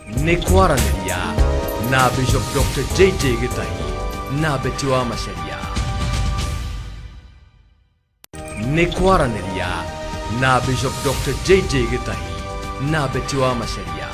Nĩ kwaranĩria na Bishop Dr. JJ Gĩtahi na Betty wa Macharia. Nĩ kwaranĩria na Bishop Dr. JJ Gĩtahi na Betty wa Macharia.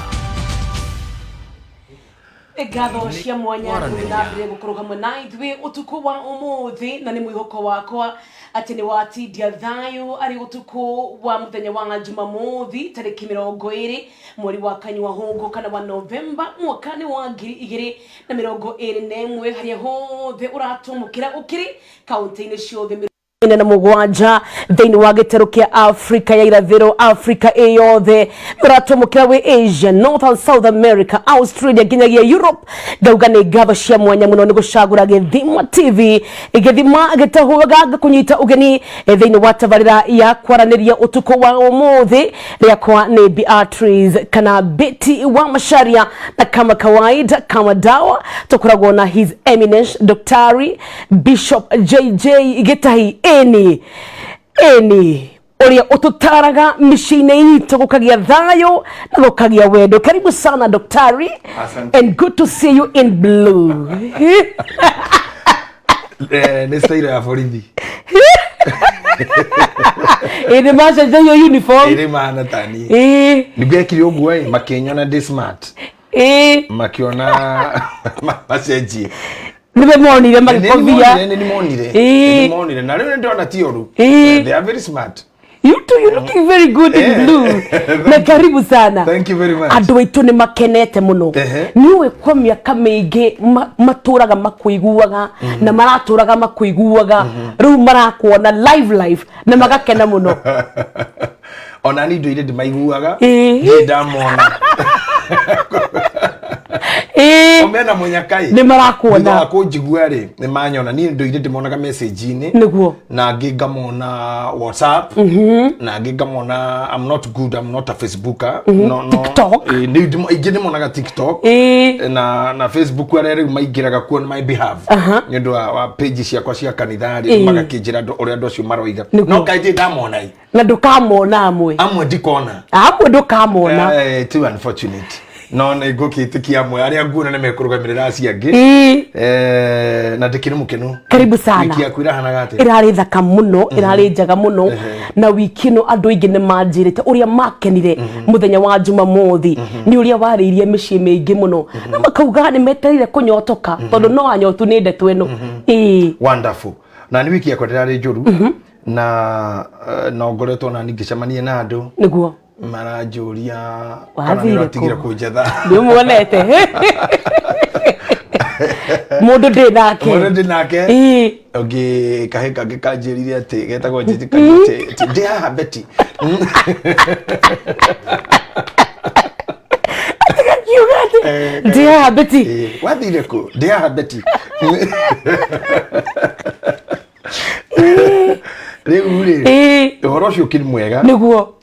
Ngatho cia mwanya gũthiĩ na mbere gũkorwo hamwe na ithuĩ ũtukũ wa ũmũthĩ, na nĩ mwĩhoko wakwa atĩ nĩ watindia thayũ arĩ ũtukũ wa mũthenya wa Jumamothi tarĩki 20 mweri wa kanyua hũngũ kana wa Novemba mwaka nĩ wa 2021, harĩa hothe ũratũmũkĩra ũkĩrĩ kaunti-inĩ ciothe 47 thĩinĩ wa gĩtarũ kĩa Afrika ya irathĩro, Afrika ĩ yothe ũratũmũkĩra wĩ Asia, North and South America, Australia nginyagia Europe. Ngauga nĩ ngatho cia mwanya mũno nĩ gũcagũra Gĩthima TV, gĩthima gĩtahũaga. Ngakũnyita ũgeni thĩinĩ wa tabarĩra ya kwaranĩria ũtukũ wa ũmũthĩ. Rĩakwa nĩ Beatrice kana Betty wa Macharia, na kama kawaida, kama dawa, tũkoragwo na His Eminence Daktari Bishop JJ Gĩtahi, ĩni ĩni, ũrĩa ũtũtaraga mĩciĩ-inĩ itũ gũkagĩa thayũ na gũkagĩa wendo. Karibu sana, daktari. Asante. And good to see you in blue. Nĩ style ya borithi. Ĩ nĩ macenjagia uniform. Ĩrĩ mahana tani. Nĩguo ekire ũguo ĩ makĩnyona ndĩ smart. Makĩona macenjie. Nĩwe monire magĩkobia. Nĩ nĩmonire. Nĩ nĩmonire na rĩu nĩndĩrona ti ũru. They are very smart. You too, you looking very good in blue. Na karibu sana. Thank you very much. Andũ aitũ nĩ makenete mũno. Nĩ ũĩ kwa mĩaka mĩingĩ matũraga makũiguaga na maratũraga makũiguaga, rĩu marakuona live live na magakena mũno. Ona ni ndũire ndĩmaiguaga. Ndirĩ ndamona. O mena mũnyaka ĩ. Nĩ marakuona. Thutha wa kũnjigua rĩ, nĩ manyona. Niĩ ndũire ndĩmonaga message-inĩ. Na angĩ ngamona WhatsApp. Na angĩ ngamona, I'm not good, I'm not a Facebooker. No, no. TikTok. Aingĩ ndĩmonaga TikTok. Na Facebook arĩa rĩu maingĩraga kuo on my behalf. Nĩ ũndũ wa page ciakwa cia kanitha rĩ, magakĩnjĩra ũrĩa andũ acio maroiga. No kaĩ ndirĩ ndamona ĩ. Na ndũkamona amwe. Amwe ndikona. Amwe ndũkamona. Too unfortunate. No nĩ ngũkĩtĩkia amwe arĩa nguona nĩ mekũrũgamĩrĩra acio angĩ. Na ndĩkĩrĩ mũkenu. Karibu sana. Wiki yaku ĩrahanaga atĩa? Ĩrarĩ thaka mũno, ĩrarĩ njega mũno. Na wiki ĩno andũ aingĩ nĩ manjĩrĩte ũrĩa makenire mũthenya wa Jumamothi nĩ ũrĩa warĩirie mĩciĩ mĩingĩ mũno, na makauga nĩ metereire kũnyotoka tondũ no anyotu nĩ ndeto ĩno. Wonderful. Na nĩ wiki yakwa ndĩrarĩ njũru na no ngoretwo na ngĩcemania na andũ maranjũria kana Wathire nĩ ũratigire kũ? kũnjetha. Nĩ ũmuonete mũndũ ndĩ nake. Mũndũ ndĩ nake. Ũngĩ kahĩ kangĩ kanjĩrire atĩ getagwo Njĩjĩ kanjĩrire atĩ ndĩ haha, Betty. Akiuga atĩ ndĩ haha, Betty. Wathire kũ? Ndĩ haha, Betty. Rĩu rĩ, ũhoro ũcio ũkĩrĩ mwega.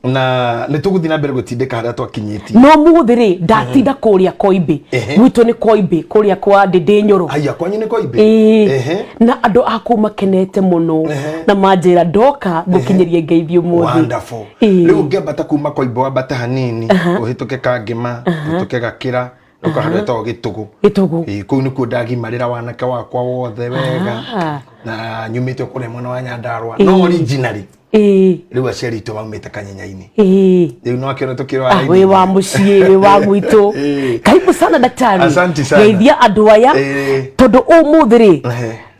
Na nĩ tũgũthiĩ na mbere gũtindĩka harĩa twakinyĩtie. No mũthĩ rĩ, ndatinda kũrĩa Koimbĩ. Gwitũ nĩ Koimbĩ, kũrĩa kwa Ndĩndĩ Nyoro. Aya, kwanyu nĩ Koimbĩ? Ĩĩ. Na andũ a kũu makenete mũno na manjĩra ndoka ngũkinyĩrie ngeithi ũmũthĩ. Wonderful. Rĩu ũngĩambata kuma Koimbĩ, wambate hanini, ũhĩtũke Kangĩma, ũhĩtũke Gakĩra, ũkahandũ hetagwo Gĩtũgũ. Gĩtũgũ. Ĩĩ, kũu nĩkuo ndagimarĩra wanake wakwa wothe wega. Na nyumĩte kũrĩa mwena wa Nyandarua, no originally rĩu aciari aitũ maumĩte Kanyenya-inĩ. Rĩu no akĩona tũkĩrora Wĩ wa mũciĩ, wĩ wa gwitũ. Karibu sana, daktari. Asante sana. Geithia andũ aya. Tondũ ũmũthĩ rĩ,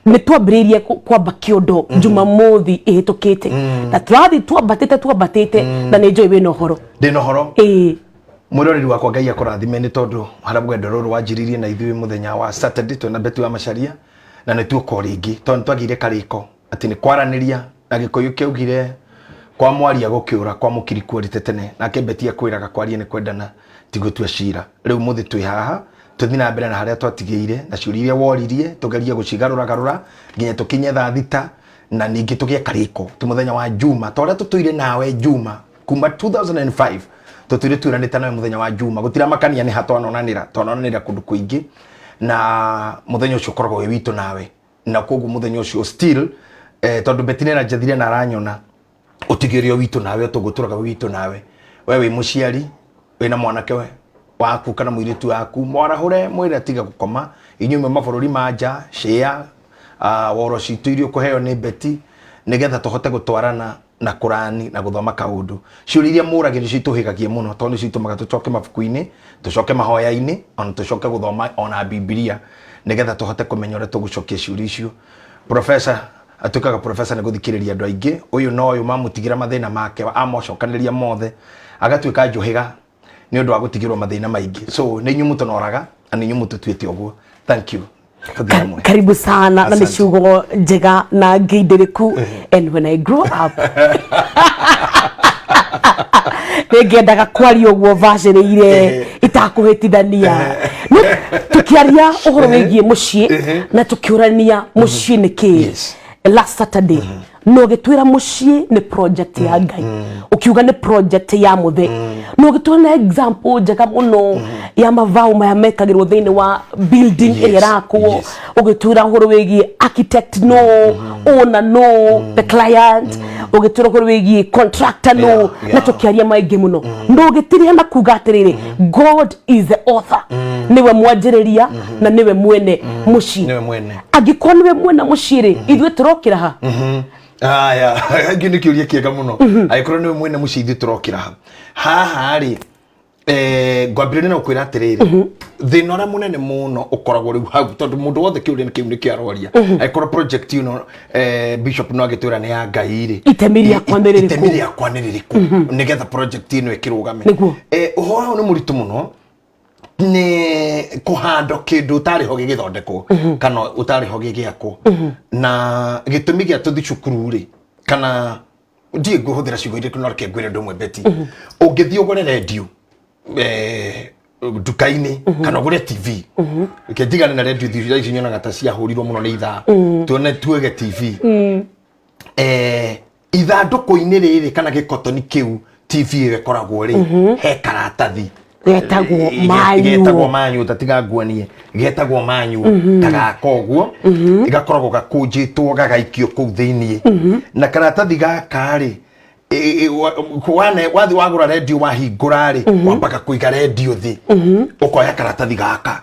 nĩ twambĩrĩirie kwamba kĩondo Jumamothi ĩhĩtũkĩte na tũrathiĩ twambatĩte twambatĩte, na nĩ njũĩ wĩna ũhoro. Ndĩna ũhoro. Mwĩroreri wakwa, Ngai akũrathime nĩ tondũ harĩa rwendo rũrũ wanjĩrĩirie na ithuĩ mũthenya wa Saturday twĩna Betty wa Macharia, na nĩ tuoka o rĩngĩ tondũ nĩ twagĩire karĩko atĩ nĩ kwaranĩria na Gĩkũyũ kĩaugire kwa mwaria gũkĩũra kwa mũkiri kuorĩte tene. Nake Betty akwĩraga kwaria nĩ kwendana, ti gũtua cira. Rĩu mũthĩ twĩ haha tũthiĩ na mbere na harĩa twatigĩire na ciũria iria woririe tũgerie gũcigarũra garũra nginya tũkinye thaa 6, na ningĩ tũgĩe karĩko ti mũthenya wa Juma ta ũrĩa tũtũire nawe Juma kuma 2005. Tũtũire twĩranĩte nawe mũthenya wa Juma, gũtiramakania nĩ ha twanonanĩra, twanonanĩra kũndũ kũingĩ, na mũthenya ũcio ũkoragwo wĩ witũ nawe. Na koguo mũthenya ũcio still, tondũ Betty nĩ aranjathire na aranyona, ũtigĩrĩo witũ nawe, tũgũtũraga wĩ witũ nawe. We wĩ mũciari wĩna mwanake we Waku kana mũirĩtu waku mwarahũre, mwĩre atige gũkoma. Inyuĩ mwĩ mabũrũri ma nja, share woro citũ iria ũkũheo nĩ Beti, nĩgetha tũhote gũtwarana na kũrani na gũthoma kaũndũ. Ciũria iria mũragia nĩcio itũhĩgagia mũno, tondũ nĩcio itũmaga tũcoke mabuku-inĩ, tũcoke mahoya-inĩ, ona tũcoke gũthoma ona Bibilia, nĩgetha tũhote kũmenya ũrĩa tũgũcokia ciũria icio. Professor atuĩkaga professor nĩ gũthikĩrĩria andũ aingĩ. Ũyũ na ũyũ mamũtigĩra mathĩna make, amocokanĩria mothe, agatuĩka njũhĩga nĩ ũndũ wa gũtigĩrwo mathĩna maingĩ. So nĩ inyuĩ mũtũnoraga na nĩ inyuĩ mũtũtuĩte ũguo. Thank you. Tũthiĩ hamwe. Karibu sana na nä Asante. ciugo njega na ngindĩrĩku. And when I grow up, nä ngendaga kwaria å guo bacĩrĩire itakũhĩtithania. No tũkĩaria ũhoro wĩgiĩ mũciĩ na tũkĩũrania mũciĩ nĩ kĩĩ last Saturday, na ũgĩtwĩra mũciĩ nĩ project ya Ngai, ũkiuga nĩ project ya mũthe, na ũgĩtwĩra na example njega mũno ya mabao maya mekagĩrwo thĩinĩ wa building ĩrĩa ĩrakwo. Ũgĩtwĩra ũhoro wĩgiĩ architect, no owner, no the client, ũgĩtwĩra ũhoro wĩgiĩ contractor, no na tũkĩaria maingĩ mũno, na ũgĩtiriha na kuga atĩrĩrĩ, God is the author, nĩwe mwanjĩrĩria na nĩwe mwene mũciĩ. Nĩwe mwene. Angĩkorwo nĩwe mwene mũciĩ rĩ, ithuĩ tũrokĩra ha? Aya, kĩu nĩ kĩũria kĩega mũno. Angĩkorwo nĩwe mwene mũciĩ, ithuĩ tũrokĩra ha? Haha rĩ, ngwambĩrĩria na gũkwĩra atĩrĩrĩ, thĩna ũrĩa mũnene mũno ũkoragwo rĩu hau, tondũ mũndũ wothe kĩũria kĩu nĩkĩo aroria, angĩkorwo project ĩno, bishop no agĩtwĩra nĩ ya Ngai rĩ, Itemi rĩakwa nĩ rĩrĩkũ? Itemi rĩakwa nĩ rĩrĩkũ nĩgetha project ĩno ĩkĩrũgame? Ũhoro ũyũ nĩ mũritũ mũno, nĩ kũhandwo kĩndũ ũtarĩ ho gĩgĩthondekwo kana ũtarĩ ho gĩgĩakwo. Na gĩtũmi gĩa tũthi cukuru rĩ, kana ndiĩ ngũhũthĩra ciugo irĩkũ, no reke ngwĩre ũndũ ũmwe, Beti. Ũngĩthiĩ ũgũre rendio nduka-inĩ kana ũgũre TV, reke ndigane na rendio thaa ici, nyonaga ta ciahũrirwo mũno nĩ ithaa, tuone tuege TV, ithandũkũ-inĩ rĩrĩ kana gĩkotoni kĩu TV ĩyo ĩkoragwo rĩ, he karatathi getagwo getagwo manual. Manual, tatiga nguanie, getagwo manual, ta gaka ũguo, gakoragwo gakũnjĩtwo gagaikio kũu thĩiniĩ. Na karatathi gaka rĩ, wathi wagũra rendio, wahingũra rĩ, wambaga kũiga rendio thĩ, ũkoya karatathi gaka,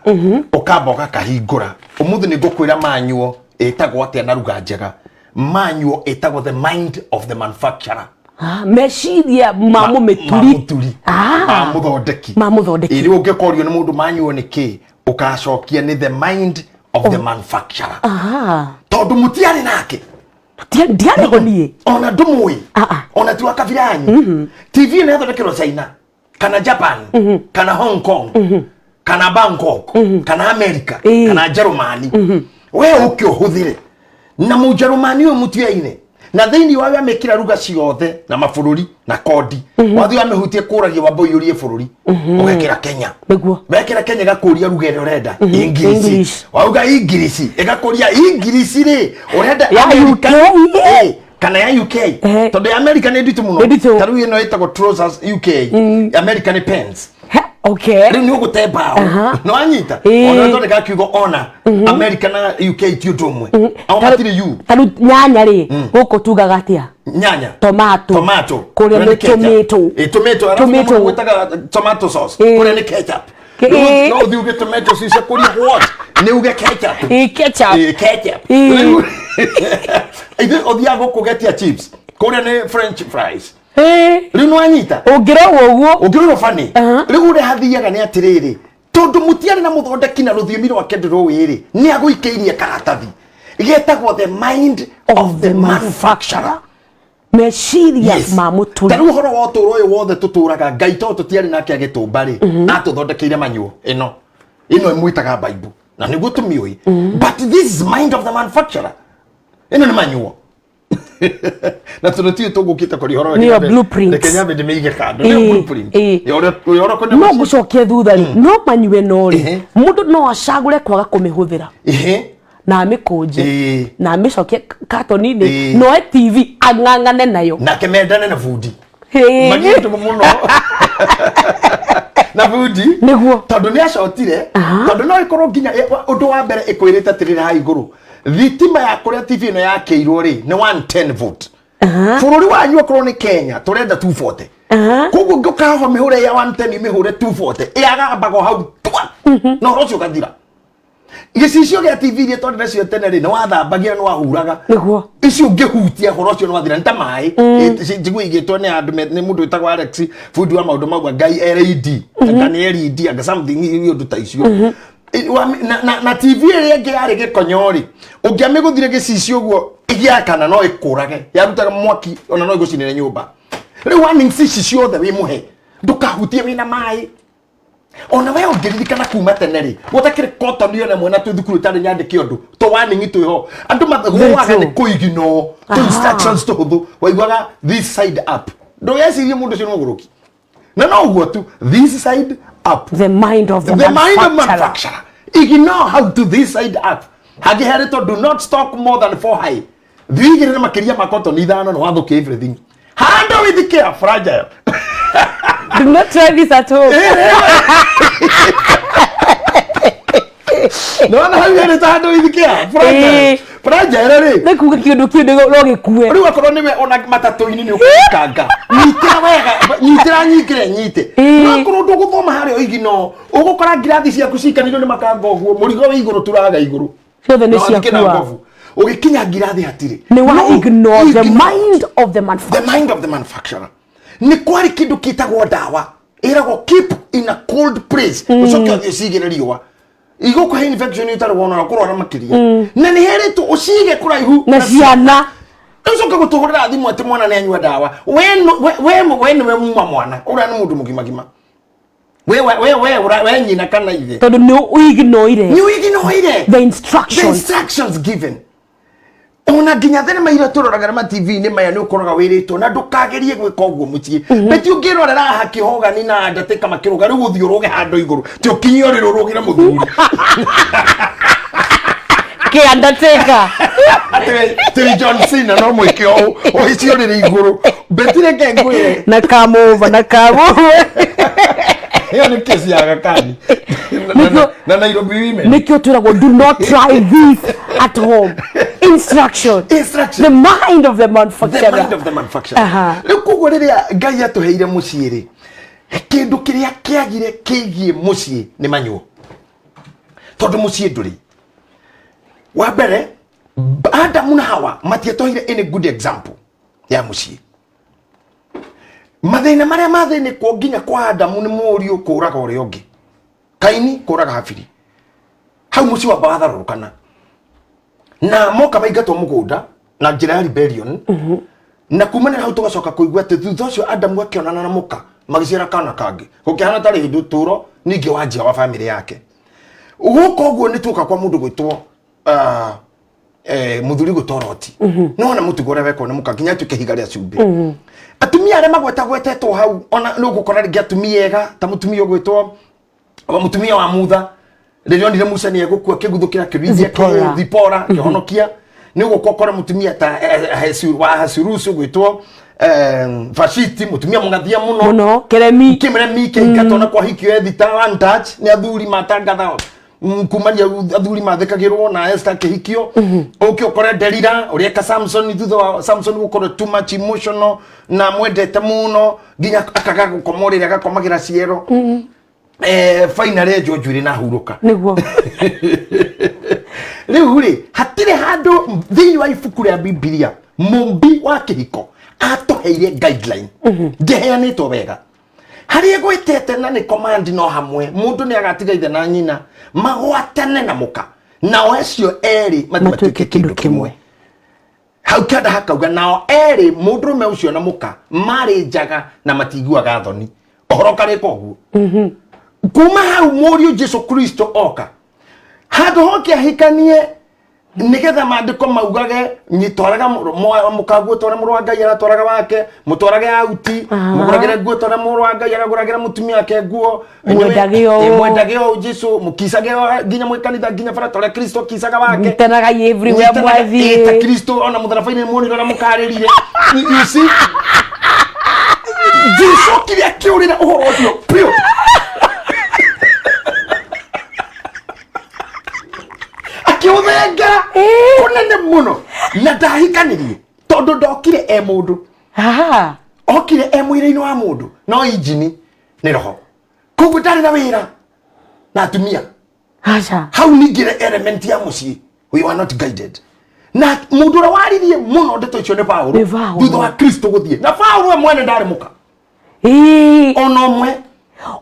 ũkamba ũgakahingũra. Ũmũthĩ nĩ ngũkwĩra manual ĩtagwo atĩa na ruga njega. Manual ĩtagwo the mind of the manufacturer. Ah, meciria ma mũmĩturi. Ma mũturi. Ah. Ma mũthondeki. Ma mũthondeki. Ĩrĩ ũngĩkorio nĩ mũndũ manual nĩ kĩ, ũkacokia nĩ the mind of the manufacturer. Tondũ mũtiarĩ nake. Ndiarĩ ho niĩ. Ona ndũmũĩ. Ah, ah. Ona ti wa kabira yanyu. TV ĩno yathondekerwo China kana Japan kana Hong Kong kana Bangkok kana America kana Jerumani, we ũke ũhũthĩre na mũjerumani ũyũ mũtiaine na thĩinĩ wayo amĩkĩra ruga ciothe na mabũrũri na kodi. Wathiĩ wamĩhutie, kũragia wamba ũiyũrie bũrũri, ũgekĩra Kenya. Wekĩra Kenya, ĩgakũria ruga ĩrĩa ũrenda, English. English. Wauga English, ĩgakũria English rĩ ũrenda, Ya America, UK. Kana ya UK. Tondũ ya America nĩ nditũ mũno. Nĩ nditũ. Ta rĩu ĩno ĩtagwo trousers UK, America nĩ pants. Rĩu nĩ ũgũte mbaũ. Nĩ wanyita? Ona thondeka kiugo, ona America na UK ti ũndũ ũmwe, ao matirĩ U. Ta rĩu nyanya rĩ, gũkũ tugaga atĩa? Nyanya. Tomato. Tomato. Kũrĩa Kũrĩa nĩ nĩ ketchup. tomato. Tomato, alafu Tomato. mũndũ gwĩtaga tomato sauce. Kũrĩa nĩ ketchup. Rĩu no ũthiĩ uge tomato sauce, kũria what, nĩ uge ketchup. Ketchup. Ketchup. Rĩu ithuĩ ũthiaga gũkũ ũgetia chips, kũrĩa nĩ french fries. Rĩu nĩ wanyita? Ũngĩrorwo ũguo. Ũngĩrorwo bani. Rĩu ũrĩa hathiaga nĩ atĩrĩrĩ, tondũ mũtiarĩ na mũthondeki na rũthiomi rwake ndũrũĩ rĩ, nĩ agũikĩirie karatathi getagwo the mind of the manufacturer. Meciria ma mũturi. Ta rĩu ũhoro wa ũtũũro ũyũ wothe tũtũraga, Ngai tondũ tũtiarĩ nake agĩtũmba rĩ, atũthondekeire manual ĩno, ĩno ĩmwĩtaga Bible na nĩguo tũmĩũĩ, but this is mind of the manufacturer. Ĩno nĩ manual na tondũ tiũ tũgũkĩte kũria ũhoro. Nĩyo blueprint. Reke nyambe ndĩmĩige kando, nĩyo blueprint ya ũrĩa ũrĩa No ngũcokie thutha rĩ, no manyue no rĩ, mũndũ no acagũre kwaga kũmĩhũthĩra na amĩkũnje na amĩcokie katoni-inĩ, noe TV ang'ang'ane nayo. Nake mendane na bundi. Magiĩ mũno na bundi. Tondũ nĩ acotire. Tondũ no ĩkorwo nginya ũndũ wa mbere ĩkwĩrĩte atĩrĩrĩ, haha igũrũ thitima ya kũrĩa TV ĩno yakĩirwo rĩ nĩ 110 volt. Bũrũri wanyu okorwo nĩ Kenya, tũrenda 240. Koguo ngĩũka ho mĩhũre ya 110, mĩhũre 240, ĩagambaga o hau twa, na ũhoro ũcio ũgathira. Gĩcicio gĩa TV iria twarĩ nacio tene rĩ, nĩ wathambagia, nĩ wahuraga. Icio ũngĩhutia, ũhoro ũcio nĩ wathira, nĩ ta maĩ. Njigua igĩtwo nĩ andũ nĩ mũndũ wĩtagwo Alex, bundi wa maũndũ mau, Ngai LED anga nĩ LED anga something, ũndũ ta icio. Na TV ĩrĩa ĩngĩ yarĩ gĩkonyo rĩ, ũngĩamĩgũthire gĩcicio ũguo ĩgĩakana, no ĩkũrage, yarutaga mwaki, ona no ĩgũcinĩre nyũmba. Rĩu warnings ici ciothe wĩ mũhe, ndũkahutie wĩna maĩ. Ona we ũngĩririkana kuma tene rĩ, gũtakĩrĩ cotton ona ĩmwe na twĩ thukuru ĩtarĩ nyandĩke ũndũ, to warning twĩho, andũ mathũaga nĩ kũignore tũ instructions tũhũthũ. Waiguaga "this side up", ndũgecirie mũndũ ũcio nĩ mũgũrũki, na no ũguo tu, "this side up". The mind of the, The mind of manufacturer. Manufacturer, ignore how to "this side up". Hangĩ herĩtwo "do not stock more than four high", thiĩ igĩrĩre makĩria ma cotton ithano nĩ wathũkia everything. Handle with care, fragile. Do not try this at home. Nona hau herĩtwo "handle with care, fragile". Fragile rĩ, Nĩ kuga kĩndũ kĩu no gĩkue. Rĩu akorwo nĩwe ona matatũ-inĩ nĩ ũkũikanga, nyitĩra wega, nyitĩra, nyingĩre nyite. No akorwo ndũgũthoma harĩa ũigino, ũgũkora ngirathi ciaku cikanĩrio nĩ makanga ũguo, mũrigo wĩ igũrũ, turaga igũrũ. Ciothe nĩ Na wathike na ciakua. ngobu. Ũgĩkinya ngirathi hatirĩ. Nĩ wa No, ignore the ignore mind of the the manufacturer. Mind of the manufacturer. Nĩ kwarĩ kĩndũ kĩtagwo ndawa ĩragwo "keep in a cold place", ũcoke ũthiĩ ũcigĩre riũa, igũkũhe infection ũtarĩ wona na kũrwara makĩria. Na nĩ herĩtwo ũcige kũraihu na ciana. Ũcoke gũtũhũrĩra thimũ atĩ mwana nĩ anyua ndawa. We nĩwe muma mwana ũrĩa nĩ mũndũ mũgima gima, we nyina kana ithe. Tondũ nĩ ũignoire nĩ ũignoire the the instructions. Instructions given. Ona nginya thenema iria tũroraga na ma TV-inĩ maya, nĩ ũkoraga wĩrĩtwo na ndũkagerie gwĩka ũguo mũciĩ. Beti ũngĩrorera haha kĩhogani na ndatĩka makĩrũga, rĩu ũthiĩ ũrũge handũ igũrũ, ti ũkinye ũrĩrĩ ũrũgĩre mũthuri. Kĩ undertaker. Atĩ John Cena no mwĩke ũũ, ũhĩcie ũrĩrĩ igũrũ. Beti, reke ngwĩre. Na come over, na come over. Ĩyo nĩ kesi ya Gakani na Nairobi Women. Nĩkĩo twĩragwo "do not try this at home". Instruction. Instruction. The mind of the The manufacturer. mind of the manufacturer. Rĩu koguo rĩrĩa Ngai atũheire mũciĩ rĩ, kĩndũ kĩrĩa kĩagire kĩgiĩ mũciĩ nĩ manyuo, tondũ mũciĩ ndũrĩ wa mbere. Adamu na Hawa matiatũheire any good example ya mũciĩ. Mathĩna marĩa mathĩnĩkwo nginya kwa Adamu nĩ mũriũ kũraga ũrĩa ũngĩ, Kaini kũraga Habiri, hau mũciĩ wamba watharũrũkana na moka maingatwo mũgũnda na njĩra ya rebellion. Na kumana na hau tũgacoka kũigua atĩ thutha ũcio Adamu akĩonana na mũka, magĩciara kana kangĩ, gũkĩhana tarĩ hĩndĩ ũtũũro ningĩ wanjia wa bamĩrĩ yake. Gũka ũguo nĩ tuoka kwa mũndũ gwĩtwo mũthuri gwĩtwo Roti. Nĩwona mũtugo ũrĩa wekwo nĩ mũka nginya atuĩke ihiga rĩa cumbĩ. Atumia arĩa magwetagwetetwo hau, ona nĩ ũgũkora rĩngĩ atumia ega ta mũtumia ũgwĩtwo wa mũtumia wa Mutha, rĩrĩa onire Musa nĩ egũkua, kĩguthũkĩra kĩruithia. Zipporah. Zipporah kĩhonokia. Nĩ ũgũka ũkore mũtumia ta wa Hasurusu gwĩtwo Vashiti, mũtumia mũng'athia mũno. Mũno kĩremi. Kĩmremi kĩingatwo na kwahikio Ethita one touch nĩ athuri matangatha, kumania athuri mathĩkagĩrwo na Esther akĩhikio. Ũke ũkore Delila, ũrĩa eka Samson thutha wa Samson gũkorwo too much emotional na mwendete mũno nginya akaga gũkoma ũrĩrĩ, agakomagĩra ciero. Finally enjwo njuĩrĩ na hurũka. Rĩu rĩ, hatirĩ handũ thĩinĩ wa ibuku rĩa Bibilia mũmbi wa kĩhiko atũheire guideline ndĩheanĩtwo wega harĩa gwĩtete na nĩ command, no hamwe mũndũ nĩ agatiga ithe na nyina magwatane na mũka, nao acio erĩ matuĩke matuĩke kĩndũ kĩndũ kĩmwe. Hau kĩanda hakauga nao erĩ, mũndũrũme ũcio na mũka, marĩ njaga na matiguaga thoni. Ũhoro karĩka ũguo. Kuma hau mũriũ Jesu Kristo oka handũ hoke ahikanie nigetha maandĩko maugage nyitwaraga mũkaguo ta ũrĩa mũrũ wa Ngai aratwaraga wake, mũtwarage auti, mũgũragĩre nguo ta ũrĩa mũrũ wa Ngai aragũragĩra mũtumia wake nguo. Mwendage ũũ. Mwendage ũũ Jesu, mũkicage nginya mwĩ kanitha, nginya bara, ta ũrĩa Kristo akicaga wake. Nyitanaga everywhere. Nyitanaga, mwathiĩ. Ta Kristo ona mũtharaba-inĩ nĩmuonire ũrĩa mũkarĩrire. You see, Jesu okire akĩũrĩra ũhoro ũcio biũ, akĩũthengera kũnene mũno, na ndahikanirie tondũ ndokire e mũndũ. Okire e mwĩrĩ-inĩ wa mũndũ, no injini nĩ roho, koguo ndarĩ na wĩra na atumia. Aca. Hau ningĩre element ya mũciĩ, we were not guided. Na mũndũ ũrĩa waririe mũno ndeto icio nĩ Paũlũ. Nĩ Paũlũ. Thutha wa Kristo gũthiĩ, na Paũlũ we mwene ndarĩ mũka ona ũmwe.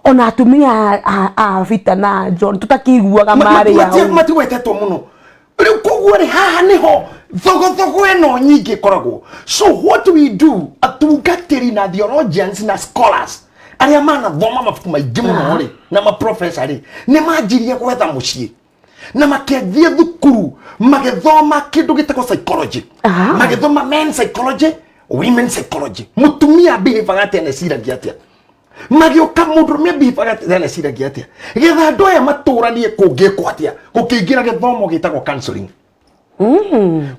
Ona atumia a Peter na John tutakiguaga marĩ hau. Matigwetetwo mũno rĩu. Koguo rĩ, haha nĩho thogothogo ĩno nyingĩ ĩkoragwo. So what we do, atungatĩri na theologians na scholars arĩa manathoma mabuku maingĩ mũno rĩ, na maprofesa rĩ, nĩ manjirie gwetha mũciĩ na makĩthiĩ thukuru magĩthoma kĩndũ gĩtagwo psychology. Magĩthoma men psychology, women psychology, mũtumia behavior atĩa na eciragia atĩa, magĩũka mũndũrũme behavior atĩa na eciragia atĩa, getha andũ aya matũranie kũngĩkwo atĩa. Gũkĩingĩra gĩthomo gĩtagwo counseling.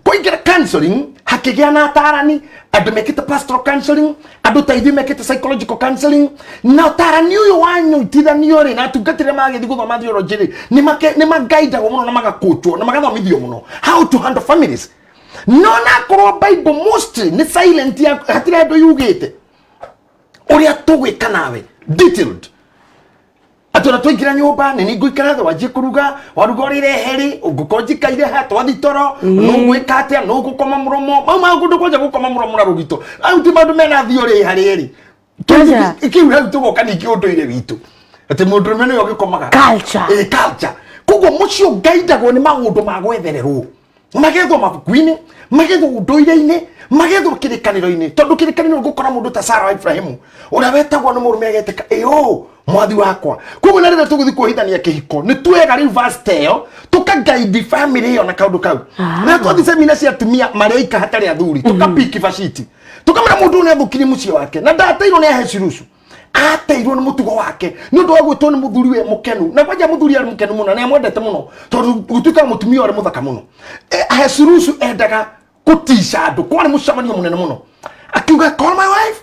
Kũingĩra counseling, hakĩgĩa na atarani, andũ mekĩte pastoral counseling, andũ ta ithuĩ mekĩte psychological counseling. Na ũtarani ũyũ wanyitithanio rĩ, na atungatĩri magĩthiĩ gũthoma theology rĩ, nĩ magaidagwo mũno na magakũtwo na magathomithio mũno how to handle families. No nakorwo Bible mostly nĩ silent, ya hatirĩ andũ yugĩte ũrĩa tũgwĩka nawe detailed, atĩ ona twaingĩra nyũmba nĩ nĩ ngũikara thĩ wanjie kũruga, waruga ũrĩre herĩ, ngũkorwo njikaire ha twathi toro, nũgwĩka atĩa, nũgũkoma mũromo mau maũndũ, kwanja gũkoma mũromo na rũgito au ti maũndũ mena theory harĩ ĩrĩ. Aca. Kĩu hau tũgoka ningĩ ũndũire witũ atĩ mũndũrũme nĩwe ũgĩkomaga. Culture. Ĩ, culture. Koguo mũciĩ ũgaidagwo nĩ maũndũ ma gwethererwo, magethwo mabuku-inĩ, magethwo ũndũire-inĩ, magethwo kĩrĩkanĩro-inĩ, tondũ kĩrĩkanĩro ngũkora mũndũ ta Sara wa Ibrahimu ũrĩa wetagwo nĩ mũrũme agetĩka ĩũ mwathi wakwa. Koguo na rĩrĩa tũgũthiĩ kuohithania kĩhiko, nĩ tuoyaga rĩu verse ta ĩyo tũkagaidi family ĩyo na kaũndũ kau. Na twathiĩ semina cia atumia marĩ aika hatarĩ athuri, tũkapiki baciti, tũkamwĩra mũndũ ũyũ nĩ athũkirie mũciĩ wake na ndateirwo nĩ ahecirucu, ateirwo nĩ mũtugo wake nĩ ũndũ wa gwĩtwo nĩ mũthuri we mũkenu, na kwanja mũthuri arĩ mũkenu mũno na amwendete mũno tondũ gũtuĩkaga mũtumia ũrĩ mũthaka mũno. Ahasuerusu endaga kũtica andũ, kwarĩ mũcemanio mũnene mũno, akiuga, "Call my wife."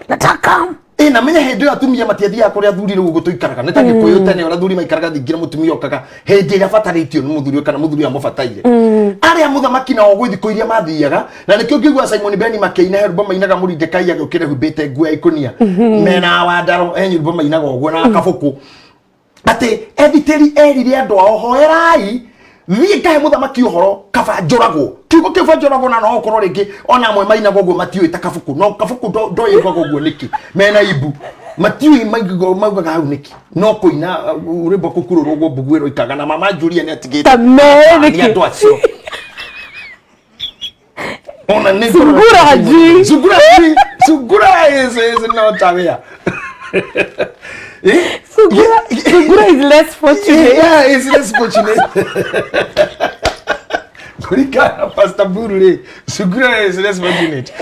Nataka. Ĩ, na menya hĩndĩ ĩyo atumia matiathiaga kũrĩa athuri rĩu ũguo tũikaraga, nĩ ta Gĩkũyũ tene ũrĩa athuri maikaraga thingira, mũtumia okaga hĩndĩ ĩrĩa abatarĩtio nĩ mũthuri kana mũthuri amũbataire. Arĩa mũthamaki nao gwĩ thikũ iria mathiaga, na nĩkĩo ngĩigua Simon Beni makĩina, he rwĩmbo mainaga, mũrindekai agĩũkĩra humbĩte nguo ya ikũnia mena wandaro, he nyĩmbo mainaga ũguo na kabũkũ, atĩ Ethiteri erire andũ ao, "Hoerai thiĩ ngahe mũthamaki ũhoro kaba njũragwo." Kiugo kĩu ba njũragwo, na no ũkorwo rĩngĩ ona amwe mainaga ũguo matiũĩ ta kabuku, no kabuku ndoĩgaga ũguo nĩkĩ, mena ibu matiũĩ maugaga hau nĩkĩ, no kũina rwĩmbo kũkurũrwo ũguo mbugu ĩroikaga na mama Julia nĩ atigĩte Ta nĩ nĩkĩ? Andũ acio ona nĩ Sungura hajui. Sungura hajui. Sungura is not aware. Eh? Sungura, Sungura is less fortunate. Yeah, it's less fortunate. Kũringana na Pastor Buru rĩ, Sungura is less fortunate.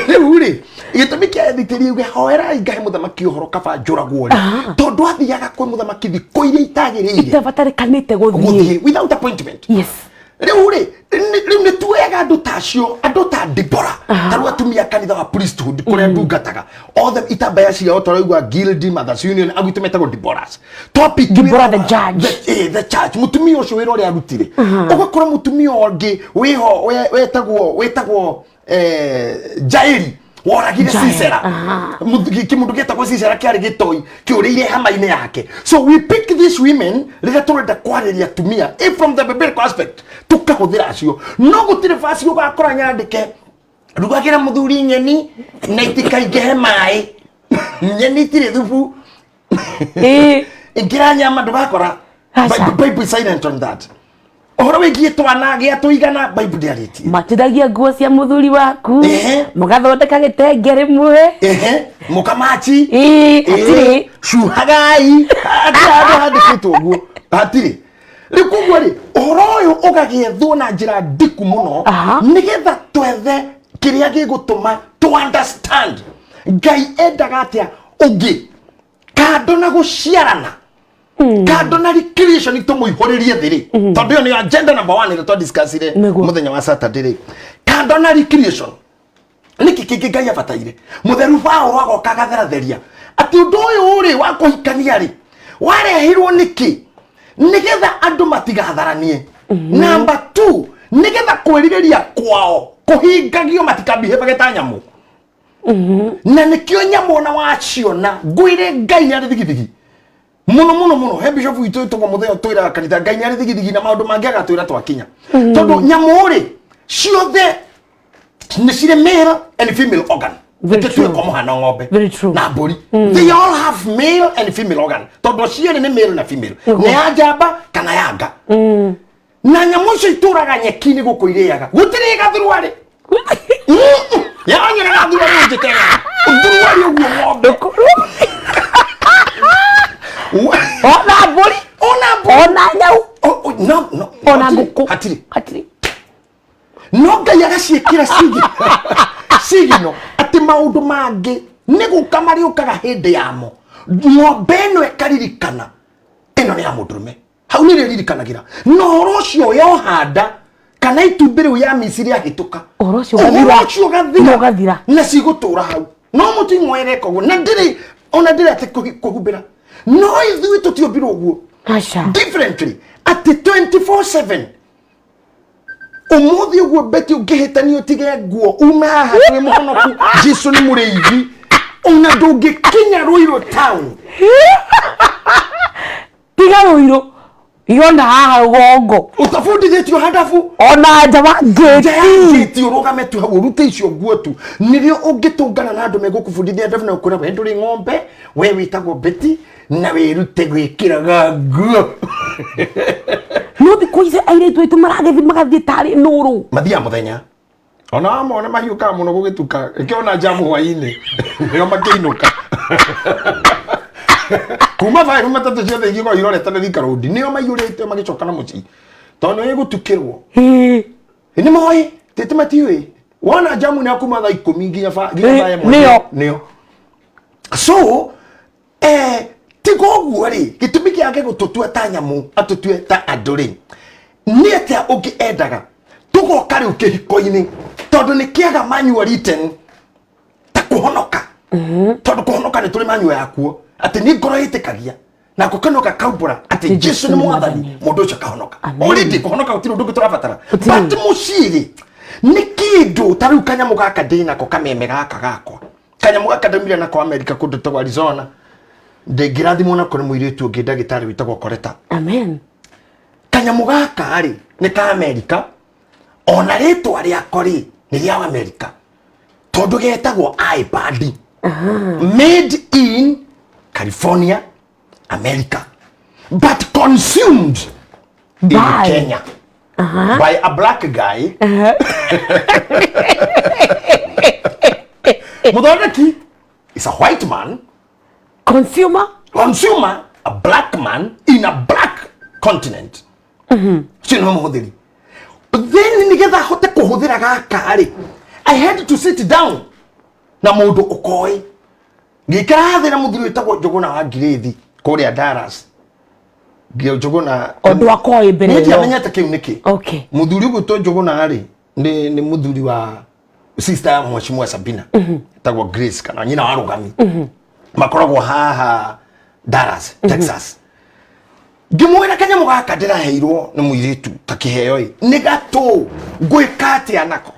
Rĩu rĩ, gĩtũmi kĩa ethitĩri uge, "Hoerai ngahe mũthamaki ũhoro kaba njũragwo" rĩ, tondũ athiaga kwĩ mũthamaki thikũ iria itagĩrĩire. Itabatarĩkanĩte gũthiĩ. Gũthiĩ without appointment. Rĩu rĩ, rĩu nĩ tuoyaga andũ ta acio, andũ ta Dibora, ta rĩu atumia a kanitha wa priesthood kũrĩa ndungataga othe, itambaya ciao tũraigua guild, Mothers Union, agwitũ metagwo Diboras. Topic Deborah the judge. The judge, mũtumia ũcio wĩra ũrĩa arutire, ũgakora mũtumia ũngĩ wĩho wetagwo Jaeli woragire Jael, Sisera. Kĩmũndũ gĩtagwo Sisera kĩarĩ gĩtoi kĩũrĩire hema-inĩ yake. So we pick these women rĩrĩa tũrenda kwarĩria atumia, if from the biblical aspect tũkahũthĩra acio, no gũtirĩ basi ũgakora nyandĩke rugagĩra mũthuri nyeni na itikaingĩhe maĩ, nyeni itirĩ thubu, ingĩra nyama, ndũgakora. Aca. Bible is silent on that. Ũhoro wĩgiĩ twana gĩa tũigana, Bible ndĩarĩtie. Matithagia nguo cia mũthuri waku. Mũgathondeka gĩtenge rĩmwe. Ehe, mũkamachi. Hatirĩ. Cuhagai, hatirĩ handũ handĩkĩtwo ũguo, hatirĩ. Rĩu koguo rĩ, ũhoro ũyũ ũgagĩethwo na njĩra ndiku mũno nĩgetha twethe kĩrĩa gĩgũtũma to understand Ngai endaga atĩa ũngĩ kando na gũciarana, kando na recreation, tũmũihũrĩrie thĩ rĩ, tondũ ĩyo nĩyo agenda number one ĩrĩa twadiscussire mũthenya wa Saturday rĩ. Kando na recreation, nĩkĩ kĩngĩ Ngai abataire? Mũtheru Paũlũ agoka agatheratheria atĩ ũndũ ũyũ rĩ wa kũhikania rĩ warehirwo nĩkĩ? Nĩgetha andũ matigatharanie. Number 2, nĩgetha kwĩrirĩria kwao kũhingagio, matikabihĩbage ta nyamũ. Na nĩkĩo nyamũ ona waciona, ngwĩre Ngai nĩ arĩ thigithigi mũno mũno mũno. He bishop witũ wĩtagwo Mũtheo, twĩraga kanitha Ngai nĩ arĩ thigithigi na maũndũ mangĩ agatwĩra twakinya, tondũ nyamũ rĩ ciothe nĩ cirĩ male and female organ. Very Nĩkĩo true. tuĩ kwa mũhano ng'ombe Very true. na mbũri, they all have male and female organ, tondũ cierĩ nĩ male na female, nĩ ya njamba kana ya nga. Na nyamũ icio itũraga nyeki-inĩ gũkũ irĩaga, gũtirĩ gathuruarĩ yanyona gathuruarĩ ũnjĩtega thuruarĩ ũguo ng'ombe. Ona mbũri. Ona mbũri. Ona nyau. O- o- no no. Ona Hatirĩ, ngũkũ. Hatirĩ. Hatirĩ. No Ngai agaciĩkĩra sigino atĩ maũndũ mangĩ nĩ gũka marĩũkaga hĩndĩ yamo. Ng'ombe ĩno ĩkaririkana ĩno nĩ ya mũndũrũme, hau nĩ rĩririkanagĩra na ũhoro ũcio yohanda kana itumbĩ rĩu ya misiri yahĩtũka. Ũhoro ũcio ũhoro ũgathira. Ũcio ũgathira. Na ũgathira. Na cigũtũra hau no mũting'o ĩreka ũguo na ndĩrĩ ona ndĩrĩ atĩ kũhumbĩra. No ithuĩ tũtiombirwo ũguo. Aca. Differently, atĩ 24/7 umuthi ũguo beti ũngĩhĩtania ũtige nguo ume haha twĩ mũhonoku, Jesu nĩ mũrĩithi, ona ndũngĩkinya Ruiru town. Tiga rũirũ, yona haha rũgongo. Ũtabundithĩtio handabu. Ona nja wa nja ya ngĩti. Ngĩti ũrũgame tu hau ũrute icio nguo tu nĩrĩo ũngĩtũngana na andũ megũkũbundithia ndabu na ũkwĩra we ndũrĩ ng'ombe, we wĩtagwo Beti na wĩrute gwĩkĩraga nguo. No thikũ ici airĩtu aitũ maragĩthiĩ magathiĩ tarĩ nũrũ. Mathiaga mũthenya, ona wamona mahiũkaga mũno gũgĩtuka, ĩkĩona njamu hwainĩ nĩo makĩinũka kuma 5 matatũ ciothe ingĩkorwo irorete na Thika Road, nĩo maiyũrĩte magĩcoka na mũciĩ tondũ nĩ gũtukĩrwo. Nĩ moĩ tĩtĩ matiũĩ wona njamu nĩ akuma thaa 10 nginya nginya thaa 1. Nĩo. Nĩo. So tiga ũguo rĩ, gĩtũmi gĩake gũtũtua ta nyamũ atũtue ta andũ rĩ, nĩ atĩa ũngĩ endaga tũgoka rĩu kĩhiko-inĩ, tondũ nĩ kĩaga manual written ta kũhonoka, tondũ kũhonoka nĩ tũrĩ manual yakuo atĩ nĩ ngoro ĩtĩkagia nako kanua gakaumbũra atĩ Jesu nĩ mwathani, mũndũ ũcio akahonoka. Amen. Already kũhonoka gũtirĩ ũndũ ũngĩ tũrabatara. Gũtirĩ. But mũciĩ rĩ, nĩ kĩndũ ta rĩu kanyamũ gaka ndĩ nako, kameme gaka gakwa, kanyamũ gaka ndaumire nako America kũndũ tagwo Arizona, ndĩngĩrathimwo nako nĩ mũirĩtu ũngĩ ndagĩtarĩ wĩtagwo Koreta. Amen. Kanyamũ gaka rĩ nĩ ka America, ona rĩtwa rĩako rĩ nĩ rĩa America, tondũ getagwo iPad, made in California, America, but consumed in Kenya by a black guy. Mũthondeki is a white man. Consumer. Consumer a black man in a black continent. Ũcio nĩwe mũhũthĩri. Then nĩgetha hote kũhũthĩra gaka rĩ, I had to sit down na mũndũ ũkoĩ, ngĩikara thĩ na mũthuri wĩtagwo Njũgũna wa Ngirĩthi kũrĩa Dallas. Njũgũna. Ũndũ akoĩ mbere Niĩ ĩyo. ndiamenyete kĩu nĩkĩ. Mũthuri ũgwĩtwo Njũgũna rĩ nĩ mũthuri wa sister ya Mheshimiwa Sabina etagwo Grace kana nyina wa Rũgami, makoragwo haha Dallas, Texas. Ngĩmwĩra kanyamũ gaka ndĩraheirwo nĩ mũirĩtu ta kĩheo ĩ nĩ gatũ, ngwĩka atĩa nako?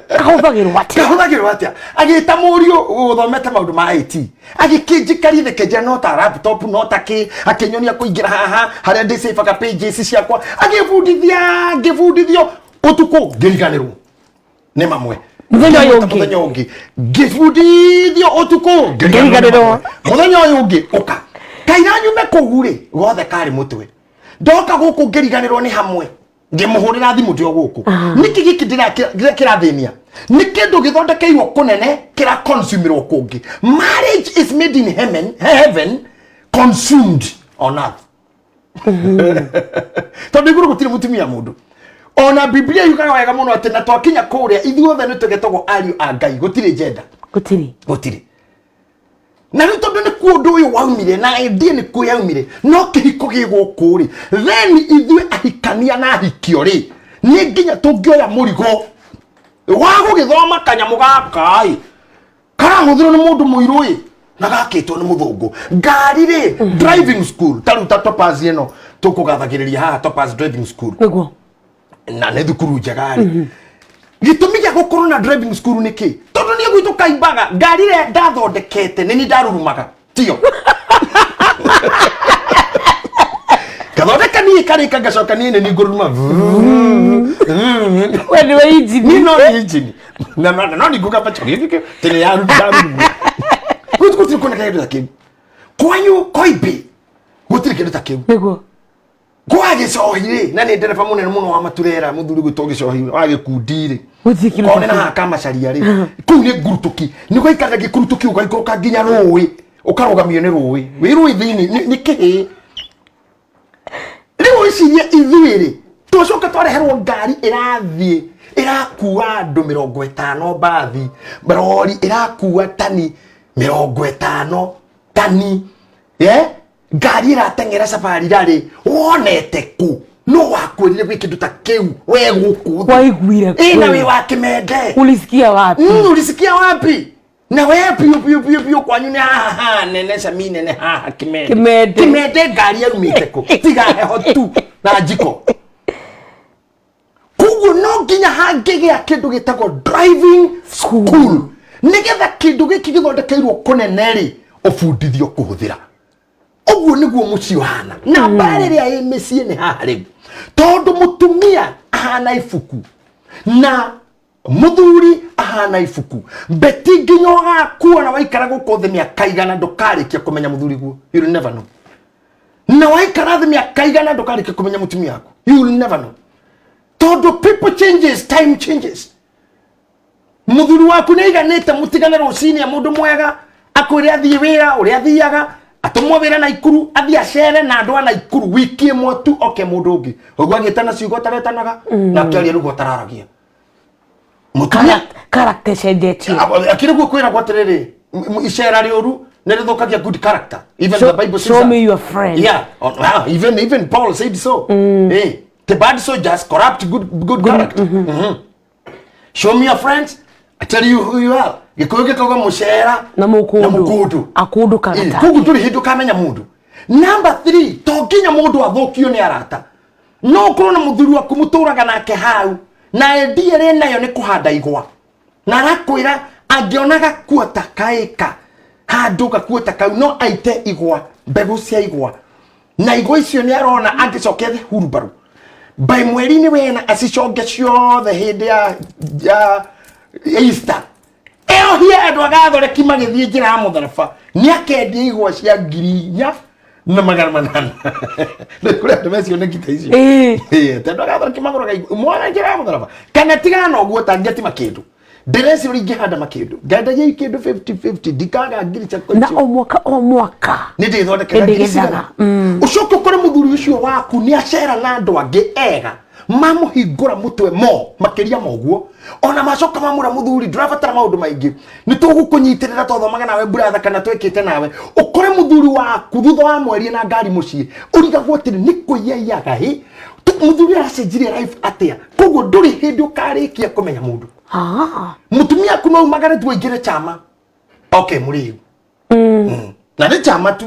Kahũthagĩrwo atĩa? Kahũthagĩrwo atĩa? Agĩta mũriũ ũthomete maũndũ ma IT, agĩkĩnjikaria thĩ, no ta laptop no ta kĩ, akĩnyonia kũingĩra haha harĩa ndĩcĩbaga pages ciakwa, agĩbundithia, ngĩbundithio ũtukũ, ngĩriganĩrwo nĩ mamwe. Mũthenya ũyũ ũngĩ. Mũthenya ũngĩ ngĩbundithio ũtukũ, ngĩriganĩrwo nĩ Ngĩriganĩrwo. mamwe. Mũthenya ũyũ ũngĩ ũka kaira nyume kũu rĩ, gothe karĩ mũtwe, ndoka gũkũ ngĩriganĩrwo nĩ hamwe, ngĩmũhũrĩra thimũ ndĩ o gũkũ, nĩkĩ gĩkĩ kĩrathĩnia nĩ kĩndũ gĩthondekeirwo kũnene kĩra consumerwo kũngĩ. Marriage is made in heaven, heaven consumed on earth, tondũ igũrũ gũtirĩ mũtumia mũndũ. Ona Biblia yugaga wega mũno atĩ na twakinya kũrĩa ithuothe nĩ tũgetagwo ariũ a Ngai, gũtirĩ njenda. Gũtirĩ. Gũtirĩ. Na rĩu tondũ nĩ kuo ũndũ ũyũ waumire na idea nĩ kuo yaumire, no kĩhiko gĩ gũkũ rĩ, then ithuĩ ahikania na ahikio rĩ, nĩ nginya tũngĩoya mũrigo wa gũgĩthoma kanyamũ gaka ĩ karahũthĩrwo nĩ mũndũ mũirũ ĩ na gakĩtwo nĩ mũthũngũ. Ngari rĩ, driving school ta rĩu ta Topaz ĩno tũkũgathagĩrĩria haha, Topaz Driving School, Nĩguo. Na nĩ thukuru njega rĩ, gĩtũmi gĩa gũkorwo na driving school nĩ kĩ? Tondũ nĩ Gwitũ kaimbaga ngari ĩrĩa ndathondekete nĩ niĩ ndarurumaga tio ngathondeka niĩ karĩka ngacoka niĩ nĩ niĩ ngũruruma. We nĩwe injini. Niĩ no nĩ injini na no nĩ ngũgamba gĩkĩ tene ya ndaruruma. Gwitũ gũtirĩ kuoneka kĩndũ ta kĩu. Kwanyu koimbi gũtirĩ kĩndũ ta kĩu. Nĩguo. Kwa gĩcohi rĩ, na nĩ ndereba mũnene mũno wa maturera, mũthuri gwĩtwo gĩcohi wa gĩkundi rĩ. Gũtirĩ kĩndũ Korwo nĩ ta na kĩu. haha kamacaria rĩ, kũu nĩ ngurutuki, nĩ gũikaraga gĩkurutuki ũgaikũrũka nginya rũĩ, ũkarũgamio nĩ rũĩ, wĩ rũĩ thĩinĩ nĩ kĩhĩ. Rĩu wĩcirie ithuĩ rĩ, twacoka twareherwo ngari ĩrathiĩ ĩrakua andũ 50 mbathi, rori ĩrakua tani 50 tani, eh? Ngari ĩrateng'era safari rarĩ wonete kũ? No wakwĩrire gwĩ kĩndũ ta kĩu we gũkũ thĩ? Waiguire Ĩ, na kũ? wĩ wa kĩmende. Ulisikia wapi? Ulisikia wapi? Na we biũ biũ biũ biũ kwanyu nĩ haha haha nene cami nene haha kĩmende. Kĩmende. Kĩmende ngari yaumĩte kũ? Tiga heho tu na njiko. Koguo no nginya hangĩgĩa kĩndũ gĩtagwo driving school nĩgetha kĩndũ gĩkĩ gĩthondekeirwo kũnene rĩ, ũbundithio kũhũthĩra. Ũguo nĩguo mũciĩ ũhana. Na mbara ĩrĩa ĩ mĩciĩ nĩ haha rĩu, tondũ mũtumia ahana ibuku na mũthuri ahana ibuku. Beti, nginya ũgakua na waikara gũkũ thĩ mĩaka igana ndũkarĩkia kũmenya mũthuri guo. You will never know. Na waikara thĩ mĩaka igana ndũkarĩkia kũmenya mũtumia waku. You will never know, tondũ people changes, time changes. Mũthuri waku nĩ aiganĩte mũtigane rũcinĩ e mũndũ mwega, akwĩre athiĩ wĩra ũrĩa athiaga, atũmwo wĩra na Ikuru, athiĩ acere na andũ a Naikuru wiki ĩmwe tu, oke mũndũ ũngĩ ũguo agĩtana ciugo ũtaretanaga na akĩaria ruga ũtararagia. Mũtumia Character cenjetie. Akĩrĩ guo kwĩragwo atĩrĩrĩ, icera rĩũru nĩ rĩthũkagia good character. Even the Bible says Show that. me your friend. Yeah, oh, even Paul said so. The bad soldiers corrupt good character. Show me your friends, I tell you who you are. Gĩkũyũ gĩkauga mũcera na mũkũndũ. Na mũkũndũ. Akũndũkaga Eh, take. Koguo ndũrĩ hĩndĩ ũkamenya mũndũ. Number 3, to nginya mũndũ athũkio nĩ arata. No ũkorwo na mũthuri waku mũtũraga nake hau na endia ĩrĩa nayo nĩ kũhanda igwa, na arakwĩra angĩona gakuota kaĩka handũ gakuota kau no aite igwa, mbegũ cia igwa, na igwa icio nĩ arona angĩcoka ethe hurumbarũ by mweri-inĩ wena aciconge ciothe hĩndĩ ya Easter, eohie andũ agathoreki magĩthiĩ njĩra ya mũtharaba, nĩ akendia igwa cia 4800. Nĩ kũrĩ andũ mecioneki ta icio. Ĩĩ, tondũ agathoreki magũraga igwa mwana njĩra ya mũtharaba. Kana tigana na ũguo, tangĩati makĩndũ ndĩreci ũrĩa ingĩhanda makĩndũ ngendagia ikĩndũ 50-50, ndikaga ngiri ciakwa Na icio. o mwaka o mwaka. Nĩ ndĩthondekaga ngiri Nĩndĩgethaga. cigana. Ũcoke ũkore mũthuri ũcio waku nĩ acera na andũ angĩ ega mamũhingũra mũtwe mo makĩria ma ũguo, ona macoka mamũra, mũthuri, ndũrabatara maũndũ maingĩ, nĩ tũgũkũnyitĩrĩra, twathomaga nawe buratha kana twĩkĩte nawe. Ũkore mũthuri waku thutha wa mweri na ngari mũciĩ, ũrigagwo atĩrĩ, nĩ kũiyaiyaga ĩ? Mũthuri aracenjirie life atĩa? Koguo ndũrĩ hĩndĩ ũkarĩkia kũmenya mũndũ. Mũtumia aku no umagare tu aingĩre chama, okay, mũrĩu. Na nĩ chama tu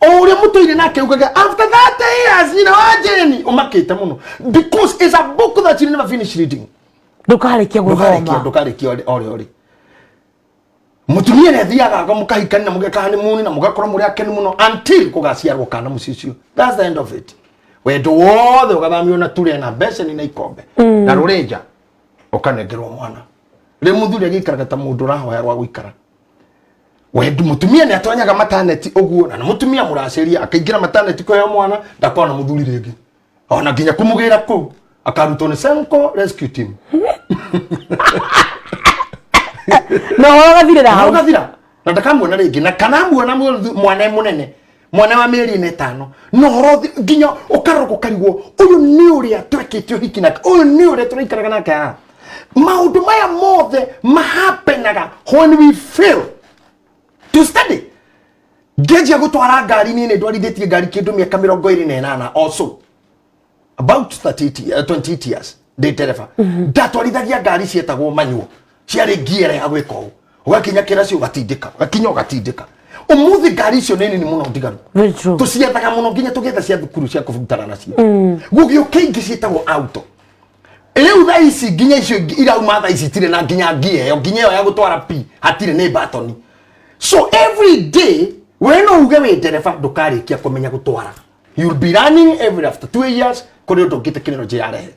o ũrĩa mũtũire nake ugaga after 30 years nyina wa Jane ũmakĩte mũno, because it's a book that you never finish reading. Ndũkarĩkia ndũkarĩkia gũthoma. Ndũkarĩkia ore ore mũtumia nĩ athiaga aga mũkahikania na mũgeka honeymoon na mũgakorwo mũrĩ akenu mũno until kũgaciarwo kana mũciĩ ũcio. That's the end of it. Wendo wothe ũgathamio na ture na mbeceni na ikombe na rũrĩnja, ũkanengerwo mwana. Rĩu mũthuri agĩikaraga ta mũndũ ũrahoya rwa gũikara. Wendu mũtumia nĩ atonyaga mataneti ũguo, na nĩ mũtumia mũracĩria, akaingĩra mataneti kũheo mwana, ndakona mũthuri rĩngĩ ona nginya kũmũgĩra kũu akarutwo nĩ Senko rescue team. Na ũhoro ũgathirĩra na hau. Ũgathira na ndakamuona rĩngĩ, na kana amuona mwana e mũnene, mwana wa mĩeri ĩna ĩtano, na ũhoro nginya ũkarora ũkarigwo, ũyũ nĩ ũrĩa twekĩte ũhiki nake, ũyũ nĩ ũrĩa tũraikaraga nake haha? Maũndũ maya mothe mahapenaga when we fail to study. Ngĩanjia gũtwara ngari, niĩ nĩ ndwarithĩtie ngari kĩndũ mĩaka 28 also, about 38, 28 years ndĩ ndereba. Ndatwarithagia ngari cietagwo manual, ciarĩ ngiere ya gwĩka ũũ, ũgakinya kĩraci ũgatindĩka, ũgakinya ũgatindĩka. Ũmũthĩ ngari icio nĩ nini mũno ndigaru. Very true. Tũciethaga mũno nginya tũgetha cia thukuru cia kũbutana nacio. Gũgĩũka ingĩ ciĩtagwo auto. Rĩu thaa ici nginya icio ingĩ irauma thaa ici itirĩ na nginya ngia ĩyo, nginya ĩyo ya gũtwara P hatirĩ, nĩ batoni. So every day we no uge wĩ ndereba, ndũkarĩkia kũmenya gũtwara. You'll be running every after 2 years kũrĩ ũndũ ũngĩ tekinoronjĩ yarehe.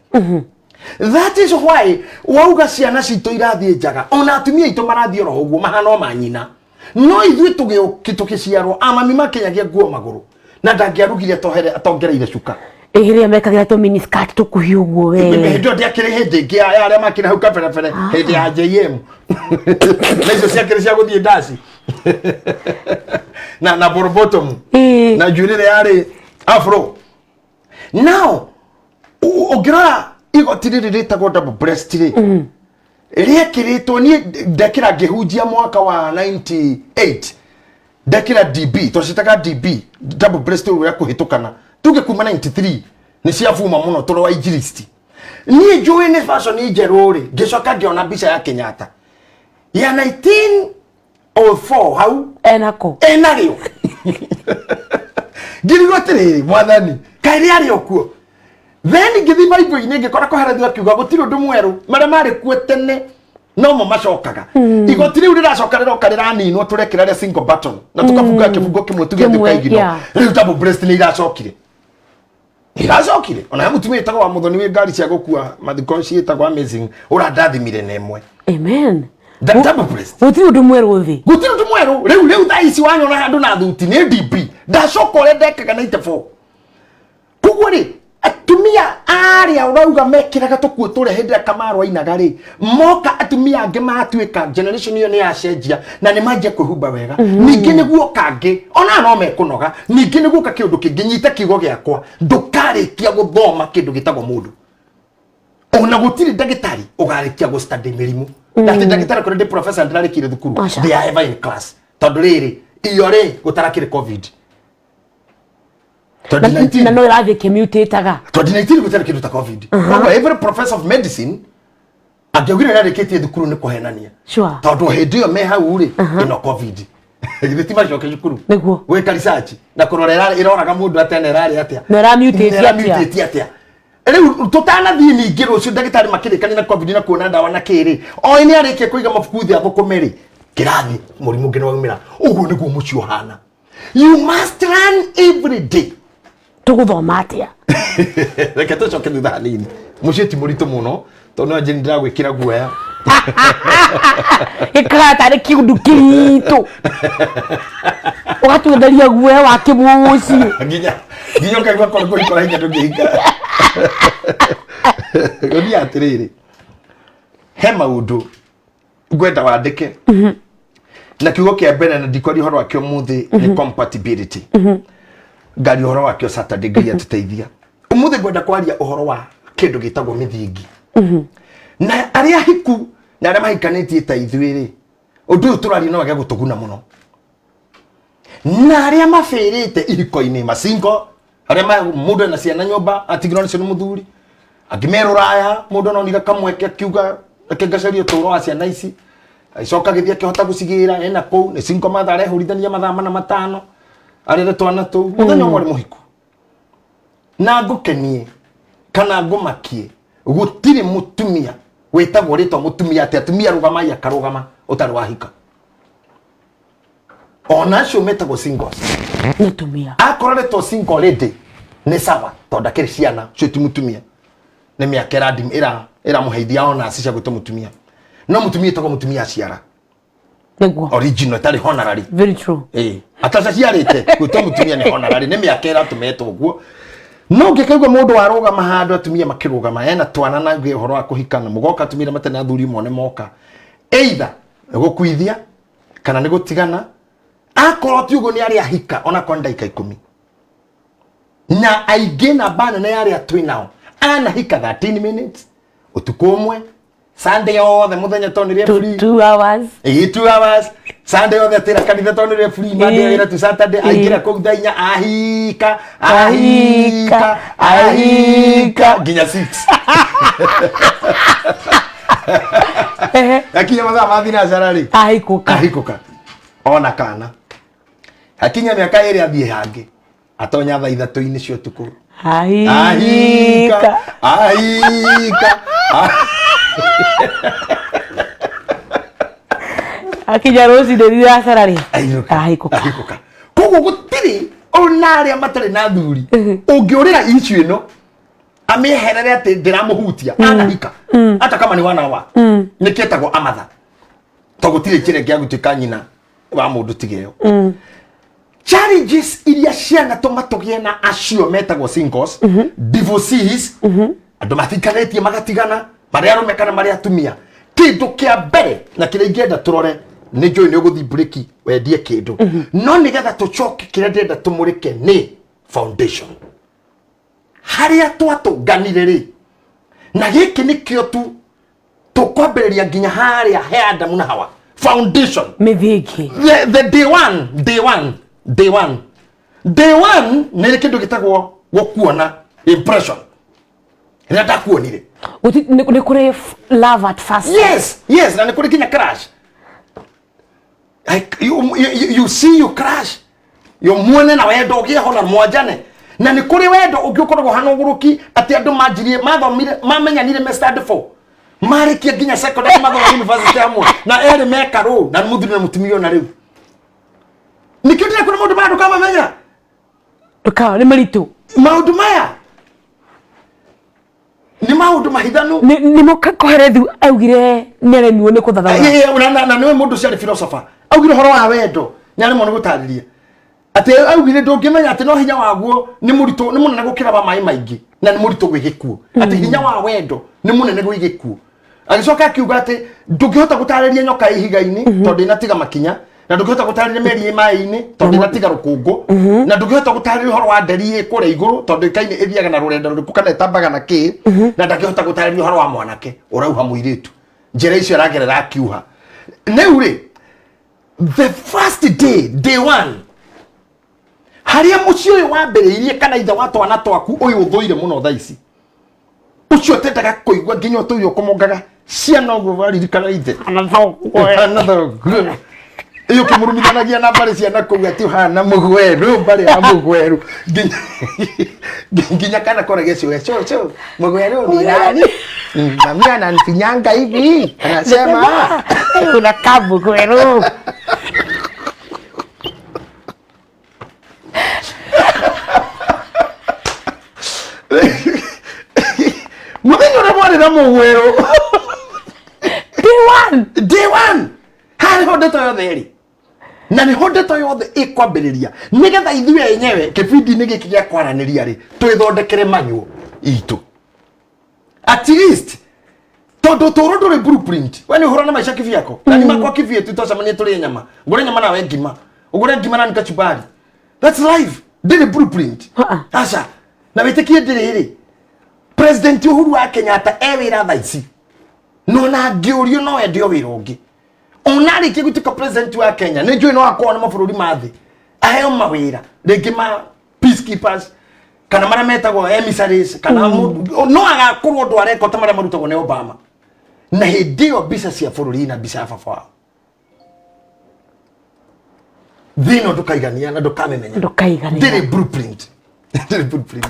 That is why wauga ciana citũ irathiĩ njaga, ona atumia aitũ marathiĩ oro ũguo, mahana o manyina. No ithuĩ tũgĩciarwo, amami makinyagia nguo magũrũ na ndangĩarugire atongereire cuka. Ĩrĩa mekagĩra tũ mini skirt tũkuhĩ ũguo we. Hĩndĩ ĩyo ndiakĩrĩ hĩndĩ ĩngĩ ya arĩa makĩrĩ hau kaberebere, hĩndĩ ya JM, na icio ciakĩrĩ cia gũthiĩ ndaci na borobotomu na njuĩrĩ ĩrĩa yarĩ afro. Now ũngĩrora igoti rĩrĩ rĩtagwo double breast rĩ, rĩekĩrĩtwo, niĩ ndekĩra ngĩhunjia mwaka wa 98, ndekĩra DB, twacitaga DB, double breast, ũrĩa kũhĩtũkana tuge kuma 93 nĩ ciabuma mũno tũrĩ wa injilisti. Niĩ njũĩ nĩ fashion njerũ rĩ, ngĩcoka ngĩona mbica ya Kenyatta ya 1904 hau. Enako? Enarĩo. Ngĩrigwo atĩrĩrĩ, mwathani, kaĩ rĩarĩ o kuo? Then ngĩthiĩ Bible-inĩ, ngĩkora kũherethu akiuga gũtirĩ ũndũ mwerũ, marĩa marĩ kuo tene nomo macokaga. Igoti rĩu rĩracoka rĩroka rĩraninwo, tũrekĩra rĩa single button na tũkabunga kĩbungo kĩmwe tuge Kĩmwe, tũkaigino. Rĩu double breast nĩ iracokire, iracokire. Ona he mũtumia wĩtagwo wa Mũthoni wĩ ngari cia gũkua mathiko ciĩtagwo Amazing, ũrandathimire na ĩmwe. Amen. Double breast. Gũtirĩ ũndũ mwerũ thĩ. Gũtirĩ ũndũ mwerũ. Rĩu thaa ici wanyona handũ na thuti nĩ DB, ndacoka ũrĩa ndekaga 94. Koguo rĩ, atumia arĩa ũrauga mekĩraga tũkuo tũrĩa hĩndĩ ĩrĩa Kamaru ainaga rĩ, moka atumia angĩ matuĩka generation ĩyo nĩ yacenjia na nĩ manjia kwĩhumba wega. Ningĩ nĩ guoka angĩ ona no mekũnoga, ningĩ nĩ guoka kĩũndũ kĩngĩ. Nyita kiugo gĩakwa, ndũkarĩkia gũthoma kĩndũ gĩtagwo mũndũ, ona gũtirĩ ndagĩtarĩ ũgarĩkia gũ study mĩrimũ. Atĩ ndagĩtarĩ kũrĩ ndĩ professor ndĩrarĩkire thukuru. Aca. They are ever in class, tondũ rĩrĩ iyo rĩ gũtarakĩrĩ COVID 2019. Na no ĩrathiĩ kĩmutĩtaga. 2019 gũtarĩ kĩndũ ta COVID. Koguo every professor of medicine angĩaugire nĩarĩkĩtie thukuru nĩ kũhenania. Tondũ hĩndĩ ĩyo me hau rĩ, ĩno COVID githĩ ti macoke cukuru Nĩguo. Gwĩka research na kũrora ĩroraga mũndũ atĩa na ĩrarĩ atĩa. Na ĩramutĩtie Na ĩramutĩtie atĩa. Rĩu tũtanathiĩ ningĩ rũciũ ndagĩtarĩ makĩrĩkania na COVID na kuona ndawa na kĩrĩ oĩ nĩ arĩkia kũiga mabuku thĩ athũkũme rĩ kĩrathi, mũrimũ ũngĩ nĩ waumĩra. Ũguo nĩguo mũciĩ ũhana. You must run every day. Tũgũthoma atĩa? Reke tũcoke thutha hanini. Mũciĩ ti mũritũ mũno, tondũ no njĩni ndĩragwĩkĩra guoya. Gĩkaga tarĩ kĩũndũ kĩritũ, ũgatuenderia guoya wa kĩmũciĩ. Nginya ũkaigua korwo kũhikora hinya ndũngĩhika. Gũthiĩ atĩrĩrĩ, he maũndũ ngwenda wandĩke na kiugo kĩa mbere, na ndikwaria ũhoro wakĩo ũmũthĩ, nĩ compatibility. Ngaria ũhoro wakĩo Saturday, Ngai atũteithia. Ũmũthĩ ngwenda kwaria ũhoro wa kĩndũ gĩtagwo mĩthingi, na arĩa hiku na arĩa mahikanĩtie ta ithuĩ rĩ, ũndũ ũyũ tũraria no wage gũtũguna mũno, na arĩa mabĩrĩte ihiko-inĩ, masingo, arĩa mũndũ ena ciana nyũmba atigirwo nacio nĩ mũthuri, angĩ me rũraya, mũndũ anonire kamweke akiuga reke ngacarie ũtũũro wa ciana ici, agĩcoka agĩthiĩ akĩhota gũcigĩra ena kũu, nĩ single mother, arehũrithania mathaa mana matano arere twana tũu. Mũthenya ũmwe arĩ mũhiku na ngũkenie kana ngũmakie, gũtirĩ mũtumia wĩtagwo rĩtwa mũtumia atĩ atumia rũgamai akarũgama ũtarĩ wahika. Ona acio metagwo singles nĩ atumia. Akorwo rĩtwo single lady nĩ sawa, tondũ ndakĩrĩ ciana, ũcio ti mũtumia, nĩ mĩaka ĩramũheithia ona cia gwĩtwo mũtumia. No mũtumia ĩtagwo mũtumia aciara. Original, ĩtarĩ honorary. Very true. Ĩĩ, atacaciarĩte gwĩtwo mũtumia nĩ honorary, nĩ mĩaka ĩratũmetwo ũguo. No ngĩkaigua mũndũ warũgama handũ atumia makĩrũgama ena twana na ngĩ ũhoro wa kũhikana, mũgoka atumia arĩa matarĩ na athuri mone moka either nĩ gũkuithia kana nĩ gũtigana. Akorwo ti ũguo, nĩ arĩa ahika onakorwo nĩ ndagĩka 10, na aingĩ namba nene ya arĩa twĩ nao anahika 13 minutes, ũtukũ ũmwe, Sunday yothe mũthenya tondũ nĩrĩo free. 2 hours. Ĩĩ, 2 hours, Sunday yothe atĩra kanitha tondũ nĩrĩo free, Monday wĩra tu, Saturday aingĩra kũu thaa 4, ahika ahika ahika nginya 6. Akinya mathaa ma thinacara rĩ, ahikũka. Ahikũka ona kana akinya mĩaka 2 athiĩ hangĩ, atonya thaa 3-inĩ cia ũtukũ, ahika ahika ahika. Akinya rũcinĩ riracara rĩ Ainũka. Ahikũka. Ahikũka. Koguo gũtirĩ ona arĩa matarĩ na athuri ũngĩũrĩra issue ĩno amĩeherere atĩ ndĩramũhutia anahika hata kama ni wana wa nĩkĩetagwo amatha to gũtirĩ njĩra ĩngĩ ya gũtuĩka nyina wa mũndũ tiga ĩyo. Challenges iria cianatũma tũgĩe na acio metagwo singles, divorcees, andũ matiganĩtie magatigana, marĩ arũme kana marĩ atumia, kĩndũ kĩa mbere na kĩrĩa ingĩenda tũrore, nĩ njũĩ nĩ ũgũthiĩ break wendie kĩndũ, no nĩgetha tũcoke kĩrĩa ndĩrenda tũmũrĩke nĩ foundation harĩa twatũnganire rĩ, na gĩkĩ nĩkĩo tu tũkwambĩrĩria nginya harĩa he Adamu na Hawa, foundation. Mĩthingi. The day one, day one, day one, day one nĩ kĩndũ gĩtagwo gũkuona, impression, rĩrĩa ndakuonire. Nĩ kũrĩ love at first sight. Yes, na nĩ kũrĩ nginya crash, like you see, you crash, yo muone na wendo ũgĩe ho na mwanjane. Na nĩ kũrĩ wendo ũngĩ ũkoragwo hana ũgũrũki, atĩ andũ manjirie, mathomire, mamenyanire me standard 4, marĩkia nginya secondary, mathoma university hamwe, na erĩ mekarũ na nĩ mũthuri na mũtumia. Ona rĩu nĩkĩo ndĩrekũra maũndũ maya ndũkamamenya. Ndũka nĩ maritũ. Maũndũ maya nĩ maũndũ mahithanu. Nĩmo Koherethu augire nĩ aremirwo nĩ kũthathaũra. Na nĩwe mũndũ ũcio arĩ philosopher, augire ũhoro wa wendo nĩ aremwo nĩ gũtarĩria, atĩ augire ndũngĩmenya atĩ no hinya waguo nĩ mũritũ, nĩ mũnene gũkĩra wa maĩ maingĩ, na nĩ mũritũ gwĩ gĩkuũ, atĩ hinya wa wendo nĩ mũnene gwĩ gĩkuũ. Agĩcoka akiuga atĩ ndũngĩhota gũtarĩria nyoka ĩ ihiga-inĩ tondũ ĩnatiga makinya, na ndũngĩhota gũtarĩria meri ĩ maĩ-inĩ tondũ ĩnatiga rũkũngũ, na ndũngĩhota gũtarĩria ũhoro wa nderi ĩ kũrĩa igũrũ tondũ ĩkaine ĩthiaga na rũrenda rũrĩkũ kana ĩtambaga na kĩ, na ndangĩhota gũtarĩria ũhoro wa mwanake ũrauha mũirĩtu, njĩra icio aragerera akiuha. Rĩu rĩ, the first day, day one, harĩa mũciĩ ũyũ wambĩrĩirie, kana ithe wa twana twaku ũyũ ũthũire mũno thaa ici, ũcio ũtendaga kũigua nginya ũtũire ũkũmũngaga ciana ũguo waririkana ithe. Hana thoguo. Ĩyo ũkĩmũrumithanagia na mbarĩ ciana kũu atĩ ũhana mũgweru, mbarĩ ya mũgweru, nginya kana koragia cio, "Cũcũ, mũgweru ni nani?" Mami ananifinyanga hivi, anasema unakaa mũgwerũ. Mũthenya ũrĩa mwarĩ na mũgwerũ. Day one. Day one, harĩ ho ndeto yothe ĩrĩ, na nĩho ndeto yothe ĩkwambĩrĩria, nĩgetha ithuĩ enyewe kĩbindi-inĩ gĩkĩ gĩa kwaranĩria rĩ, twĩthondekere manyuo itũ at least, tondũ ũtũũro ndũrĩ blueprint. We nĩ ũhũrana maica kivyako na ni makwa kivie tu, twacemania tũrĩe nyama, ngũre nyama nawe ngima, ũgũre ngima na kachumbari. That's life, ndĩrĩ blueprint. Ha-a. Aca, na wĩtĩkie ndĩrĩ rĩ, President Uhuru wa Kenyatta e wĩra thaa ici, no na angĩũrio no ende o wĩra ũngĩ ona arĩkia gũtuĩka president wa Kenya. Nĩ njũĩ no akorwo nĩ mabũrũri ma thĩ aheo mawĩra rĩngĩ ma peacekeepers kana marĩa metagwo emissaries, kana no agakorwo ũndũ areka ta marĩa marutagwo nĩ Obama, na hĩndĩ ĩyo mbica cia bũrũri na mbica ya baba wao thĩ ĩno ndũkaigania na ndũkamĩmenya. Ndũkaigania. Ndĩrĩ blueprint, ndĩrĩ blueprint.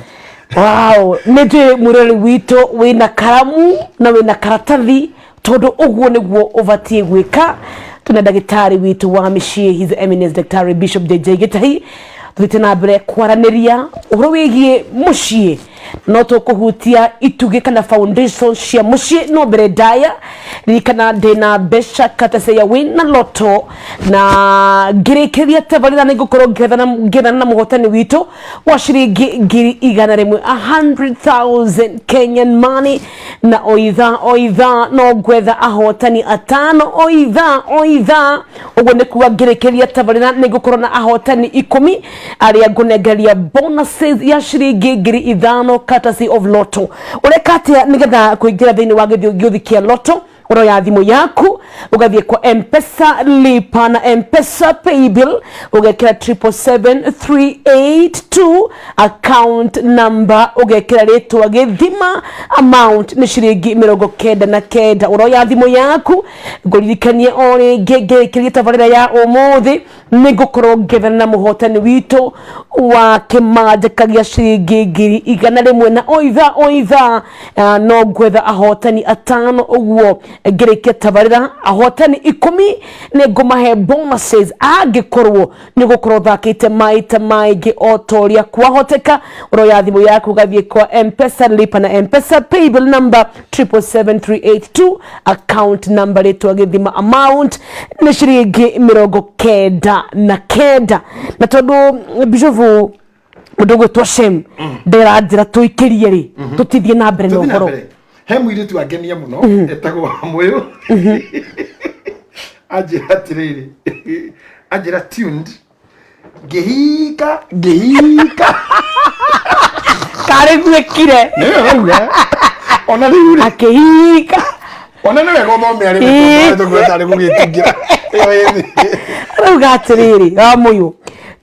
Wow, nĩ njũĩ mwĩrori witũ wĩna karamu na wĩna karatathi, tondũ ũguo nĩguo ũbatiĩ gwĩka. Tũna ndagĩtarĩ witũ wa mĩciĩ, His Eminence Daktari Bishop JJ Gĩtahi, tũthiĩte na mbere kwaranĩria ũhoro wĩgiĩ mũciĩ, no tũkũhutia itugĩ kana foundation cia mũciĩ. No mbere ndaya, ririkana ndĩna mbeca katase ya win na loto, na ngĩrĩkĩrĩria tabarĩra nĩ ngũkorwo ngĩethana na mũhotani witũ wa ciringi 100,000, 100,000 Kenyan money. Na o ithaa o ithaa no ngwetha ahotani atano, o ithaa o ithaa. Ũguo nĩ kuga ngĩrĩkĩrĩria tabarĩra nĩ ngũkorwo na ahotani 10 arĩa ngũnengereria bonuses ya ciringi 5,000 courtesy of Lotto. Ũreka atĩa nĩgetha kũingĩra thĩinĩ wa gĩthũngũthi kĩa Lotto? Ũroya thimũ yaku ũgathiĩ kwa Mpesa lipa na Mpesa paybill, ũgekĩra 777382, account number ũgekĩra rĩtwa Gĩthima, amount nĩ ciringi 99. Ũroya thimũ yaku, ngũririkanie o rĩngĩ ngĩrĩkĩria tabarĩra ya ũmũthĩ nĩ ngũkorwo ngĩethana na mũhotani witũ wa kĩmanjĩka gĩa ciringi 100,000, na o ithaa o ithaa no ngwetha ahotani atano. Ũguo ngĩrĩkia tabarĩra ahotani 10 nĩ ngũmahe bonuses angĩkorwo nĩ ũgũkorwo ũthakĩte maita maingĩ o ta ũrĩa kwahoteka. Ũroya thimũ yaku ũgathiĩ kwa Mpesa lipa na Mpesa paybill number 777382, account number rĩtwa Gĩthima, amount nĩ ciringi 99. Na tondũ bishofu mũndũ ũgwĩtwo Shem nderanjĩra tũikĩrie rĩ, tũtithiĩ na mbere na Tũthiĩ na ũhoro. mbere. He mũirĩtu angenia mũno etagwo Wamũyũ, anjĩra atĩrĩrĩ, anjĩra tuned ngĩhika ngĩhika. Karĩ gwĩkire. Nĩwe rauga ona rĩu rĩ. Akĩhika. Ona nĩ wega ũthome arĩ tũgwetarĩ gũgĩtingĩra ĩyo ĩthĩ. Rauga atĩrĩrĩ, Wamũyũ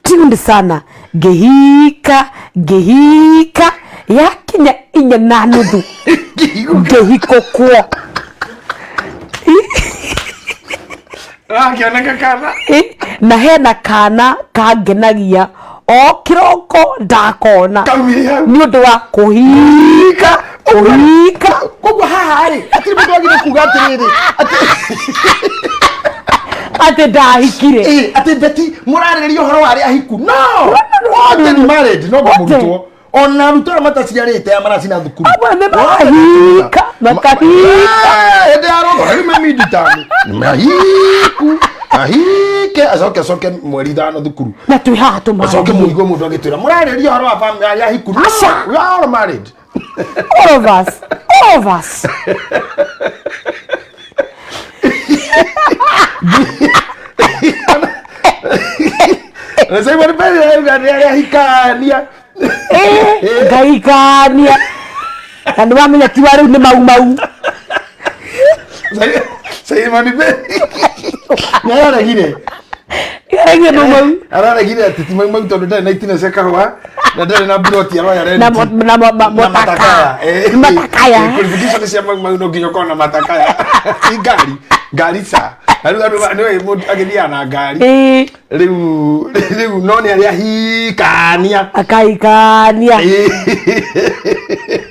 tuned sana, ngĩhika ngĩhika, yakinya 4:30 ngĩhikũkwo. Akĩoneka kana. Na hena kana kangenagia o kĩroko ndakona. Kaumire hau. Nĩ ũndũ wa kũhika kũhika. Koguo haha rĩ, hatirĩ mũndũ wagĩrĩire kuga atĩrĩrĩ atĩ atĩ ndahikire. Atĩ Beti mũrarĩrĩria ũhoro wa arĩa ahiku, no othe nĩ married, no Othe. mũrutwo ona arutwo arĩa mataciarĩte aya maracina thukuru. Amwe nĩ marahika, makahika. Hĩndĩ ya rũtho rĩu me midterm nĩ mahiku ahike acoke mweri 5 thukuru. Na twĩ haha acoke tũmarĩrie. Mũigue mũndũ agĩtwĩra mũrarĩrĩria ũhoro wa family arĩa ahiku, no. Aca. We are all married. All of us, all of us. Na Simon Perry arauga nĩ arĩa ahikania. Ngahikania na nĩ wamenya tiwa rĩu nĩ mau mau. Simon Perry nĩ araregire. Nĩaragia mau mau. Araregire atĩ ti mau mau tondũ ndarĩ na itina cia kahũa na ndarĩ na buroti aroya rent. Na matakaya. Matakaya. Qualification cia mau mau no nginya ũkorwo na matakaya. Ti ngari ngari ca na rĩu andũ nĩwe mũndũ agĩthiaga na ngari. Rĩu no nĩ arĩa ahikania. Akahikania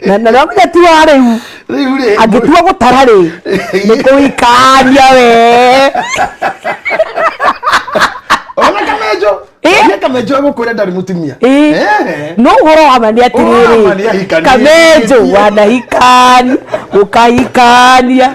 na nĩwamenya tiwa rĩu. Rĩu rĩ. Angĩtua gũtara rĩ, nĩ kũhikania we. Ona Kamenjo. Nĩ Kamenjo egũkwĩra ndarĩ mũtumia. No ũhoro wa ma nĩ Ũhoro wa ma nĩ atĩrĩrĩ, ahikania. Kamenjo wanahikania ũkahikania.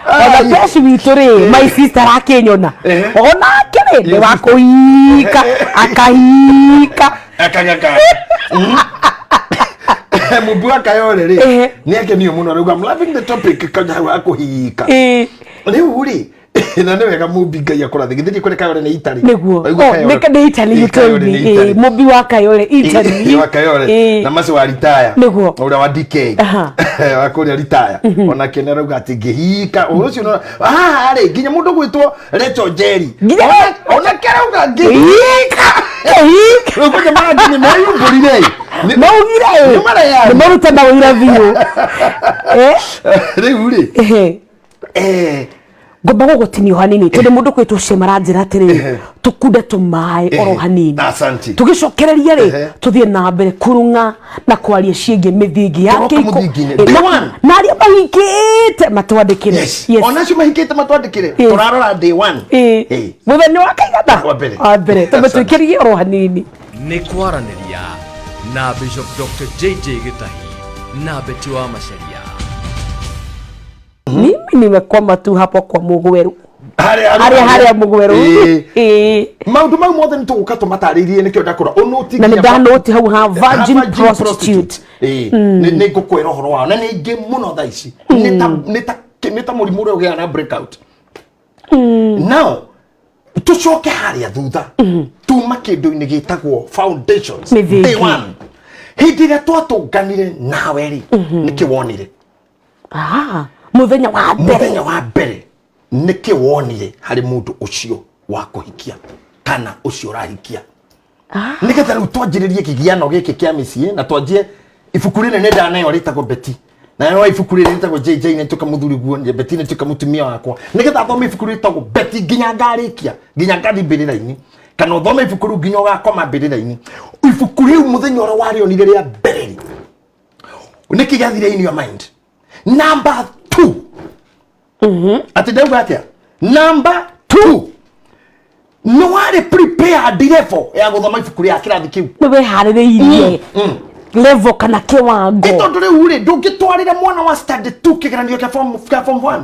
Ona Peci witũ rĩ, my sister akĩnyona, onake rĩ nĩ wa kũhika akahika. Akagaka Mũmbi wa Kayore rĩ, nĩ akenio mũno, arauga, "I'm loving the topic." Kanya hau akũhika. Rĩu rĩ, na nĩ wega Mũmbi, Ngai akũrathime. Githĩ ndikwĩre Kayore nĩ Italy? Nĩguo. Waigua Oh, Kayore? nĩ Italy, you told Kayore me. nĩ Italy. Mũmbi wa Kayore Italy. Wa Kayore na macio wa ritaya. Ũrĩa wa DK wa kũrĩa ritaya onake nĩ arauga atĩ ngĩhika ũhoro ũcio haha rĩ, nginya mũndũ gwĩtwo Rachel Njeri onake arauga ngĩhika. Kĩhika. Rĩu kwanja marangĩ nĩ meyumbũrire. Maugire. Nĩ mareyaria. Nĩ maruta mawĩra biũ. Rĩu rĩ, Ngomba gũgũtinio hanini tondũ mũndũ kwĩtwo Shema aranjĩra atĩrĩrĩ, tũkunde tũmaĩ oro hanini. Asante. Tũgĩcokereria rĩ, tũthiĩ na mbere kũrung'a na kwaria ciĩgiĩ mĩthingi ya Tũroka kĩhiko. mũthingi-inĩ. Na- Day one. Na arĩa mahikĩte matwandĩkĩre. Yes. Onacio mahikĩte matwandĩkĩre. Tũrarora day one. Mũthenya wa kaigana? Wa mbere. Wa mbere. Asante. Tũmĩtwĩkĩrie oro hanini. Nĩ kwaranĩria na Bishop Dr. JJ Gĩtahi na Beti wa Macharia. Mimi nimekwama tu hapo kwa Mugweru. Harĩa Harĩa Mugweru. Maũndũ mau mothe nĩ tũgũka tũmatarĩrie, nĩkĩo ndakũra ũnũti. Na nĩ ndanoti hau ha virgin prostitute. Nĩ ngũkwĩra ũhoro wao na nĩ aingĩ mũno thaa ici. Nĩ ta mũrimũ ũrĩa ũgĩaga na breakout. Now tũcoke harĩa thutha, tuma kĩndũ-inĩ gĩtagwo foundations. Mĩthingi. Day one. Hĩndĩ ĩrĩa twatũnganire nawe rĩ, nĩkĩ wonire? Ah, muthenya wa mbere. Mũthenya wa mbere nĩkĩ wonire harĩ mũndũ ũcio wa kũhikia kana ũcio ũrahikia? Nĩgetha rĩu twanjĩrĩrie kĩgiano gĩkĩ kĩa mĩciĩ na twanjie ibuku rĩrĩ nĩ ndaneo rĩtagwo Beti, nayo ibuku rĩrĩ rĩtagwo JJ nĩ tuĩka mũthuri guo, Beti nĩ tuĩka mũtumia wakwa, nĩgetha thome ibuku rĩtagwo Beti nginya ngarĩkia, nginya ngathiĩ mbĩrĩra-inĩ, kana ũthome ibuku rĩu nginya ũgakoma mbĩrĩra-inĩ. Ibuku rĩu mũthenya ũrĩa warĩonire rĩa mbere rĩ, nĩkĩ gĩathire in your mind? Number two, atĩ ndauga atĩa? Number two, nĩ warĩ prepared level ya gũthoma ibuku rĩa kĩrathi kĩu? Nĩ weharĩrĩirie level kana kĩwango? Ĩ tondũ rĩu rĩ, ndũngĩtwarĩra mwana wa standard 2 kĩgeranio kĩa form 1.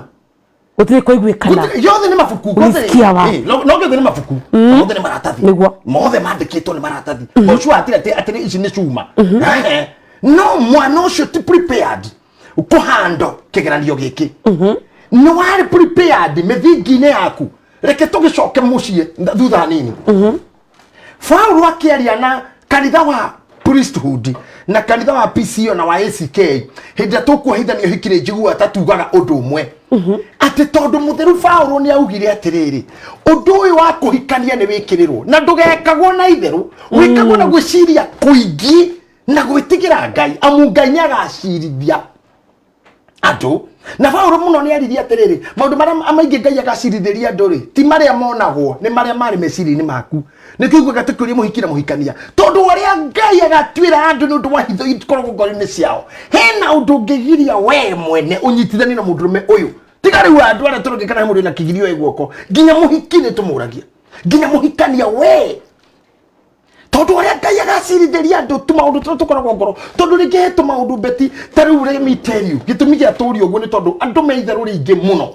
Gũtirĩ kũiguĩkana. Yothe nĩ mabuku gothe. Ulisikia wa? Ĩ, no gĩothe nĩ mabuku, mothe nĩ maratathi. Mothe mandĩkĩtwo nĩ maratathi ũcio, hatirĩ atĩ ici nĩ cuma. Ehe. No mwana ũcio ti prepared kũhando kĩgeranio gĩkĩ. Nĩ warĩ prepared mĩthingi-inĩ yaku? Reke tũgĩcoke mũciĩ thutha hanini. Paulo akĩaria na kanitha wa priesthood na kanitha wa PCO na wa ACK, hĩndĩ ĩrĩa tũkuohithanio hiki rĩ, njiguaga ta tugaga ũndũ ũmwe, atĩ tondũ mũtheru Paulo nĩ augire atĩrĩrĩ, ũndũ ũyũ wa kũhikania nĩ wĩkĩrĩrwo na ndũgekagwo na itherũ, wĩkagwo na gwĩciria kũingĩ na gwĩtigĩra Ngai, amu Ngai nĩ agacirithia andũ. Na Paulo mũno nĩ aririe atĩrĩrĩ, maũndũ marĩa maingĩ Ngai agacirithĩria andũ rĩ, ti marĩa monagwo, nĩ marĩa marĩ meciria-inĩ maku. Nĩ kĩiguaga tũkĩũria mũhiki na mũhikania, tondũ ũrĩa Ngai agatuĩra andũ nĩ ũndũ wa hitho ikoragwo ngoro-inĩ ciao. Hena ũndũ ũngĩgiria wee mwene ũnyitithanie na mũndũrũme ũyũ? Tiga rĩu andũ arĩa tũrũngĩ kana he mũndũ wĩna kĩgirio ĩ guoko, nginya mũhiki nĩ tũmũragia, nginya mũhikania wee, tondũ ũrĩa Ngai agacirithĩria andũ tũmaũndũ tũrĩa tũkoragwo ngoro, tondũ rĩngĩ he tũmaũndũ beti ta rĩu. Let me tell you, gĩtũmi gĩa tũri ũguo nĩ tondũ andũ me itherũ rĩingĩ mũno.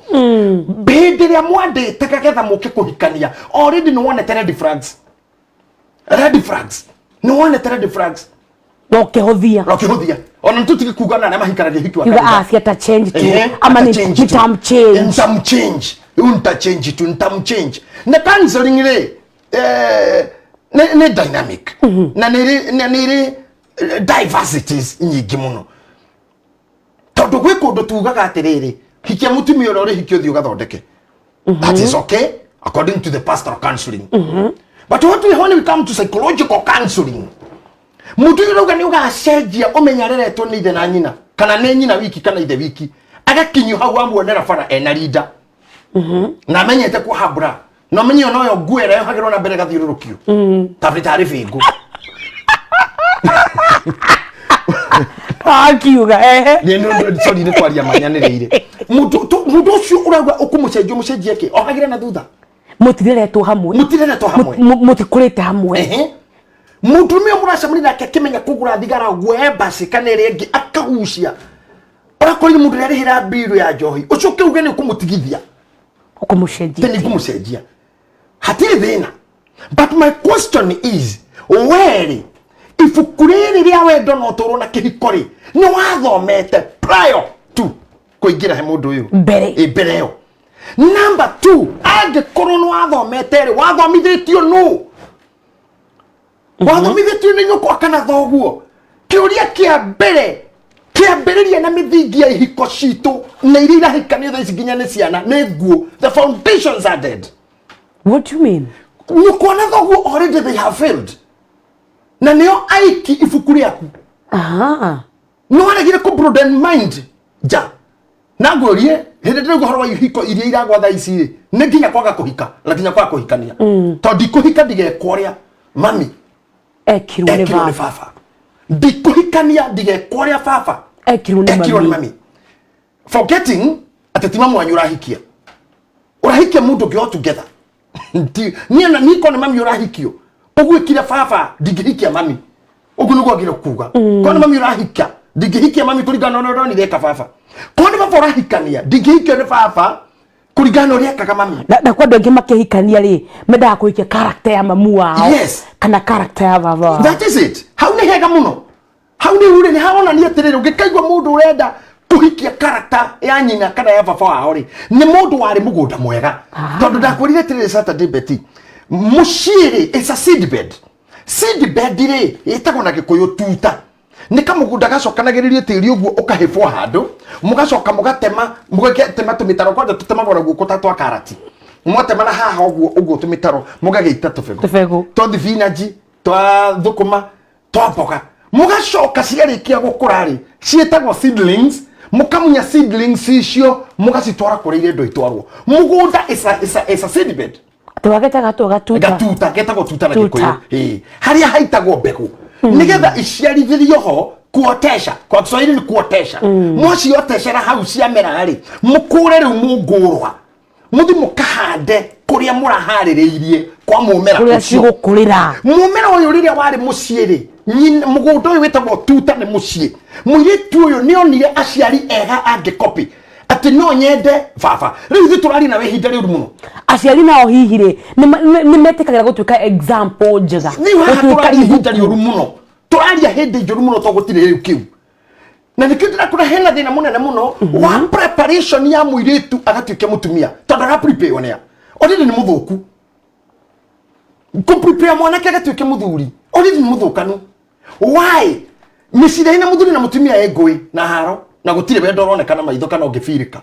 Hĩndĩ ĩrĩa mwandĩte getha mũke kũhikania, already nĩ wonete red flags, red flags, nĩ wonete red flags. Na ũkĩhũthia. Na ũkĩhũthia. Ona nĩ tũtige kuga na arĩa mahikanagia hiki wa Kiuga kanitha. ah, si change tu. Ehe, Ama ni ata change ni tu. term change. Nitamchange rĩu, nitachange tu, nitamchange. Na counseling rĩ, nĩ dynamic na nĩ ĩrĩ diversities nyingĩ mũno, tondũ gwĩ kũndũ tugaga atĩrĩrĩ, hikia mũtumia ũrĩa ũrĩ hiki, ũthiĩ ũgathondeke. That is okay according to the pastoral counseling, but when we come to psychological counseling, mũndũ ũyũ ũrauga nĩ ũgacenjia, ũmenye areretwo nĩ ithe na nyina, kana nĩ nyina wiki kana ithe wiki, agakinyio hau amuonera bara ena rinda na amenyete kuoha mbura, na ũmenye ĩyo noyo nguo ĩrĩa yohagĩrwo na mbere ĩgathiũrũrũkio tarĩ bĩngũ. Akiuga ehe. Sorry, nĩ kwaria manyanĩrĩire. Mũndũ ũcio ũrauga ũkũmũcenjia, ũmũcenjie kĩ? Ohagĩre na thutha. Mũtireretwo hamwe. Mũtireretwo hamwe. Mũtikũrĩte hamwe. Ehe. Mũndũrũme ũyũ mũracemania nake akĩmenya kũgũra thigara ũguo embassy kana ĩrĩa ĩngĩ akagucia, ũrakorire mũndũ ũrĩa arĩhĩra mbiru ya njohi, ũcoke uge nĩ ũkũmũtigithia? Ũkũmũcenjia. Tene ngũmũcenjia, hatirĩ thĩna. But my question is, werĩ ibuku rĩrĩ rĩa wendo na ũtũũro na kĩhiko rĩ, nĩ wathomete prior to kũingĩra he mũndũ ũyũ? Mbere. Ĩ, mbere ĩyo. Number two, angĩkorwo nĩ wathomete rĩ, wathomithĩtio nũ? Wathomithĩtio nĩ nyũkwa kana thoguo? Kĩũria kĩa mbere kĩambĩrĩria na mĩthingi ya ihiko citũ na iria irahikanio thaa ici nginya nĩ ciana nĩ nguo. The foundations are dead. What do you mean? Nyũkwa na thoguo already they have failed, na nĩo aiki ibuku rĩaku. Nĩ waregire kũ broaden mind ja na ngũrie hĩndĩ ndĩrauga ũhoro wa ihiko iria iragwa thaa ici rĩ, nĩ nginya kwaga kũhika na nginya kwaga kũhikania, tondũ ndikũhika ndigekwo ũrĩa mami ekirwo nĩ ekirwo nĩ baba. Baba, ndikũhikania ndigekwo ũrĩa baba ekirwo nĩ ekirwo nĩ mami. Mami, forgetting atĩ ti mamu wanyu ũrahikia, ũrahikia mũndũ ũngĩ altogether. Niĩ na niko nĩ mami ũrahikio ũguĩkire baba, ndingĩhikia mami. Ũguo nĩguo agire kuga. Korwo nĩ mami ũrahikia, ndingĩhikia mami kũringana na ũrĩa ũronire eka baba. Korwo nĩ baba ũrahikania, ndingĩhikio nĩ baba kũringana na ũrĩa ekaga mami. Na kwa andũ aingĩ makĩhikania rĩ, mendaga kũhikia character ya mamu wao kana character ya baba wao. That is it. Hau nĩ hega mũno. Hau nĩ urĩ nĩ haronania atĩrĩrĩ, ũngĩkaigua mũndũ ũrenda kũhikia karata ya nyina kana ya baba wao rĩ, nĩ mũndũ warĩ mũgũnda mwega. Tondũ ndakwĩrire atĩrĩrĩ Saturday, Betty, mũciĩ rĩ is a seed bed. Seed bed rĩ, ĩtagwo na Gĩkũyũ tuta. Nĩ kamũgũnda gacokanagĩrĩrio tĩri ũguo ũkahĩbwo handũ, mũgacoka mũgatema, mũgatema tũmĩtaro, kwanja tũtemagwo na guoko ta twa karati. Mwatema na haha ũguo ũguo tũmĩtaro, mũgagĩita tũbegũ. Tũbegũ. Twa thibinanji, twa thũkũma, twa mboga. Mũgacoka ciarĩkia gũkũra rĩ, ciĩtagwo seedlings, mũkamunya seedlings icio mũgacitwara kũrĩa irendwo itwarwo. Mũgũnda is a seedbed. Twageta gatua gatuta. Gatuta getagwo tuta na Tuta. Gĩkũyũ. Ĩĩ. Harĩa haitagwo mbegũ nĩgetha iciarithĩrio ho, kuotesha kwa Kiswahili ni kuotesha. Mwaciotecera hau ciamera rĩ, mũkũre rĩu mũngũrwa, mũthi mũkahande kũrĩa mũraharĩrĩirie kwa mũmera Kũrĩa ũcio. Cigũkũrĩra. Mũmera ũyũ rĩrĩa warĩ mũciĩ rĩ, mũgũnda ũyũ wĩtagwo tuta nĩ mũciĩ. Mũirĩtu ũyũ nĩ onire aciari ega angĩkopi atĩ no nyende baba. Rĩu ithuĩ tũraria nawe ihinda rĩũru mũno. Aciari nao hihi rĩ, nĩ metĩkagĩra gũtuĩka example njega? Rĩu haha Gũtuĩka tũraria ihinda ibuku. rĩũru mũno, tũraria hĩndĩ njũru mũno, to gũtirĩ rĩu kĩu na nĩkĩo ndĩrakũra hena thĩna mũnene mũno wa preparation ya mũirĩtu agatuĩke mũtumia, tondũ araprepare nĩa already nĩ mũthũku. Kũprepare mwanake agatuĩke mũthuri, already nĩ mũthũkanu. Why mĩciĩ ĩna mũthuri na mũtumia ĩ ngũĩ na haro na gũtirĩ wendo ũroneka na maitho kana ũngĩbirĩka?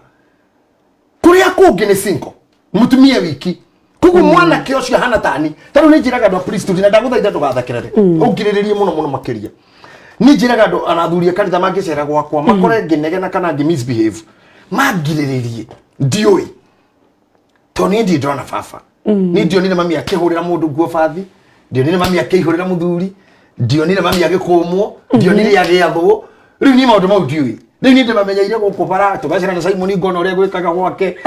Kũrĩa kũngĩ nĩ single, mũtumia wiki. Koguo mwanake ũcio ahana tani ta rĩu nĩ njĩraga andũ a priesthood, na ndagũthaitha ndũgathakerere, ũngirĩrĩrie mũno mũno makĩria. Nĩ njĩraga andũ ana athuri a kanitha mangĩcera gwakwa makore ngĩnegena kana ngĩ misbehave, mangirĩrĩrie, ndiũĩ, tondũ niĩ ndirĩ ndona baba. Niĩ ndionire mami akĩhũrĩra mũndũ nguo bathi, ndionire mami akĩihũrĩra mũthuri, ndionire mami agĩkũmwo, ndionire agĩathwo. Rĩu niĩ maũndũ mau ndiũĩ. Rĩu niĩ ndĩmamenyeire gũkũ bara, tũgacera na Simon, ngona ũrĩa gwĩkaga gwake.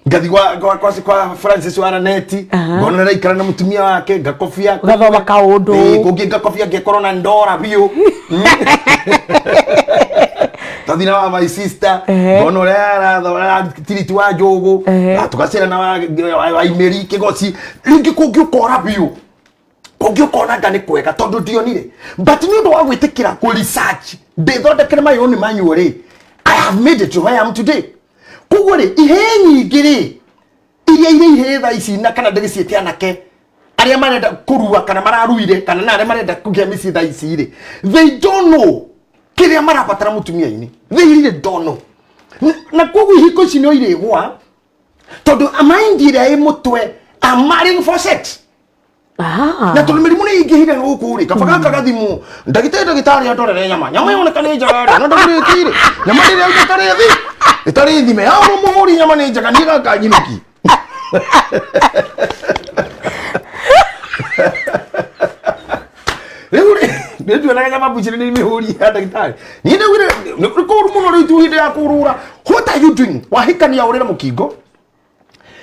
Ngathi kwa Francis wa Raneti, ngona araikara na mutumia wake, ngakobia. Ũgathoma kaũndũ. Ĩĩ, kũngĩ ngakobia ngĩkorwo na ndora biũ. Tathi na wa my sister, ngona ũrĩa aratiriti wa njũgũ. Na tũgacera na wa Imeri Kĩgoci rĩngĩ. Kũngĩ ũkora biũ, kũngĩ ũkona nga nĩ kwega, tondũ ndionire. But nĩ ũndũ wa gwĩtĩkĩra kũ research ndĩthondekere my own manual rĩ, I have made it to where I am today. Koguo rĩ, ihĩĩ nyingĩ rĩ, iria irĩ ihĩĩ thaa ici, na kana ndĩgĩciĩte anake arĩa marenda kũrua kana mararuire kana na arĩa marenda kũgĩa mĩciĩ thaa ici rĩ, they don't know kĩrĩa marabatara mũtumia-inĩ. They really don't know. Na koguo ihiko ici no irĩgwa, tondũ mind ĩrĩa ĩ mũtwe are marrying for sex. Na tondũ mĩrimũ nĩ ingĩhire gũkũ rĩ, kaba gaka gathimwo ndagĩtarĩ, ndagĩtarĩ andorere nyama, nyama yoneka nĩ njega rĩ, na ndagĩrĩti rĩ, nyama rĩrĩa ĩtarĩ thi ĩtarĩ thime ya mũhũri, nyama nĩ njega, niĩ gaka nyinũki. Rĩu rĩ, nĩ tuonaga nyama mbucĩrĩ nĩ mĩhũri ya ndagĩtarĩ. Niĩ ndaugire nĩ kũũru mũno. Rĩu tu hĩndĩ ya kũrũra, what are you doing? Wahikania ũrĩre mũkingo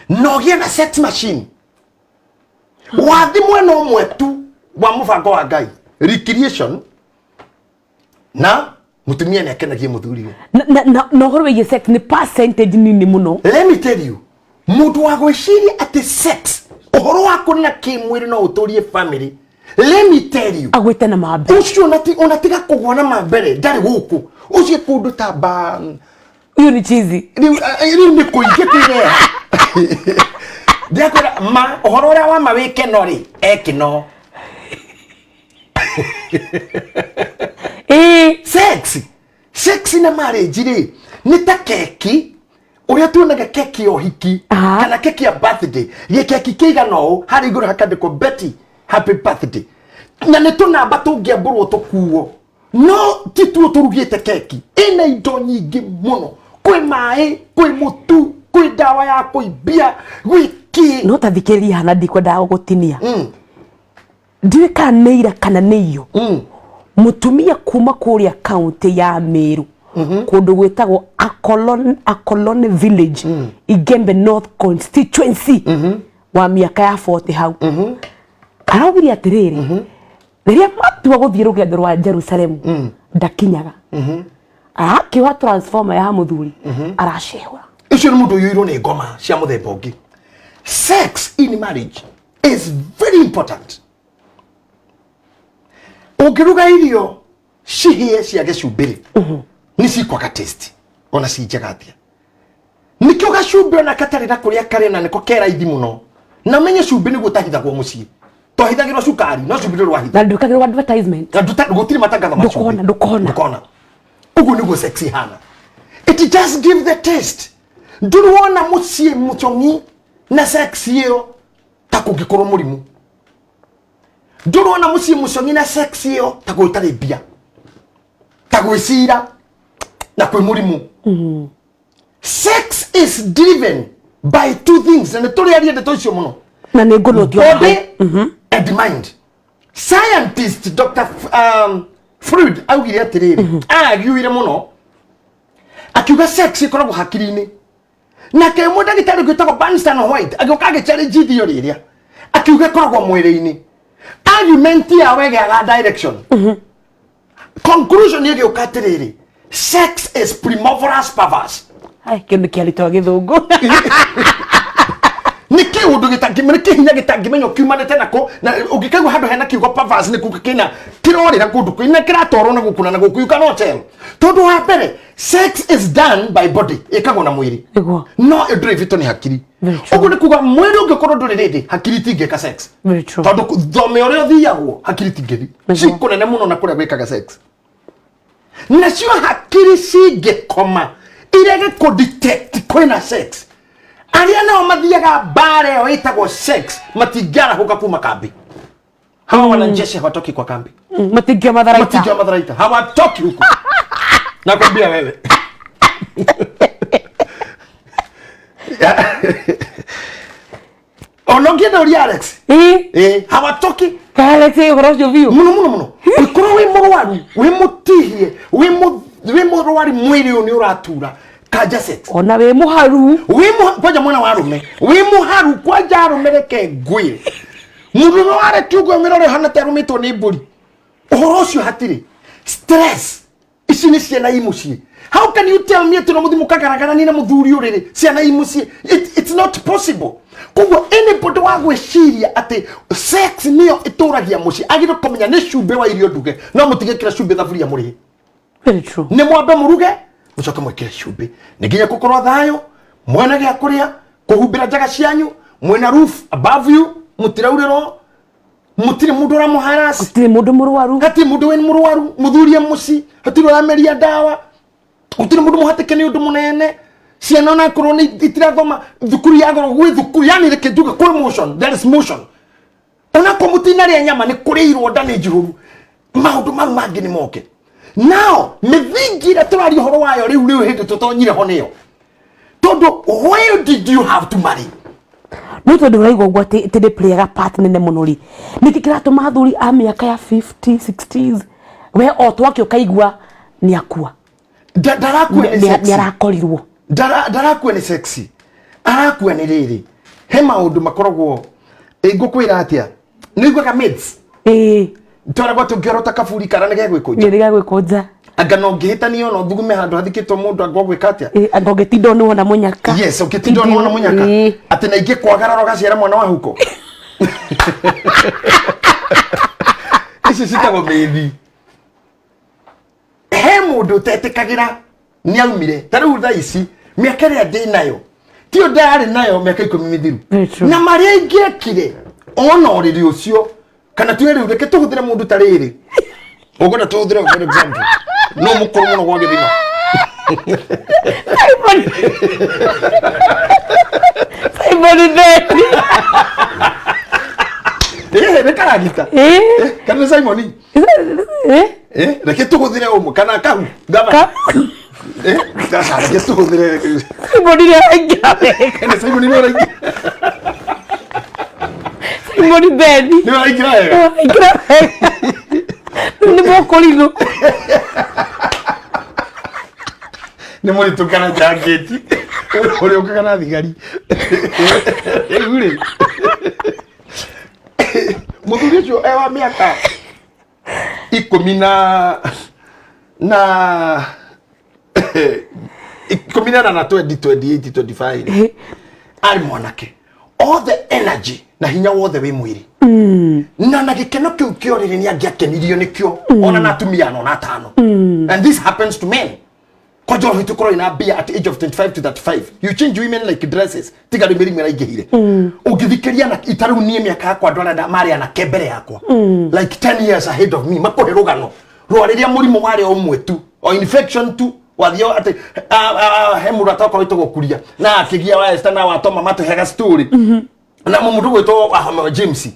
na ũgĩe na sex machine, wathi mwena ũmwe tu wa mũbango wa Ngai, recreation, na mũtumia nĩ akenagie mũthuriwe. Na ũhoro wĩgiĩ sex nĩ percentage nini mũno. Let me tell you, mũndũ wa gwĩciria atĩ sex, ũhoro wa kũnina kĩmwĩrĩ, no ũtũrie family, let me tell you, agwĩte na mambe. Ũcio onatiga kũgwa na mambere, ndarĩ gũkũ, ũcio kũndũ ta ba. Ũyũ nĩ chizi. Rĩu rĩu nĩ kũingĩ kwĩreha. Ndĩrakwĩra ma ũhoro ũrĩa wa ma wĩkeno rĩ, ekĩno. Sex na marriage rĩ, nĩ ta keki ũrĩa tuonaga, keki ya ũhiki kana keki ya birthday. Gĩkeki kĩigana ũũ, harĩa igũrũ hakandĩkwo "Betty, happy birthday", na nĩ tũnamba tũngĩambũrwo tũkuo, no ti tuo tũrugĩte keki. Ĩna indo nyingĩ mũno, kwĩ maĩ, kwĩ mũtu, kwĩ ndawa ya kũimbia, gwĩ kĩ. No ta thikĩrĩria hana, ndikwendaga gũgũtinia. Ndiũĩ kana nĩ ira kana nĩ iyo, mũtumia kuma kũrĩa kaunti ya Meru, kũndũ gwĩtagwo Akoloni, Akoloni village, Igembe North constituency, wa mĩaka ya 40 hau, araugire atĩrĩrĩ, rĩrĩa matua gũthiĩ rũgendo rwa Jerusalemu, ndakinyaga, arakĩoha transformer ya mũthuri, aracehũra. Ũcio nĩ mũndũ ũiyũirwo nĩ ngoma cia mũthemba ũngĩ. Sex in marriage is very important. Ũngĩruga irio cihĩe ciage cumbĩ rĩ, nĩ cikwaga taste ona ci njega atĩa. Nĩkĩo gacumbĩ ona katarĩ na kũrĩa karĩ na nĩko ke raithi mũno. Na menye cumbĩ nĩguo ũtahithagwo mũciĩ. Twahithagĩrwo cukari, no cumbĩ ndũrĩ wahithwo. Na ndwĩkagĩrwo advertisement. Na gũtirĩ matangatho ma cumbĩ. Ndũkona, ndũkona. Ndũkona. Ũguo nĩguo sex ihana. It just give the taste. Ndũrĩ wona mũciĩ mũcong'i na sex ĩyo ta kũngĩkorwo mũrimũ. Ndũrĩ wona mũciĩ mũcong'i na sex ĩyo ta gũtarĩ mbia. Ta gwĩcira na kwĩ mũrimũ. Sex is driven by two things na nĩ tũrĩ aria ndeto icio mũno. Na nĩ ngũnũtio. Body and mind. Scientist Dr. Freud augire atĩrĩrĩ, agiuire mũno akiuga sex ĩkoragwo hakiri-inĩ. Nake ũmwe ndagĩtarĩ gwĩtagwo Bernstein White agĩũka agĩchallenge theory ĩrĩa akiuga ĩkoragwo mwĩrĩ-inĩ. Argument yao ĩgĩaga direction. Conclusion ĩgĩũka atĩrĩrĩ, sex is primovorous perverse. Ai, kĩu nĩ kĩarĩtwa gĩthũngũ. Nĩ kĩũndũ gĩtangĩmenya, nĩ kĩhinya gĩtangĩmenywo kiumanĩte nako, na ũngĩkaigua handũ hena kiugo perverse nĩ kuga kĩna kĩrorĩra kũndũ kwĩna kĩratwarwo na gũkũ na gũkũ, you cannot tell. Tondũ wa mbere, sex is done by body, ĩkagwo na mwĩrĩ. Nĩguo. No ĩndrivĩtwo nĩ hakiri. Very true. Ũguo nĩ kuga mwĩrĩ ũngĩkorwo ndũrĩ rĩndĩ, hakiri itingĩka sex. Very true. Tondũ thome ũrĩa ũthiagwo, hakiri itingĩthi. Nĩguo. Ci kũnene mũno na kũrĩa gwĩkaga sex. Nacio hakiri cingĩkoma irege kũ detect kwĩna sex, arĩa nao mathiaga mbara ĩyo ĩtagwo sex matingĩarahũka kuma kambi. Hawa wanajeshi hawatoki kwa kambi. Matingĩoya matharaita. Matingĩoya matharaita, hawatoki huko. Nakwambia wewe. Ona ũngĩenda ũria Alex. Ĩĩ. Ĩĩ, hawatoki. Alex ĩ ũhoro ũcio biũ. Mũno mũno mũno. Ũngĩkorwo wĩ mũrwaru, wĩ mũtihie, wĩ mũrwaru mwĩrĩ ũyũ nĩ ũratura, kanja sex. Ona wĩ mũharu. Wĩ kwanja mwena wa arũme, wĩ mũharu kwanja arũme reke ngwĩre. Mũndũ ũrĩa warekia ũguo mĩrore ũhana ta arũmĩtwo nĩ mbũri. Ũhoro ũcio hatirĩ. Stress. Ici nĩ ciana i mũciĩ. How can you tell me atĩ no mũthiĩ mũkagaragaranie na mũthuri ũrĩrĩ ciana i mũciĩ? It's not possible. Koguo anybody wa gwĩciria atĩ sex nĩyo ĩtũragia mũciĩ agĩrĩirwo kũmenya nĩ cumbĩ wa irio nduge, no mũtigĩkĩra cumbĩ thaburia mũrĩhe. Very true. Nĩ mwambe mũruge mũcoke mwĩkĩre cumbĩ nĩ nginya gũkorwo thayũ, mwena gĩa kũrĩa, kũhumbĩra njaga cianyu, mwena roof above you, mũtiraurĩrwo, mũtirĩ mũndũ ũramũharas, Gũtirĩ mũndũ mũrwaru, hatirĩ mũndũ wĩ mũrwaru, mũthuri e mũciĩ, hatirĩ ũrameria ndawa, gũtirĩ mũndũ mũhatĩke nĩ ũndũ mũnene. Ciana onakorwo nĩ itirathoma thukuru ya goro, gwĩ thukuru, yani reke njuge kwĩ motion, there is motion. Onakorwo mũtinarĩa nyama nĩ kũrĩirwo nda nĩ njihũru, maũndũ mau mangĩ nĩ moke. Nao mĩthingi ĩrĩa tũraria ũhoro wayo rĩu rĩu hĩndĩ tũtonyire ho nĩyo, tondũ why did you have to marry? No tondũ ũraigua ũguo atĩ nĩ playaga part nene mũno rĩ, nĩkĩ kĩratũma athuri a mĩaka ya 50 60s we o twake ũkaigua nĩ akua? Ndarakua nĩ sexy. Nĩ arakorirwo. Ndarakua nĩ sexy, arakua nĩ rĩrĩ, he maũndũ makoragwo ngũkwĩra atĩa, nĩ iguaga myths. Ĩĩ. Twaragwo atĩ ũngĩorota kaburi kara nĩ gegwĩkũnja. Nĩ gegwĩkũnja. Anga no ngĩhĩtania no thugume handũ hathikĩtwo mũndũ anga ũgwĩka atĩa? Ĩĩ, anga ũngĩtinda nĩ wona mũnyaka. Yes, ũngĩtinda nĩ wona mũnyaka. Ĩĩ. Atĩ na ingĩ kwagarara ũgaciara mwana wa huko. Ici citagwo mĩthi. He mũndũ ũtetĩkagĩra nĩ aumire ta rĩu thaa ici mĩaka ĩrĩa ndĩ nayo tiyo ndarĩ nayo mĩaka 10 mĩthiru. Very true. Na marĩa ingĩekire ona ũrĩrĩ ũcio kana tuge rĩu reke tũhũthĩre mũndũ ta rĩrĩ ũngĩenda tũhũthĩre for example no mũkũrũ mũno gwa gĩthima. Simon. Simon Ndeti. Ĩĩ, nĩ karagita. Ĩĩ. Kana nĩ Simon? Ĩĩ. Reke tũhũthĩre ũmwe kana kahu gavana. Sasa reke tũhũthĩre Simon nĩ araingĩra wega. Kana Simon nĩ araingĩra. Simon Ndeti. Nĩ araingĩra wega. Araingĩra wega. Rĩu nĩ mũkũrithũ. Nĩ mũritũ kana njangĩti ũrĩa ũkaga na thigari. Rĩu rĩ mũthuri ũcio e wa mĩaka ikũmi na 18 20 28 25 arĩ mwanake, all the energy na hinya wothe wĩ mwĩrĩ na gĩkeno kĩu kĩa ũrĩrĩ nĩ angĩakenirio nĩkĩo ona na atumia ana ona atano. And this happens to men. Ko njohi tũkorwo ina mbia at age of 25 to 35, you change women like dresses. Tiga rĩu mĩrimũ ĩraingĩhire. Ũngĩthikĩria na itarĩu niĩ mĩaka yakwa, andũ arĩa marĩ anake mbere yakwa, like 10 years ahead of me, makũhe rũgano rwa rĩrĩa mũrimũ warĩ o ũmwe tu, o infection tu, wathio atĩ he mũrata wakwa wĩtagwo Kuria na akĩgia wa Esther na wa Toma matũheaga story na mũndũ gwĩtwo Wahoma James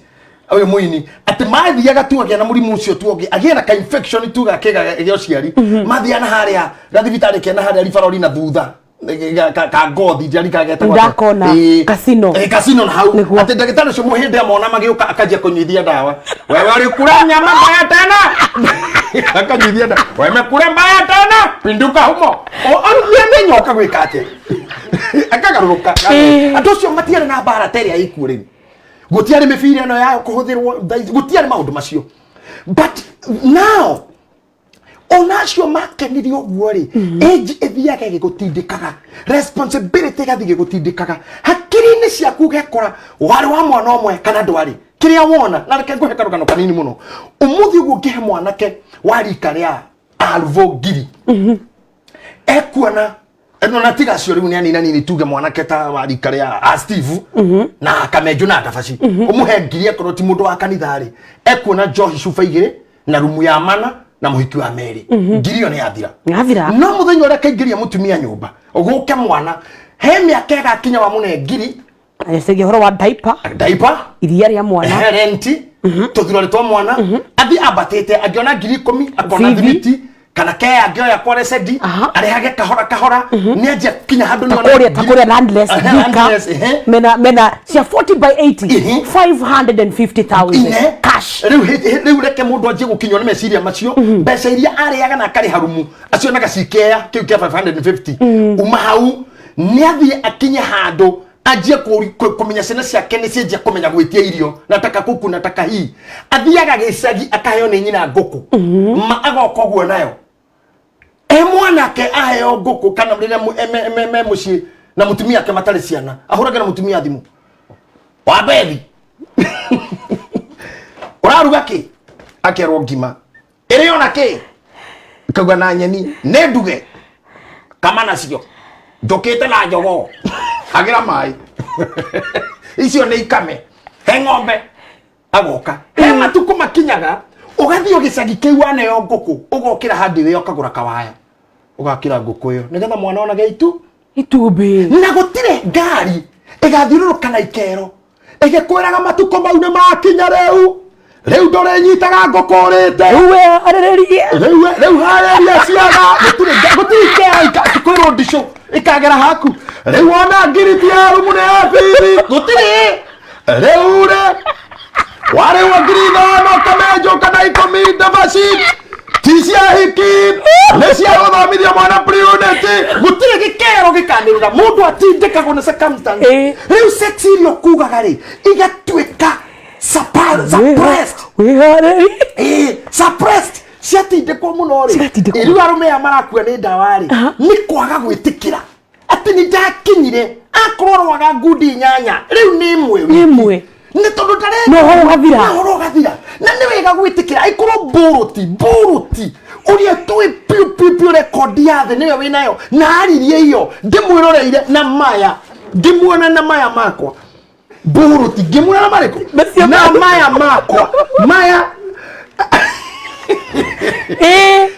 ũyũ mũini, atĩ mathiaga tu agĩa na mũrimũ ũcio tu, ũngĩ agĩa na ka infection tu gakĩga gĩa ũciari, mathiaga na harĩa gathibitarĩ kena harĩa ribarori na thutha ka ngothi ndiari kagetagwo atĩa? Ndakona. Ĩĩ. Casino. Ĩĩ, casino na hau. Nĩguo. Atĩ ndagĩtarĩ ũcio mũhĩndĩ amona magĩũka akanjia kũnyuithia ndawa, "Wewe ulikula nyama mbaya tena," akanyuithia ndawa, "Wewe mbaya tena, pinduka humo." Nĩ nyoka gwĩka atĩa, akagarũrũka. Andũ acio matiarĩ na mbara ta ĩrĩa ĩkuo rĩu, gũtiarĩ mĩbira ĩno ya kũhũthĩrwo thaa ici, gũtiarĩ maũndũ macio. But now ona acio makenirio ũguo rĩ, age ĩthiaga ĩgĩgũtindĩkaga, responsibility ĩgathiĩ ĩgĩgũtindĩkaga hakiri-inĩ ciaku, ũgekora warĩ wa mwana ũmwe kana ndwarĩ kĩrĩa wona. Na reke ngũhe karũgano kanini mũno. Ũmũthĩ ũguo ngĩhe mwanake wa rika rĩa arubo ngiri ekuona ĩno na tiga acio rĩu nĩ anini anini, tuge mwanake ta wa rika rĩa a Steve na Kamenju na Ndabaci, ũmũhe ngiri, akorwo ti mũndũ wa kanitha rĩ, ekuona njohi cuba igĩrĩ na rumu ya mana na mũhiki wa merĩ, ngiri ĩyo nĩ yathira. Yathira. No mũthenya ũrĩa kaingĩria mũtumia nyũmba, gũke mwana, he mĩaka ĩgakinya wamũne ngiri. Agĩcenjia ũhoro wa diaper, diaper, iria rĩa mwana, ehe, renti, tũthurari twa mwana, athiĩ ambatĩte angĩona 10,000, akona Bibi. thimiti kana kea angĩoya kwa resedi, arehage kahora kahora, nĩ anjia kinya handũ nĩona kũrĩa ta kũrĩa Landless. Ehe, Thika. Landless, ehe. Mena cia 40 by 80, 550,000 Ine. cash. Rĩu rĩu reke mũndũ anjie gũkinywo nĩ meciria macio. Mbeca iria arĩaga na akarĩha rumu acionaga cikea kĩu kĩa 550. Uma hau nĩ athiĩ akinye handũ anjie kũmenya ciana ciake nĩ cianjia kũmenya gwĩtia irio, nataka kuku, nataka hii. Athiaga gĩcagi akaheo nĩ nyina ngũkũ ma agoka ũguo nayo e mwanake aheo ngũkũ, kana rĩrĩa me mũciĩ na mũtumia ake matarĩ ciana, ahũragĩra mũtumia thimũ, "Wa Bethi, ũraruga kĩ?" Akerwo ngima ĩrĩ ona kĩ, akauga na nyeni nĩ nduge kama nacio njũkĩte na njogoo, agĩra maĩ icio nĩ ikame he ng'ombe. Agoka he matukũ makinyaga ũgathiĩ gĩcagi kĩu waneo ngũkũ, ũgokĩra handũ ĩyo ũkagũra kawaya, ũgakĩra ngũkũ ĩyo nĩgetha mwana onage itu. Itumbĩ. Na gũtirĩ ngari ĩgathiũrũrũka na ikero ĩgĩkwĩraga matukũ mau nĩ makinya, rĩu rĩu ndũrĩnyitaga ngũkũ ũrĩte. Rĩu we arĩrĩrie. Rĩu rĩu harĩria ciana, gũtirĩ ikera kwĩrwo ndicũ ĩkagera haku, rĩu wona ngiriti ya rumu nĩ ya bibi, gũtirĩ. Rĩu rĩ warĩhwo 5,000 Kamenjũ kana 10 Ndabaci, ti cia hiki, nĩ cia gũthomithia mwana pre-unit. Gũtirĩ gĩkero gĩkanĩrĩra, mũndũ atindĩkagwo nĩ circumstance. Rĩu sex iria ũkugaga rĩ igatuĩka suppressed. Wĩharĩrie. Ĩĩ, suppressed, ciatindĩkwo mũno rĩ. Cigatindĩkwo. Rĩu arũme aya marakua nĩ ndawa rĩ, nĩ kwaga gwĩtĩkĩra atĩ nĩ ndakinyire, akorwo rwaga ngundi inyanya rĩu nĩ ĩmwe wiki. Nĩ ĩmwe. Nĩ tondũ ndarenda. Na ũhoro ũgathira. Na ũhoro ũgathira. Na nĩ wega gwĩtĩkĩra aikorwo mbũrũti mbũrũti ũrĩa tũĩ piũ piũ piũ rekondi ya thĩ nĩwe wĩnayo, na aririe iyo ndĩmwĩroreire na maya ngĩmuona na maya makwa mbũrũti ngĩmuona na marĩkũ? Macio. Na maya makwa maya.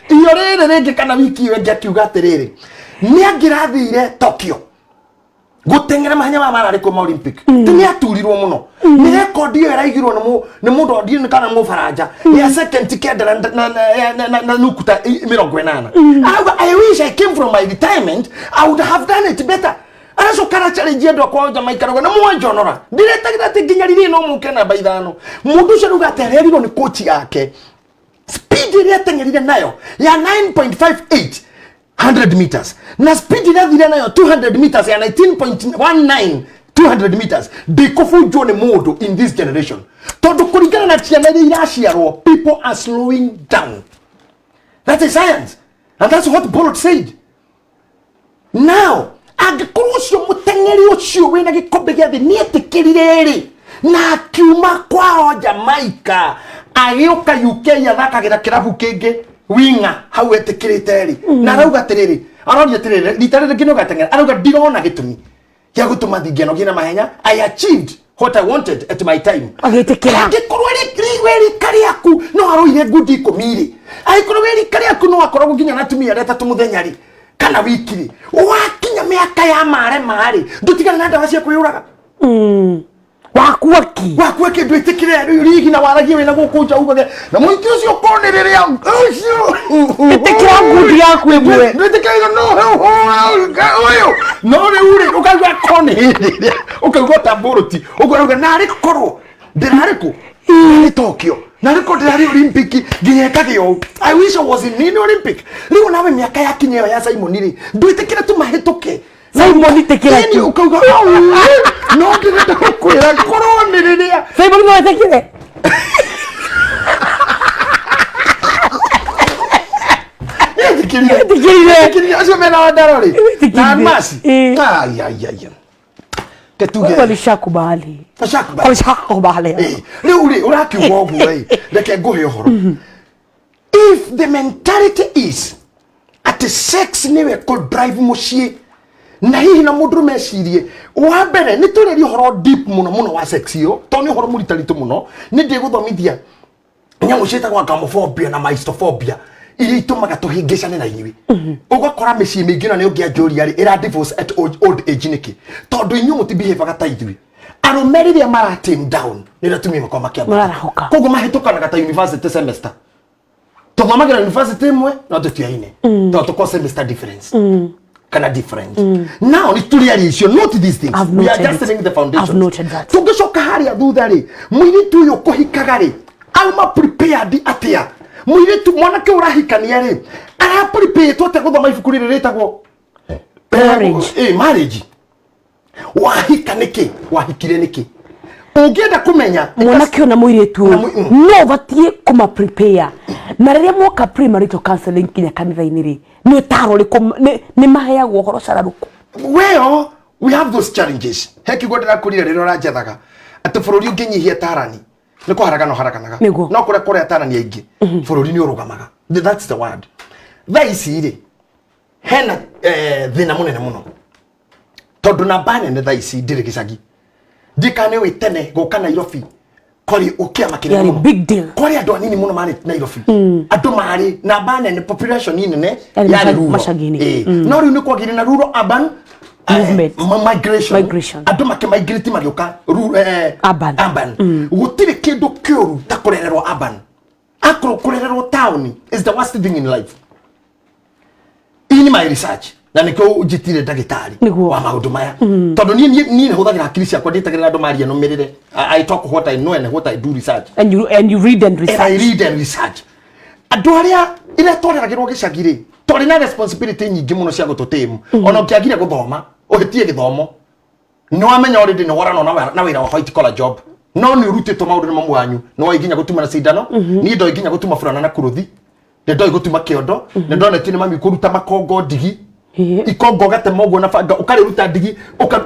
Iyo rĩrĩ rĩngĩ kana wiki ĩyo ĩngĩ akiuga atĩrĩrĩ, nĩ angĩrathire Tokyo gũteng'era mahenya maya mararĩ kuo ma Olympic, ti nĩ aturirwo mũno nĩ rekondi ĩyo ĩraigirwo nĩ mũndũ ndiũĩ kana mũbaranja ya second kenda na nukuta 80. Arauga, "I wish I came from my retirement, I would have done it better." Aracoka arachallenge andũ akwa Jamaica, arauga na mwanjonora ndiretagĩra atĩ nginya rĩrĩ no mũke namba ithano. Mũndũ ũcio arauga atĩ arerirwo nĩ coach yake speed ĩrĩa ateng'erire nayo ya 9.58 100 meters na speed ĩrĩa athire nayo 200 meters ya 19.19 200 meters ndĩkũbunjwo nĩ mũndũ in this generation, tondũ kũringana na ciana iria iraciarwo, people are slowing down. That is science and that's what Bolt said. Now angĩkorwo ũcio mũteng'eri ũcio wĩna gĩkombe gĩa thĩ nĩetĩkĩrire rĩ na akiuma kwao Jamaica agĩũka UK athakagĩra kĩrabu kĩngĩ Winga hau etĩkĩrĩte rĩ, na arauga atĩrĩrĩ, aroria atĩrĩrĩ, rita rĩrĩ nginya ũgateng'era, arauga ndirona gĩtũmi gĩa gũtũma thingianogie na mahenya. I achieved what I wanted at my time. Agĩtĩkĩra. Angĩkorwo we rika rĩaku no aroire ngundi 10 rĩ, angĩkorwo we rika rĩaku no akoragwo nginya na atumia arĩa atatũ mũthenya rĩ, kana wiki rĩ, wakinya mĩaka ya mare marĩ, ndũtigane na ndawa cia kwĩyũraga. Wakua ki. Wakua kĩndũ, ĩtĩkĩre rĩu rigi na waragie wĩna gũkũ nja ugage na mũingĩ ũcio ũkorwo nĩ rĩrĩa ũcio. Ĩtĩkĩra ngundi yaku ĩmwe. Ndwĩtĩkĩra no ũyũ no rĩu rĩ, ũkaigua korwo nĩ hĩndĩ ĩrĩa ũkaigua ta mbũrũti ũguo arauga, narĩ korwo ndĩrarĩ kũ, narĩ Tokyo, narĩ korwo ndĩrarĩ Olympic nginya ĩkagĩa ũũ. I wish I was in Olympic. Rĩu nawe mĩaka yakinya ĩyo ya Simon rĩ, ndwĩtĩkĩre tu mahĩtũke. Simon, ĩtĩkĩra Ĩni tu. Ũkauga "Au, no ndĩrenda gũkwĩra korwo nĩ rĩrĩa." Simon, no ĩtĩkĩre. Ĩtĩkĩrire. Ĩtĩkĩrire. Ĩtĩkĩrire acio mena wandaro rĩ. Ĩtĩkĩrire. Na Almasi. Ĩ. Ai ai ai. Ketuge. Walishakubali. Washakubali. Walishakubali. Rĩu rĩ, ũrakiuga ũguo rĩ, reke ngũhe ũhoro. If the mentality is atĩ sex nĩwe kũ drive mũciĩ, na hihi na mũndũ mecirie wa mbere, nĩ tũrĩria ũhoro deep mũno mũno wa sex ĩyo, tondũ nĩ ũhoro mũritaritũ mũno. Nĩ ndĩgũthomithia nyamũ ciĩtagwo gamophobia na mystophobia, iria itũmaga tũhĩngĩcane na inyuĩ. Ũgakora mĩciĩ mĩingĩ na nĩ ũngĩanjũria rĩ, ĩra divorce at old age nĩkĩ? Tondũ inyuĩ mũtibehavaga ta ithuĩ arũme. Rĩrĩa mara tame down nĩ atumia makoragwo makĩambata. Mararahũka. Koguo mahĩtũkanaga ta university semester. Tũthomagĩra university ĩmwe no tũtiaine, tondũ tũkorwo semester difference kana different. Now nĩ tũrĩ aria icio, note these things. I've We are noted just it. laying the foundation. I've noted that. Tũngĩcoka harĩa thutha rĩ, mũirĩtu ũyũ kũhikaga rĩ, auma prepared atĩa? Mũirĩtu mwanake ũrahikania rĩ, ara prepared atĩa gũthoma ibuku rĩrĩ rĩtagwo Marriage. Marriage. Wahika nĩkĩ? Wahikire nĩkĩ? Ũngĩenda kũmenya Mwanake ona mũirĩtu Na ũyũ no ũbatiĩ kũma prepare, na rĩrĩa moka premarital counseling nginya kanitha-inĩ rĩ, nĩ ũtaro ũrĩkũ nĩ maheagwo ũhoro cararũkũ? Well, we have those challenges. He kiugo ndĩrakũrire rĩrĩa ũranjethaga, atĩ bũrũri ũngĩnyihia tarani nĩ kũharagana ũharaganaga. Nĩguo. No kũrĩa kũrĩa tarani aingĩ, bũrũri nĩ ũrũgamaga. That's the word. Thaa ici rĩ, hena thĩna mũnene mũno, tondũ namba nene thaa ici ndĩrĩ gĩcagi. Ndikane wĩ tene gũka Nairobi kwarĩ ũkĩama kĩnene Yarĩ mũno. big deal. Kwarĩ andũ anini mũno marĩ Nairobi. Andũ marĩ namba nene, population nene Yarĩ yarĩ rural. macagi-inĩ. No rĩu nĩ kwagĩire na rural urban Movement. Migration. Migration. Andũ makĩmigrate magĩũka Urban. Urban. Gũtirĩ kĩndũ kĩũru ta kũrererwo urban. Akorwo kũrererwo town is the worst thing in life, in my research, na nĩkĩo njĩtire ndagĩtarĩ Nĩguo. wa maũndũ maya, tondũ niĩ hũthagĩra hakiri ciakwa, ndĩtagĩrĩra andũ maria nũmĩrĩre. I talk what I know and what I do research. And you read and And I research. Read and research. Andũ arĩa ĩrĩa twareragĩrwo gĩcagi rĩ, twarĩ na responsibility nyingĩ mũno cia gũtũtĩmu. Ona ũngĩagire gũthoma, ũhĩtie gĩthomo, nĩ wamenya already nĩ worana na wĩra wa white collar job, no nĩ ũrutĩtwo maũndũ nĩ mamu wanyu. Nĩ woĩ nginya gũtuma na cindano. Niĩ ndoĩ nginya gũtuma burana na kuruthi, nĩ ndoĩ gũtuma kĩondo, nĩ ndonetio nĩ mami kũruta makongo ndigi. Ikongo ũgatema ũguo na banga, ũkarĩruta ndigi,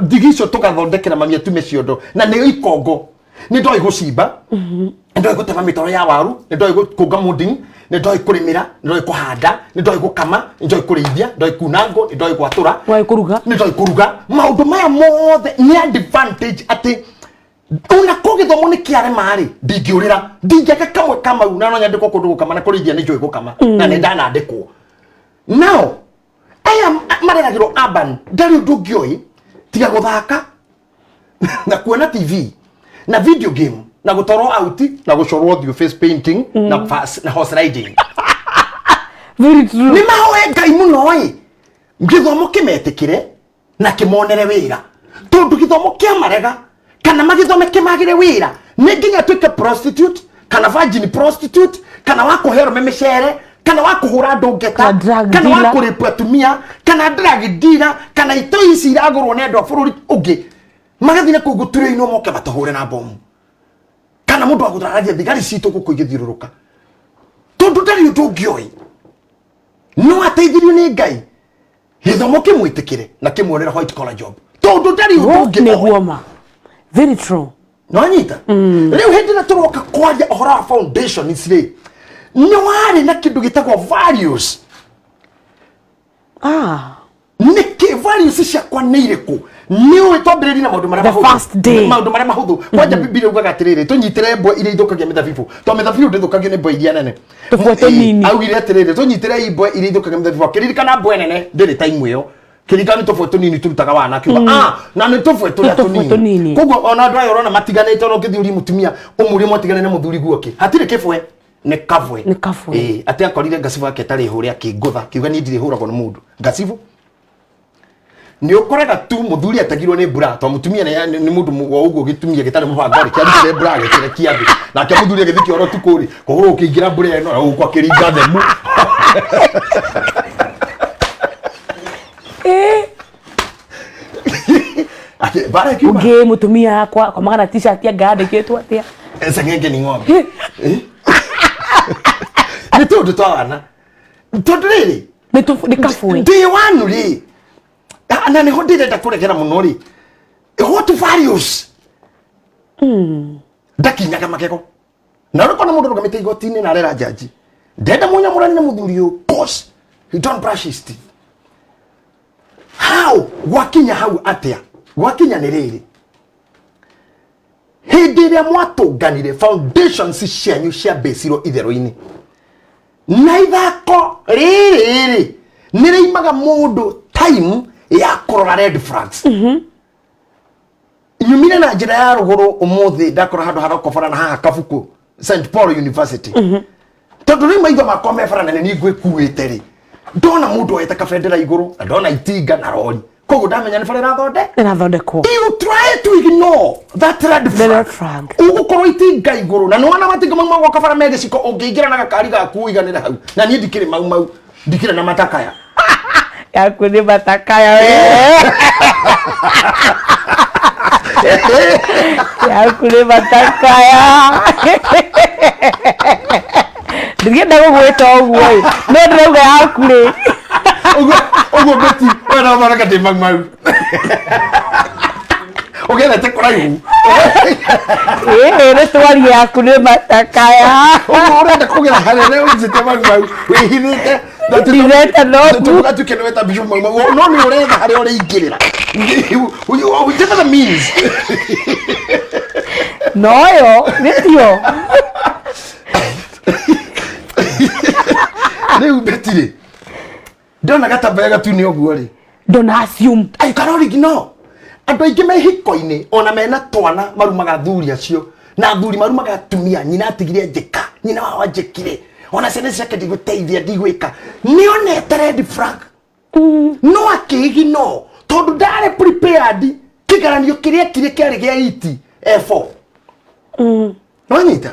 ndigi icio tũgathondekera mami atume ciondo na nĩyo ikongo. Nĩ ndoĩ gũcimba, nĩ ndoĩ gũtema mĩtaro ya waru, nĩ ndoĩ kũnga munding, nĩ ndoĩ kũrĩmĩra, nĩ ndoĩ kũhanda, nĩ ndoĩ gũkama, nĩ ndoĩ kũrĩithia, nĩ ndoĩ kuna ngũ, nĩ ndoĩ gwatũra. Waĩ kũruga. Nĩ ndoĩ kũruga. Maũndũ maya mothe nĩ advantage, atĩ ona ko gĩthomo nĩ kĩarema rĩ, ndingĩũrĩra, ndingĩaka kamwe ka mau, na no nyandĩkwo kũndũ gũkama, na kũrĩithia nĩ njũĩ gũkama na nĩ ndanandĩkwo. Now aya mareragĩrwo urban, ndarĩ ũndũ ũngĩoĩ tiga gũthaka na kuona TV na video game na gũtwarwo out na gũcorwo ũthiũ, face painting, na, na horse riding. Very true. Nĩ mahoe Ngai mũno ĩ, gĩthomo kĩmetĩkĩre na kĩmonere wĩra, tondũ gĩthomo kĩa marega kana magĩthome kĩmagĩre wĩra, nĩ nginya tuĩke prostitute kana virgin prostitute, kana wa kũhe arũme mĩcere, kana wa kũhũra andũ ngeta, Kana drug kana wa dealer. kũrĩpũ atumia, kana drug dealer, kana itoi ici iragũrwo nĩ andũ a bũrũri ũngĩ magathiĩ na kũu gũturĩinwo moke matũhũre na bomu, kana mũndũ wa gũthararia thigari citũ gũkũ igĩthiũrũrũka, tondũ ndarĩ ũndũ ũngĩoĩ. No ateithirio nĩ Ngai gĩthomo kĩmwĩtĩkĩre na kĩmuonere white collar job, tondũ ndarĩ ũndũ ũngĩ oĩ. Nĩguo ma, very true. Nĩwanyita? Rĩu hĩndĩ ĩrĩa tũroka kwaria ũhoro wa foundations rĩ, Nĩ warĩ na kĩndũ gĩtagwo values. Ah. Nĩkĩ values ciakwa nĩ irĩkũ? Nĩ ũĩ twambĩrĩrie na maũndũ marĩa The mahũthũ. first day. Maũndũ marĩa mahũthũ. Kwanja Bibilia yugaga atĩrĩrĩ, tũnyitĩre mbwe iria ithũkagia mĩthabibũ. Tondũ mĩthabibũ ndĩthũkagio nĩ mbwe iria nene. Tũbwe tũnini. Augire atĩrĩrĩ, tũnyitĩre mbwe iria ithũkagia mĩthabibũ. Akĩririkana mbwe nene ndĩrĩ time ĩyo. Kĩririkana nĩ tũbwe tũnini tũrutaga wana akiuga ah na nĩ tũbwe tũrĩa Nĩ tũbwe tũnini. tũnini. Koguo ona andũ aya ũrona matiganĩte ona ũngĩthiĩ ũrie mũtumia ũmũrie mwatigane na mũthuri guo kĩ. Hatirĩ kĩbwe. Nĩ kabwe. Nĩ kabwe. Ĩĩ, atĩ akorire ngacibũ yake ĩtarĩ hũre akĩngũtha akiuga niĩ ndirĩ hũragwo nĩ mũndũ. Ngacibũ nĩ ũkoraga tu mũthuri atagirwo nĩ mbura to mũtumia nĩ mũndũ wa ũguo gĩtumia gĩtarĩ mũbango rĩ kĩarutire mbura agĩkĩrekia thĩ nake mũthuri agĩthiĩ kĩoro tukũ rĩ kũgũrũ ũkĩingĩra mbura ĩno na gũkũ akĩringa themu. Mbara ĩkiuma. Ũngĩ mũtumia yakwa akomaga na t-shirt anga yandĩkĩtwo atĩa? Seng'enge ni ng'ombe. Eh? Nĩ tũndũ twa wana tondũ rĩrĩ Nĩ kabwe. Day one rĩ na nĩho ndĩrenda kũregera mũno rĩ, what values ndakinyaga magego na ũrĩ kona mũndũ rũgamĩte igoti-inĩ na arera njanji ndenda mũnyamũrani na mũthuri ũyũ cause he don't brush his teeth. How gwakinya hau atĩa? Gwakinya nĩ rĩrĩ, hĩndĩ ĩrĩa mwatũnganire foundations cianyu ciambĩcirwo itherũ-inĩ na ithako rĩrĩ rĩ nĩ rĩimaga mũndũ time ya kũrora red flags. Nyumire na njĩra ya rũgũrũ ũmũthĩ ndakora handũ harokobora na haha kabuku St Paul University tondũ rĩu maitho makwa me bara nene niĩ ngwĩkuĩte rĩ ndona mũndũ oete kabendera igũrũ na ndona itinga na rori koguo ndamenya nĩ bara ĩrathonde Ĩrathondekwo. You try to ignore that red The flag. red flag. Ũgũkorwo itinga igũrũ na nĩwona matinga mau magwoka bara me gĩciko ũngĩingĩra na gakari gaku ũiganĩre hau na niĩ ndikĩrĩ mau mau ndikĩrĩ na matakaya. Yaku nĩ matakaya we. Yaku nĩ matakaya. Ndingĩenda gũgwĩta ũguo ĩ no ndĩrauga yaku rĩ. Ũguo ũguo beti we no maraka ndĩ mau mau ũgerete kũraihu. Ĩĩ nĩ twarie yaku nĩ matakaya. Ũguo ũrenda kũgera hanene ũnjĩte mau mau wĩhithĩte. Ndithete no tũgatuĩke nĩ weta bishop mau mau no nĩ ũretha harĩa ũrĩingĩrĩra whichever the means. Noyo nĩtio. Rĩu beti rĩ ndona gatambaya gatune ũguo rĩ Don't assume. I cannot ignore. Andũ aingĩ me hiko-inĩ ona mena twana marumaga athuri acio na athuri marumaga atumia nyina atigire njĩka nyina wao anjĩkire ona ciana ciake ndigũteithia ndigwĩka nĩonete red flag no akĩignore tondũ ndarĩ prepared kĩgeranio kĩrĩa ekire kĩarĩ gĩa iti F4 nĩwanyita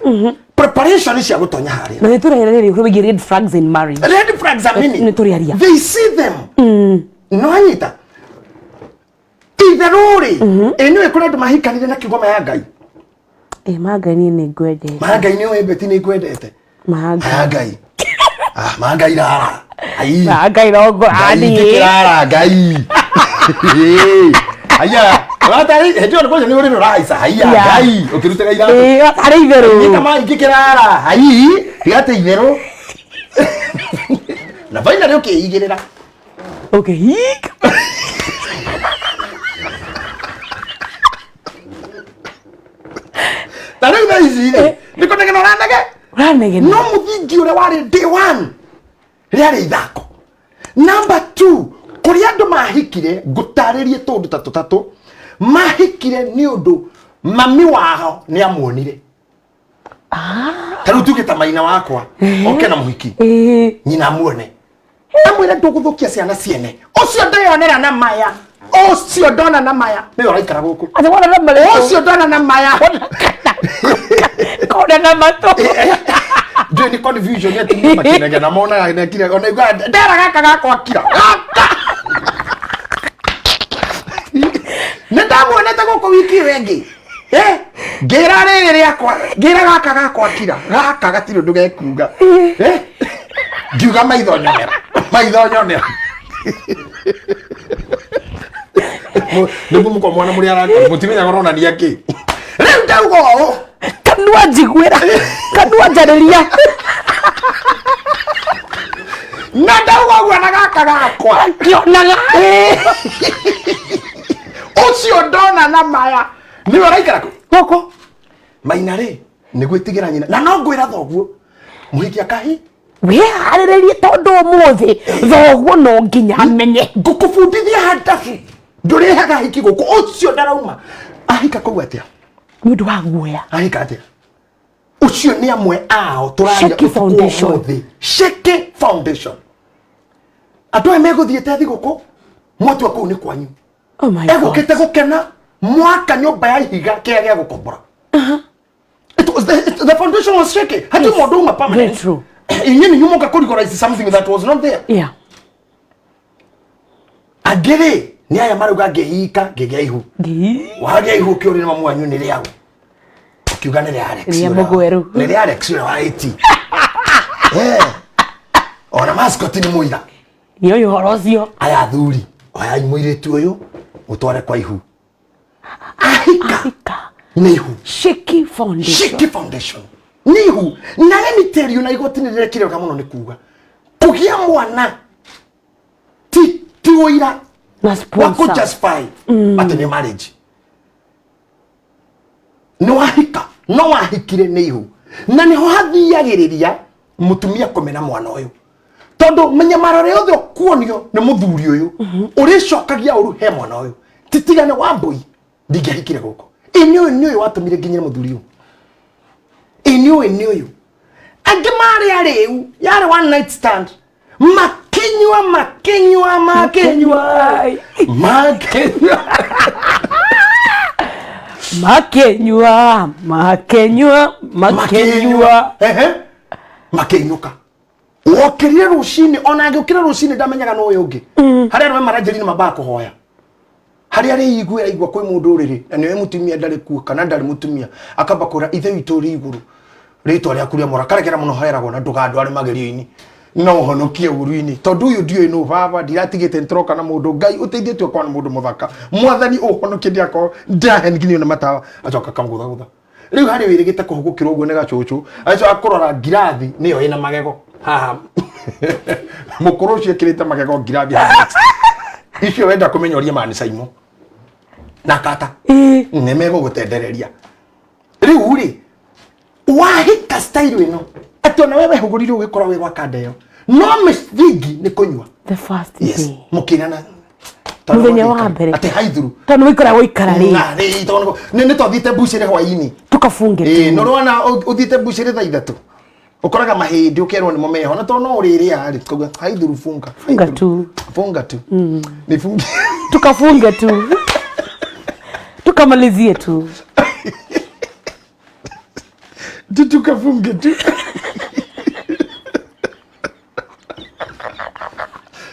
preparation cia gũtonya harĩa. Na nĩ tũrehereria ũhoro wĩgiĩ red flags in marriage. Red flags are many. Nĩ tũrĩaria. They see them. Nĩwanyita itherũ rĩ ĩ nĩũĩ kũrĩ andũ mahikanire na kiugo maya Ngai. Ĩ ma Ngai niĩ nĩ ngwendete. Maya Ngai nĩũĩ beti nĩ ngwendete. Ma Ngai. Maya Ngai ah maya Ngai rara ai. Ma Ngai no Ngai ngũrani. ngĩkĩrara Ngai haya ũratarĩ hĩndĩ ĩyo kwanja nĩ ũrĩrĩ ũrahaica haya. Yeah. Ngai ũkĩrutaga iratũ. Ĩ harĩ itherũ. Nyita mai ngĩkĩrara hai tiga itherũ na finally ũkĩigĩrĩra. Ũkĩhinga. Na rĩu thaa ici rĩ nĩ kũnegena ũranege. Ũranegena. No mũthingi ũrĩa warĩ day one rĩarĩ ithako. Number two, kũrĩa andũ mahikire ngũtarĩrie tũndũ ta tũtatũ mahikire nĩ ũndũ mami wao nĩ amuonire. Ta rĩu tuge ta maina wakwa oke na mũhiki Ĩ nyina amuone amwĩre ndũgũthũkia ciana ciene ũcio ndeyonera na maya ũcio ndona na maya nĩwe ũraikara gũkũ. Atĩ wona na marĩkũ. Ũcio ndona na maya. Kona na matũ. Ndiũĩ nĩ confusion ya atumia makĩnegena monaga nekire ona igua ndera gaka gakwa kira gaka nĩ ndamuonete gũkũ wiki ĩyo ĩngĩ. Eh, ngĩra rĩrĩ rĩakwa ngĩra gaka gakwa kira gaka gatirĩ ũndũ gekuga. Eh, ngiuga maitho nyonera maitho nyonera nĩguo mũkorwo mwana mũrĩ arata mũtimenyaga ũronania kĩ rĩu ndauga ũũ. Kanua njiguĩra, kanua njarĩria. Na ndauga ũguo na gaka gakwa. Ngĩonaga. Ũcio ndona na maya nĩwe ũraikara kũ? Gũkũ. Maina rĩ, nĩ gwĩtigĩra nyina, na no ngwĩra thoguo mũhiki akahi. Wĩharĩrĩrie, tondũ ũmũthĩ thoguo no nginya amenye. Ngũkũbundithia handabu, ndũrĩhaga hiki gũkũ. Ũcio ndarauma ahika kũu atĩa? Nĩ ũndũ wa guoya. Ahika atĩa? Ũcio nĩ amwe ao tũraria Sheki ũtukũ Foundation. ũmũthĩ. Sheki Foundation, andũ aya megũthiĩte thigũkũ, mwatua kũu nĩ kwanyu. Oh my God. Egũkĩte gũkena mwaka nyũmba ya ihiga kĩrĩa gĩa gũkombora. It was the foundation was shaky. Hati mũndũ uma permanent. Very true. Inyuĩ nĩ mũka kũrigorize something that was not there. Angĩ rĩ, nĩ aya marauga ngĩhika ngĩgĩa ihu. Wagĩa ihu, ũkĩũria nĩ mamu wanyu nĩ rĩaũ, ũkiuga nĩ rĩa Alex. Rĩa ũrĩa Mũgweru. Nĩ rĩa Alex ũrĩa wa 80. Eh. Ona mascot nĩ mũira. Nĩ ũyũ ũhoro ũcio. Aya athuri, oyai mũirĩtu ũyũ mũtware kwa ihu, ahika. Ahika. Nĩ ihu. Sheki Foundation. Shiki Foundation nĩ ihu. Na let me tell you, na igoti nĩ rĩrekire wega mũno nĩ kuga kũgĩa mwana ti ũira na wa sponsor. Kũ justify atĩ nĩ marriage. Nĩ wahika, no wahikire nĩ ihu, na nĩho hathiagĩrĩria mũtumia kũmena mwana ũyũ, tondũ mĩnyamaro ĩrĩa yothe ũkuonio nĩ mũthuri ũyũ ũrĩcokagia ũru he mwana ũyũ. Titigane wa mbũi, ndingĩahikire gũkũ. Ĩ nĩ ũyũ, nĩ ũyũ watũmire nginyĩre mũthuri ũyũ. Ĩ nĩ ũyũ, nĩ ũyũ. Angĩ marĩ arĩu, yarĩ one night stand, makinyua, makinyua, makinyua, makinyua. Makenyua, makenyua, makenyua. Ehe, makĩinũka. Wokĩrire rũcinĩ, ona angĩũkĩra rũcinĩ ndamenyaga no ũyũ ũngĩ. Harĩa arũme maranjĩri nĩ mambaga kũhoya, harĩa arĩiguĩra igua kwĩ mũndũ ũrĩrĩ na nĩwe mũtumia, ndarĩ kuo kana ndarĩ mũtumia, akamba kwĩra Ithe witũ ũrĩ igũrũ, rĩtwa rĩaku rĩamũra, karekera mũno heragwo na ndũgandware magerio-inĩ, no ũhonokie ũru-inĩ, tondũ ũyũ ndiũĩ nũ baba, ndiratigĩte nĩtũroka na mũndũ. Ngai ũteithĩtie ũkorwo nĩ mũndũ mũthaka. Mwathani ũhonokie, ndiakorwo ndĩrahengirio nĩ matawa. Acoka akamũgũthagũtha. Rĩu harĩ wĩrĩgĩte kũhũgũkĩrwo ũguo nĩ gacũcũ, acoka kũrora ngirathi nĩyo ĩna magego haha, mũkũrũ ũcio ĩkĩrĩte magego ngirathi haha. Icio wenda kũmenya ũrie mani Saimo na kata nĩ megũgũtendereria. Rĩu rĩ, wahika style ĩno atĩ ona we wehũgũrire ũgĩkora wĩ gwa kanda ĩyo, no mĩthingi nĩ kũnyua. The first Yes. day. Mũkĩrana. Mũthenya wa mbere. Atĩ haithuru. Tondũ wĩikara gũikara rĩ. Na rĩ, tondũ nĩ twathiĩte mbucĩrĩ hwaĩ-inĩ. Tukafunge Ĩĩ, tu. no rwana ũthiĩte mbucĩrĩ thaa 3, ũkoraga mahĩndĩ ũkerwo nĩmo meho, na tondũ no ũrĩrĩa rĩ, kauga haithuru, funga. Funga Haithuru. tu. Funga tu, nifunge. Tukafunge tu, tukamalizie tu. Tu tukafunge tu,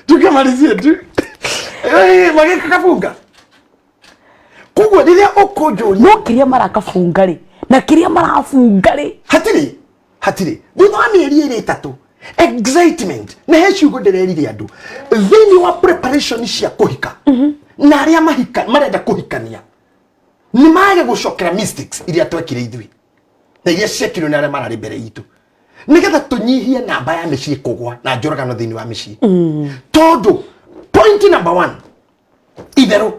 tukamalizie tu. Eh, magĩkafunga. Koguo rĩrĩa ũkũnjũria, no kĩrĩa marakafunga rĩ, na kĩrĩa marabunga rĩ, hatirĩ thutha wa mĩeri 2 3, excitement. Na he ciugo ndĩrerire andũ thĩinĩ wa preparation cia kũhika, na arĩa mahika marenda kũhikania nĩ mage gũcokera mistakes iria twekire ithuĩ na iria ciekirwo nĩ arĩa mararĩ mbere itũ, nĩgetha tũnyihie namba ya mĩciĩ kũgwa na njũragano thĩinĩ wa mĩciĩ. Tondũ point number one, itherũ.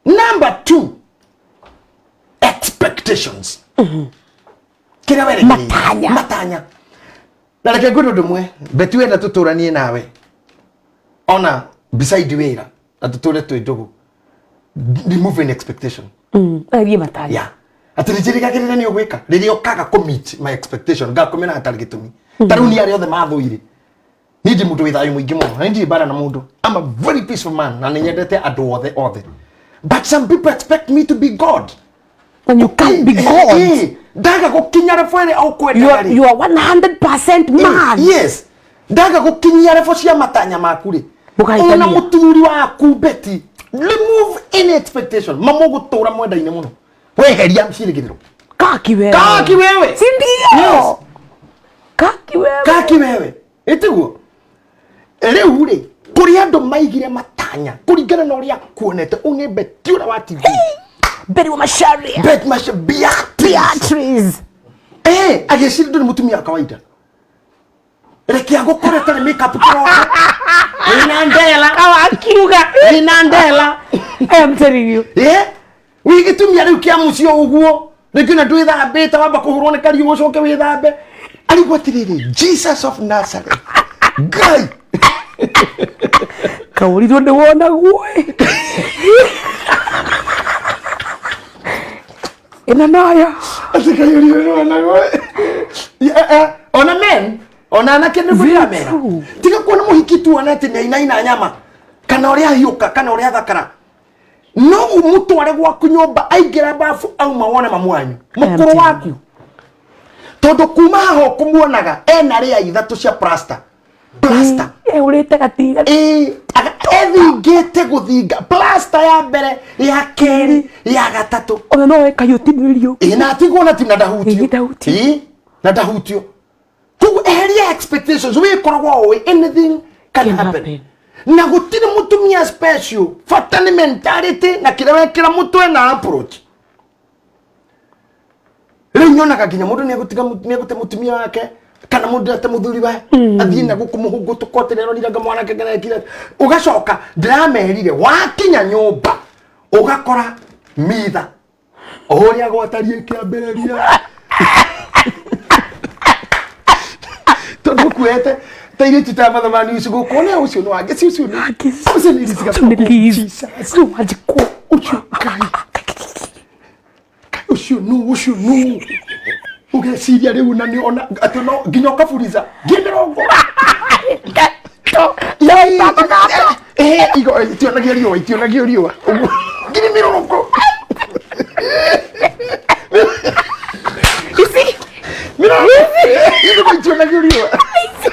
Number two, expectations, kĩrĩa werekeire. Matanya. Matanya. Na reke ngwĩre ũndũ ũmwe, Beti, wenda tũtũranie nawe ona beside wĩra na tũtũre twĩ ndũgũ, remove any expectation. Eherie matanya. Yeah, atĩ nĩ njĩrĩgagĩrĩra nĩ ũgwĩka, rĩrĩa ũkaga kũ meet my expectation, ngakũmena hatarĩ gĩtũmi. Ta rĩu nĩ arĩa othe mathũire, niĩ ndĩ mũndũ wĩ thayũ mũingĩ mũno, na ndirĩ mbara na mũndũ. I'm a very peaceful man, na nĩ nyendete andũ othe othe, but some people expect me to be God. And you can't be God. Ndaga gũkinya level ĩrĩa ũkwendaga rĩ. You are 100% man. Yes, ndaga gũkinyia level cia matanya maku rĩ, Mũkahĩtania. ona mũthuri waku Beti, remove any expectation, mamũgũtũra mwenda-inĩ mũno, weheria ciĩrĩgĩrĩro. Kaki wewe. Kaki wewe. Si ndio? Yes. Kaki wewe. Kaki wewe, ĩtiguo rĩu rĩ, kũrĩ andũ maigire matanya kũringana na ũrĩa kuonete ũnĩ Beti ũrĩa wa TV. Betty wa Macharia. Bet Masha Beatrice. Beatrice. Agĩciria ndũrĩ mũtumia wa kawaida. Reke agũkore ũtarĩ makeup kĩroko. Wĩna ndela. Akiuga. Wĩna ndela. I am telling you. Wĩ gĩtumia rĩu kĩa mũciĩ ũguo. Rĩngĩ ona ndwĩthambĩte wamba kũhũrwo nĩ kariũa ũcoke wĩthambe. Arigwo atĩrĩrĩ, Jesus of Nazareth. Ngai. Kaũrirwo nĩ wonagwo. Ĩno noyo. Atĩ kaiyũrirwo nĩ wonagwo. Ona men, ona anake nĩ ndĩramera. True. Tiga kuona mũhiki tu ona atĩ nĩ ainaina nyama kana ũrĩa ahiũka kana ũrĩa athakara. No ũmũtware gwaku nyũmba aingĩra bafu auma wone mamu wanyu mũkũrũ telling waku tondũ kuma haha ũkũmuonaga ena rĩa ithatũ cia plaster plaster. Ehũrĩte gatiga. Ĩĩ, ethingĩte gũthinga plaster ya mbere ya kerĩ ya gatatũ. Ona no ĩkayũtinĩrio. Ĩĩ, na atigwo na ti na ndahutio. Ĩĩ, ndahutio. Ĩĩ, na ndahutio. Koguo eheria expectations, wĩkoragwo ũĩ anything can Can happen. happen. Na gũtirĩ mũtumia special, bata nĩ mentality na kĩrĩa wekĩra mũtwe na approach. Rĩu nyonaga nginya mũndũ nĩegũtiga nĩegũte mũtumia wake kana mũndũ ate mũthuri we athiĩ na gũkũ mũhũngũtũko atĩ nĩaronire anga mwanake ngerekire. Ũgacoka ndĩramerire wakinya nyũmba ũgakora mitha ũrĩa gwatariĩ kĩambĩrĩria tondũ kuete ta irĩtu ta matha news gũkũ nĩ ũcio nĩ wangĩ si ũcio nĩ ũcio nĩ Liz Ũcio nĩ Liz. Jesus. Rĩu wanjikũ. Ũcio Ngai. Ngai, ũcio nũ ũcio nũ ũgeciria rĩu na nĩ ona atĩ no nginya ũkaburiza ngi mĩrongo. Igo itionagio riũa itionagio riũa ũguo ngiri mĩrongo. Ici. Mĩrongo igo itionagio riũa ici.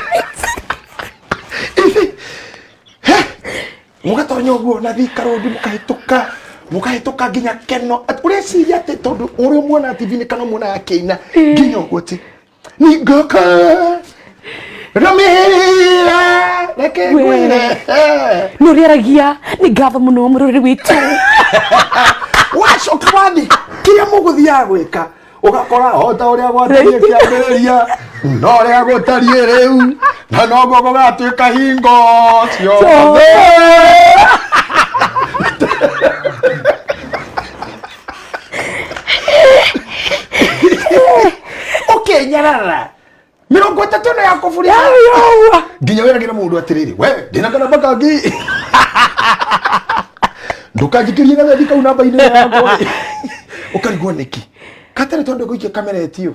Mũgatonya ũguo na Thika Road mũkahĩtũka mũkahĩtũka nginya Keno. Ũreciria atĩ tondũ ũrĩa ũmuonaga TV-inĩ kana ũmuonaga akĩina nginya ũguo atĩ ningũka rũmĩrĩra reke ngwĩre. Nĩ ũrĩaragia nĩ ngatho mũno mũrũrĩ witũ. Wacoka wathiĩ kĩrĩa mũgũthiaga gwĩka ũgakora o ta ũrĩa gwatariĩ kĩambĩrĩria no ũrĩa gũtariĩ rĩu na noguo gũgatuĩka hingo ciothe. Ũkenyarara 30 ĩno ya kũburia nginya wĩragĩra mũndũ atĩrĩrĩ, we ndĩna kanamba kangĩ ndũkanjikĩrie gathethi kau namba-inĩ yakwa. Ũkarigwo nĩkĩ katarĩ tondũ ngũikia kamera ĩtio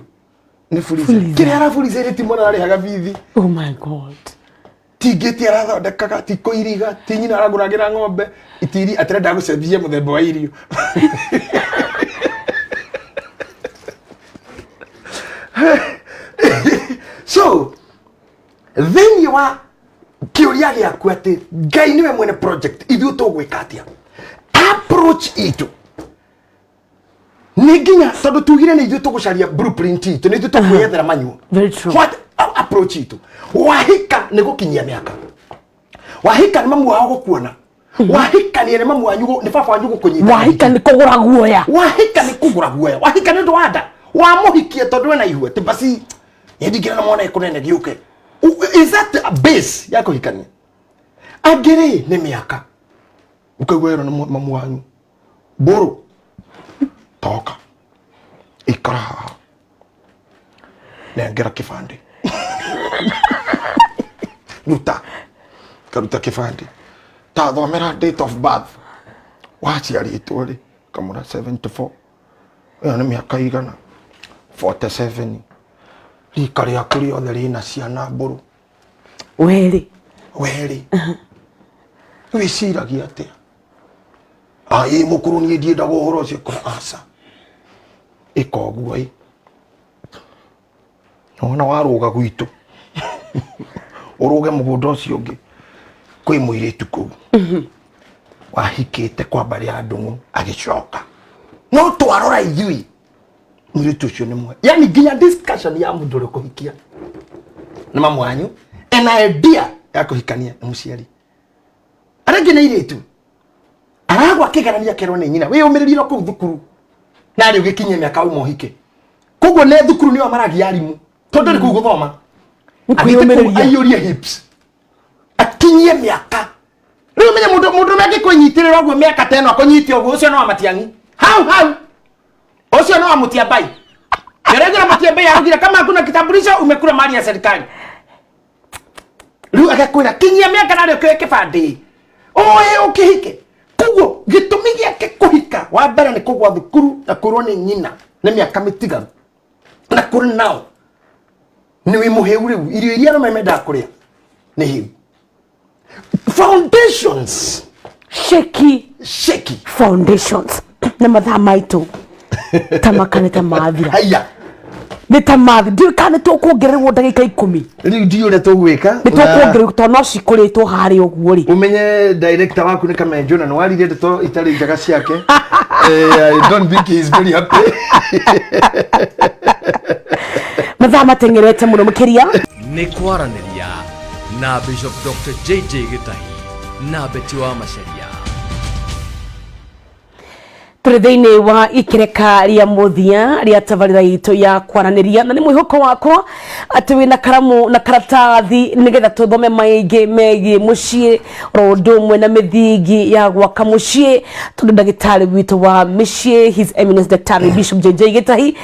nĩ fuliza. Fuliza. Kĩrĩa araburiza ĩrĩ ti mwana ararĩhaga bithi. Oh my God. Ti ngĩti arathondekaga, ti kũiriga, ti nyina aragũragĩra ng'ombe itiri atĩrenda gũcenjia mũthemba wa irio. So thĩinĩ wa kĩũria gĩaku atĩ Ngai nĩwe mwene project, ithuĩ tũgwĩka atĩa? Approach itũ nĩ nginya tondũ tugire nĩ ithuĩ tũgũcaria blueprint itũ, nĩ ithuĩ tũkwĩyethera manyuo. Very true. What approach itũ wahika nĩ gũkinyia mĩaka, wahika nĩ mamu wao gũkuona, wahikania nĩ mamu wanyu nĩ baba wanyu gũkũnyita. Wahika nĩ kũgũra guoya. Wahika nĩ kũgũra guoya, wahika nĩ ũndũ wa nda, wamũhikie tondũ wena ihu atĩ basi nĩndingĩra na mwana ĩkũnene gĩũke. Is that a base ya kũhikania? Angĩ rĩ nĩ mĩaka ũkaigua ĩro nĩ mamu wanyu mbũrũ toka ikara haha nengera kĩbandĩ ruta karuta kĩbandĩ ta thomera date of birth waciarĩtwo rĩ kamũra 74 ĩyo nĩ mĩaka igana 47 rika rĩaku rĩothe rĩna ciana mbũrũ. Werĩ. Werĩ wĩciragia atĩa? Ĩ mũkũrũ niĩ ndiendaga ũhoro ũcio kũra aca ĩka ũguo ĩ wona warũga gwitũ ũrũge mũgũnda ũcio ũngĩ kwĩ mũirĩtu kũu wahikĩte kwa mbarĩ ya Ndung'u agĩcoka no twarora ithuĩ mũirĩtu ũcio nĩ mwe yani nginya discussion ya mũndũ ũrĩa ũkũhikia nĩ mamu wanyu ena idea ya kũhikania nĩ mũciari arĩa angĩ nĩ airĩtu aragwa kĩgeranio akerwo nĩ nyina wĩyũmĩrĩrie kũu thukuru narĩ ũgĩkinyia mĩaka uma ũhike. Koguo ne thukuru nĩo maragia arimũ tondũ nĩ kũu gũthoma. Athiĩte kũu Kwĩyũmĩrĩria. aiyũrie hips akinyie mĩaka. Rĩu menye mũndũ mũndũ angĩkũnyitĩrĩra ũguo mĩaka ta ĩno akũnyite ũguo, ũcio no wa Matiang'i hau hau, ũcio no wa Mũtiambai. Nĩũraigua Mũtiambai araugire kama hakuna kitambulisho umekula mali ya serikali. Rĩu agakwĩra kinyia mĩaka narĩo kĩoe kĩbandĩ ũĩ ũkĩhike. Koguo gĩtũmi gĩake kũhika wa mbere nĩ kũgwa thukuru na kwĩrwo nĩ nyina nĩ mĩaka mĩtigaru na kũrĩ nao nĩ wĩ mũhĩu. Rĩu irio iria arũme mendaga kũrĩa nĩ hĩu. Foundations shaky. Shaky foundations. Na mathaa maitũ ta maka nĩ ta mathira. Haya. Nĩ ta mathi, ndiũĩ kana nĩ tũkuongererwo ndagĩka 10. Rĩu ndiũ ũrĩa tũgwĩka. Nĩ tũkuongererwo tondũ no cikũrĩtwo harĩa ũguo rĩ. Umenye director waku nĩ Kamenjo na nĩwaririe ndeto itarĩ njega ciake. I don't think he is very happy. Mathaa mateng'erete mũno makĩria. Nĩ kwaranĩria na Bishop Dr. JJ Gĩtahi na Betty wa Macharia. Tũrĩ thĩinĩ wa ikereka rĩa mũthia rĩa tabarĩra itũ ya kwaranĩria, na nĩ mwĩhoko wakwa atĩ wĩna karamu na karatathi nĩgetha tũthome maingĩ megiĩ mũciĩ oro ũndũ ũmwe na mĩthingi ya gwaka mũciĩ, tondũ ndagĩtarĩ witũ wa mĩciĩ, His Eminence Daktari Bishop JJ Gĩtahi,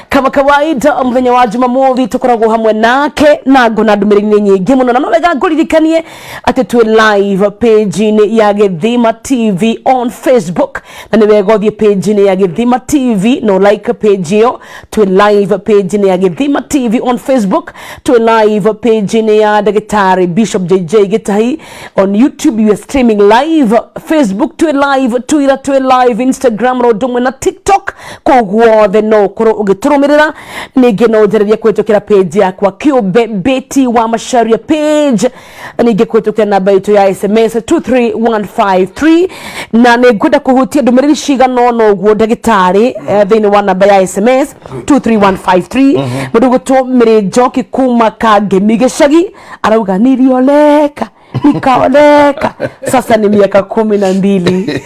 kama kawaida mũthenya wa Jumamothi tũkoragwo hamwe nake na ngona ndũmĩrĩri nyingĩ mũno. Na no wega ngũririkanie atĩ twĩ live page-inĩ ya Gĩthima TV on Facebook, na nĩ wega ũthiĩ page-inĩ ya Gĩthima TV no like page ĩyo. Twĩ live page-inĩ ya Gĩthima TV on Facebook, twĩ live page-inĩ ya Ndagĩtarĩ Bishop JJ Gĩtahi on YouTube. You are streaming live Facebook, twĩ live Twitter, twĩ live Instagram ro ũndũ ũmwe na TikTok. Kũu guothe no ũkorwo ũgĩtũrũmĩrĩra. Ningĩ no ũnjarĩrie kũhĩtũkĩra page yakwa kĩũmbe, Betty wa Macharia page, na ningĩ kũhĩtũkĩra namba itũ ya SMS 23153. Na nĩ ngwenda kũhutia ndũmĩrĩri cigana ũna ũguo, ndagĩtarĩ, thĩinĩ wa namba ya SMS 23153. Mũndũ gwĩtwo Mĩrĩ Njoki kuma Kangemi gĩcagi arauga, "Nilioleka nikaoleka, sasa ni miaka 12."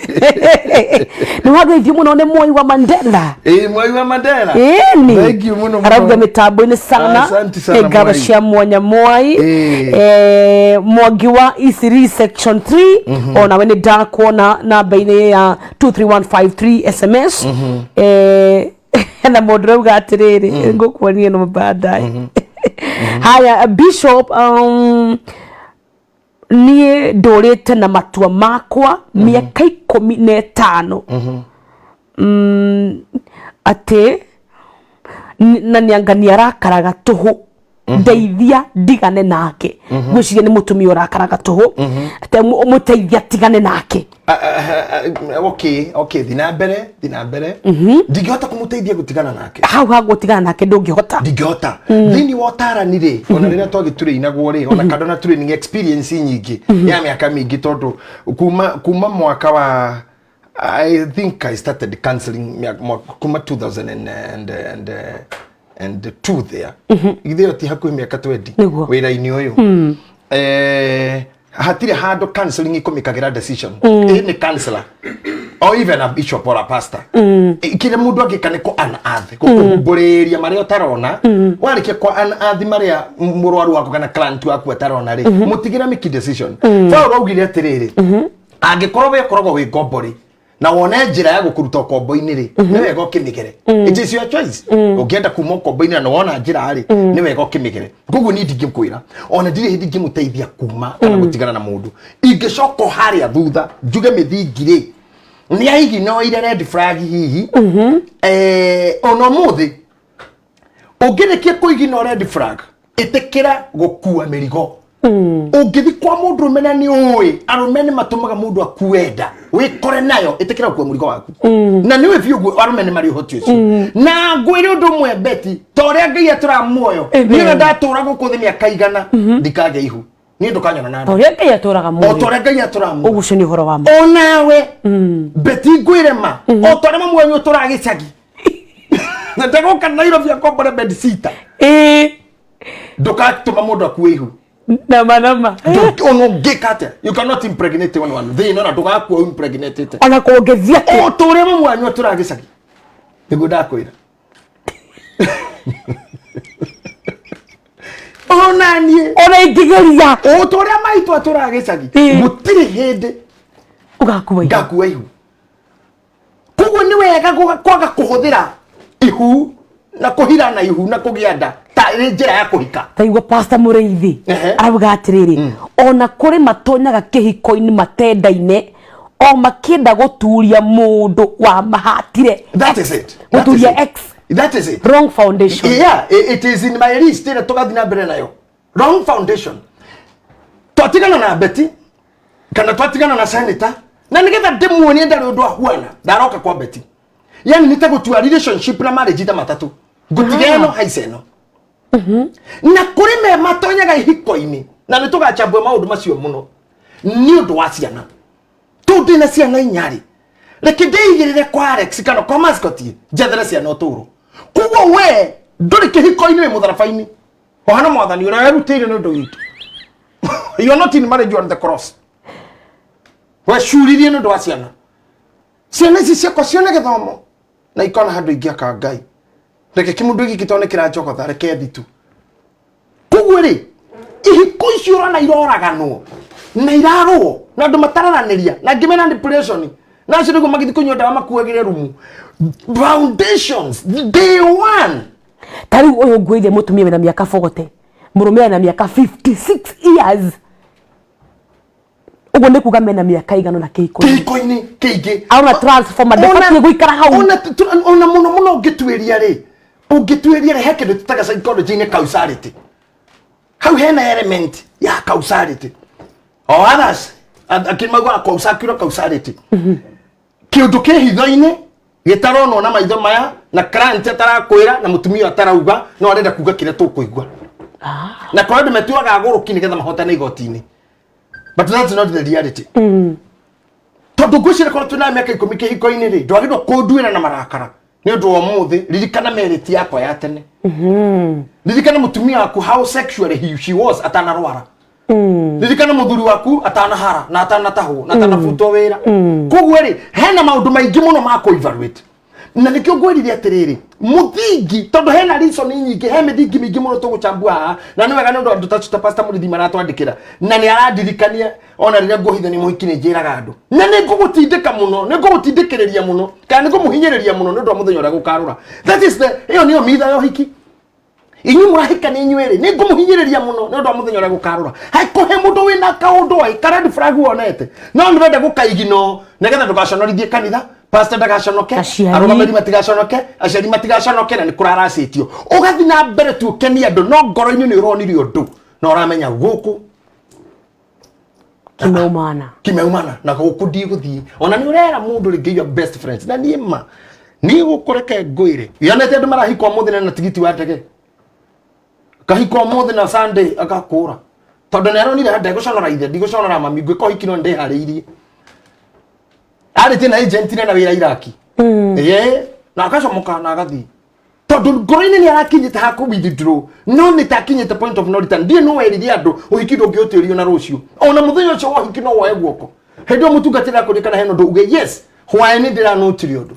Nĩ wageithio mũno nĩ Moi wa Mandela. Ĩĩ, Mwai wa Mandela. Ĩni. Thank you mũno mũno. Arauga mĩtambo-inĩ sana. Asante sana, Nĩ ngatho Mwai. cia mwanya Mwai. Ĩĩ. Mwangi wa Isiri section 3, onawe nĩ ndakuona namba-inĩ ya 23153 SMS. Na mũndũ rauga atĩrĩrĩ, ngũkuonia no baadaye. Haya, Bishop, niĩ ndũrĩte na matua makwa mĩaka 15, atĩ na nĩanga nĩ arakaraga tũhũ, ndeithia ndigane nake. Ngwĩciria nĩ mũtumia ũrakaraga tũhũ, atĩ mũteithia tigane nake. Ah, ah, ah, okay, thi na mbere, thi na mbere. Ndingĩhota kũmũteithia gũtigana nake. Hau ha gũtigana nake ndũngĩhota? Ndingĩhota. Thĩinĩ wa ũtarani rĩ, ona rĩrĩa twagĩtũrĩinagwo rĩ, ona kando na training experience nyingĩ ya mĩaka mĩingĩ, tondũ kuma mwaka wa, I think I started counseling kuma 2000 and two there, githĩ ĩyo ti hakuhĩ mĩaka 20 Nĩguo. wĩra-inĩ ũyũ. Hatirĩ handũ counseling ĩkũmĩkagĩra decision ĩ nĩ counselor or even a bishop or a pastor. Kĩrĩa mũndũ angĩka nĩ kũ unearth, gũkũhumbũrĩria marĩa ũtarona. Warĩkia kwa unearth marĩa mũrwaru waku kana client waku atarona rĩ, mũtigĩre make decision. Paul augire atĩrĩrĩ, angĩkorwo we ũkoragwo wĩ ngombo rĩ, na wone njĩra ya gũkũruta ũkombo-inĩ rĩ, nĩ wega ũkĩmĩgere. It is your choice. Ũngĩenda kuma ũkombo-inĩ na nĩwona njĩra rĩ, nĩ wega ũkĩmĩgere. Koguo niĩ ndingĩkwĩra, ona ndirĩ hĩndĩ ingĩmũteithia kuma kana gũtigana na mũndũ. Ingĩcoka o harĩa thutha njuge mĩthingi rĩ, nĩ aiginoire red flag hihi. Ona ũmũthĩ ũngĩrĩkia kũigino red flag, ĩtĩkĩra gũkua mĩrigo. Ũngĩthi kwa mũndũrũme na nĩ ũĩ arũme nĩ matũmaga mũndũ akue nda, wĩkore nayo, ĩtĩkĩra gũkua mũrigo waku na nĩwe biũ ũguo arũme nĩ marĩ ũhoti ũcio. Na ngwĩre ũndũ ũmwe, Beti, ta ũrĩa Ngai atũraga muoyo, Amen. niĩ ona ndatũra gũkũ thĩ mĩaka 100, ndikagĩa ihu, niĩ ndũkanyona na nda. Ũrĩa Ngai atũraga O ta muoyo. ũrĩa Ngai atũraga muoyo. Ũguo ũcio nĩ ũhoro wa ma. Onawe Beti, ngwĩre ma, o ta ũrĩa mamu wanyu ũtũraga gĩcagi na ndagũka Nairobi akombore bed sitter, Ĩĩ. ndũgatũma mũndũ akue ihu. Nama nama. Ona ũngĩka atĩa, you cannot impregnate anyone thĩ ĩno na ndũgakua impregnatĩte. Ona kũngĩthiĩ atĩa. O ta ũrĩa mamu wanyu atũraga gĩcagi, nĩguo ndakwĩra. Ona niĩ Ona ingĩgeria. O ta ũrĩa maitũ atũraga gĩcagi, gũtirĩ hĩndĩ ũgakua ihu. Ngakua ihu. Koguo nĩ wega kwaga kũhũthĩra ihu na kũhira na ihu na kũgĩa nda ta ĩrĩ njĩra ya kũhika. Taigua Pastor Mũrĩithi arauga atĩrĩrĩ, ona kũrĩ matonyaga kĩhiko-inĩ matendaine, o makĩenda gũturia mũndũ wa mahatire. That is it. That is Gũturia it. ex. That is it. Wrong foundation. Yeah, it is in my list ĩrĩa tũgathiĩ na mbere nayo. Wrong foundation. Twatigana na Betty kana twatigana na senator, na nigetha ndĩmuonie ndarĩ ũndũ ahuana, ndaroka kwa Betty. Yani nĩ ta gũtua relationship na marriage ta matatũ, ngũtiga ĩno haice ĩno. Na kũrĩ me matonyaga ihiko-inĩ, na nĩ tũgachambua maũndũ macio mũno nĩ ũndũ wa ciana. Tondũ ndĩna ciana inya rĩ, reke ndĩigĩrĩre kwa Alex kana kwa Mascot, njethere ciana ũtũũro. Koguo we ndũrĩ kĩhiko-inĩ, wĩ mũtharaba-inĩ ohana mwathani ũrĩa werutĩire nĩ ũndũ witũ. You are not in marriage, you are on the cross. Wecuririe nĩ ũndũ wa ciana. Ciana ici ciakwa cione gĩthomo na ikona handũ ingĩaka Ngai. Reke kĩmũndũ gĩkĩ tondũ nĩ kĩranjogotha, reke thitu. Koguo rĩ, ihiko icio ũrona iroraganwo na irarũo na andũ matararanĩria, na angĩ mena depression, na acio nĩguo magĩthiĩ kũnyua ndawa makuagĩre rumu. Foundations day one. Ta rĩu ũyũ ngwĩire, mũtumia wĩna mĩaka 40, mũrũme ena mĩaka 56 years. Ũguo nĩ kuga mena mĩaka igana na kĩhiko. Kĩhiko-inĩ kĩingĩ. Arona transformer ndĩbatiĩ gũikara hau. Ona mũno mũno ũngĩtuĩria rĩ, he kĩndũ tũtaga psychology-inĩ causality. Hau hena element ya causality. O others akĩ maugaga circular causality, kĩũndũ kĩ hitho-inĩ gĩtaronwo na maitho maya, na client atarakwĩra na mũtumia atarauga, no arenda kuga kĩrĩa tũkũigua. Na kwa andũ metuaga agũrũki nĩgetha mahotane igoti-inĩ, but that's not the reality, tondũ ngwĩciria korwo twĩna mĩaka 10 kĩhiko-inĩ rĩ, ndwagĩrĩirwo kũnduĩra na marakara nĩ ũndũ wa ũmũthĩ. Ririkana merĩti yakwa ya tene, ririkana mũtumia waku, how sexually she was atanarwara. Ririkana mũthuri waku atanahara na atanatahwo na atanabutwo wĩra. Koguo rĩ, hena maũndũ maingĩ mũno ma kũ evaluate, na nĩkĩo ngwĩrire atĩrĩrĩ, mũthingi, tondũ hena reason nyingĩ, he mĩthingi mĩingĩ mũno tũgũchambua haha. Na nĩ wega nĩ ũndũ andũ ta Pastor Mũrĩithi maratwandĩkĩra, na nĩ arandirikania ona rĩrĩa nguohithania mũhiki nĩ njĩraga andũ, na nĩ ngũgũtindĩka mũno, nĩ ngũgũtindĩkĩrĩria mũno, kana nĩ ngũmũhinyĩrĩria mũno nĩ ũndũ wa mũthenya ũrĩa gũkarũra. That is the ĩyo nĩyo mitha ya ũhiki. Inyuĩ mũrahikania inyuĩ rĩ, nĩ ngũmũhinyĩrĩria mũno nĩ ũndũ wa mũthenya ũrĩa gũkarũra. Haikũhe mũndũ wĩna kaũndũ ĩ ka red flag wonete, no nĩ wenda gũkaigino nĩgetha ndũgaconorithie kanitha, pastor ndagaconoke, Aciari. Arũgamĩrĩri matigaconoke, aciari matigaconoke, na nĩ kũraracĩtio. Ũgathiĩ na mbere tu ũkenie andũ, no ngoro-inĩ nĩ ũronire ũndũ na ũramenya gũkũ kimeumana. Kimeumana na gũkũ ndigũthiĩ. Ona nĩ ũrera mũndũ rĩngĩ your best friends, na niĩ ma niĩ gũkũ reke ngwĩre, yonete andũ marahika ũmũthĩ na tigiti wa ndege, kahika ũmũthĩ na Sunday agakũra, tondũ nĩ aronire ndegũconora ithe, ndigũconora mami, ngwĩka ũhiki no ndĩharĩirie. Arĩtie na agent na wĩra Iraki, ĩĩ, na agacomoka na agathiĩ, tondũ ngoro-inĩ nĩ arakinyĩte ha kũ withdraw, no nĩ ta akinyĩte point of no return. Ndiĩ no werire andũ ũhiki ndũngĩũtĩrio na rũciũ. Ona mũthenya ũcio wa ũhiki no woe guoko hĩndĩ ĩyo mũtungatĩri akũria kana hena ũndũ, uge yes, hwaĩ nĩ ndĩranotire ũndũ.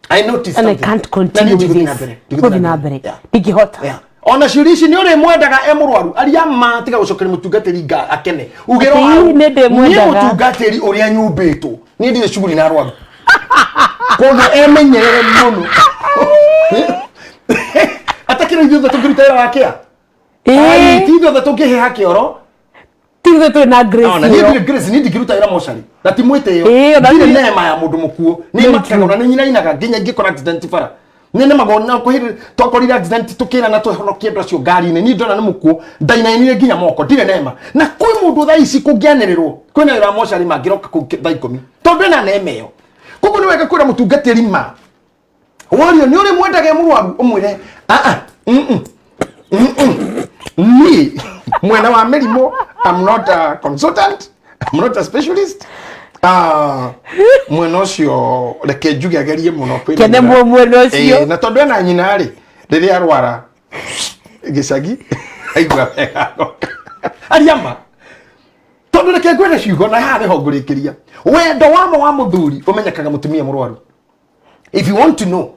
I noticed And I something. can't continue Na niĩ with ndigũthiĩ this. na mbere. Gũthiĩ na mbere. Yeah. Ndingĩhota. Yeah. Ona ciũria ici, nĩ ũrĩ mwendaga e mũrwaru? Aria ma, tiga gũcokeria mũtungatĩri nga akene ugĩro. Ĩĩ, nĩ ndĩmwendaga. Niĩ mũtungatĩri ũrĩa nyumbĩtwo, niĩ ndirĩ cuguri na arwaru, koguo emenyerere mũno atakĩrĩ ithuothe tũngĩruta wĩra wa kĩa. Ĩĩ. Ti ithuothe tũngĩheha kĩoro. Ti ithuĩ tũrĩ na grace Ona niĩ ĩyo. ndirĩ grace, niĩ ndingĩruta wĩra mocarĩ na ti mwĩtĩo. Ĩĩ, ona ndirĩ nema ya mũndũ mũkuũ. Nĩ Very makaga ona nĩ nyinainaga nginya ingĩkora accident bara. Nĩ nemagwo na kũhĩrĩ twakorire accident tũkĩra na tũhonokie andũ acio ngari-inĩ, niĩ ndona nĩ mũkuũ ndainainire nginya moko. Ndirĩ nema. Na kwĩ mũndũ thaa ici kũngĩanĩrĩrwo kwĩna wĩra wa mocarĩ mangĩroka kũu thaa 10 tondũ ena nema ĩyo. Koguo nĩ wega kwĩra mũtungatĩri ma worio nĩ ũrĩ mwendaga e mũrwaru, ũmwĩre aa niĩ mwena wa mĩrimũ, I'm not a consultant, I'm not a specialist. Ah, mwena ũcio reke njuge agerie mũno kwĩmenyerera. Kene mwena ũcio. Ĩĩ, na tondũ ena nyina rĩ, rĩrĩa arwara gĩcagi aigua wega agoka. Aria ma, tondũ reke ngwĩre ciugo na haha nĩho ngũrĩkĩria. Wendo wamo wa mũthuri ũmenyekaga mũtumia mũrwaru. If you want to know.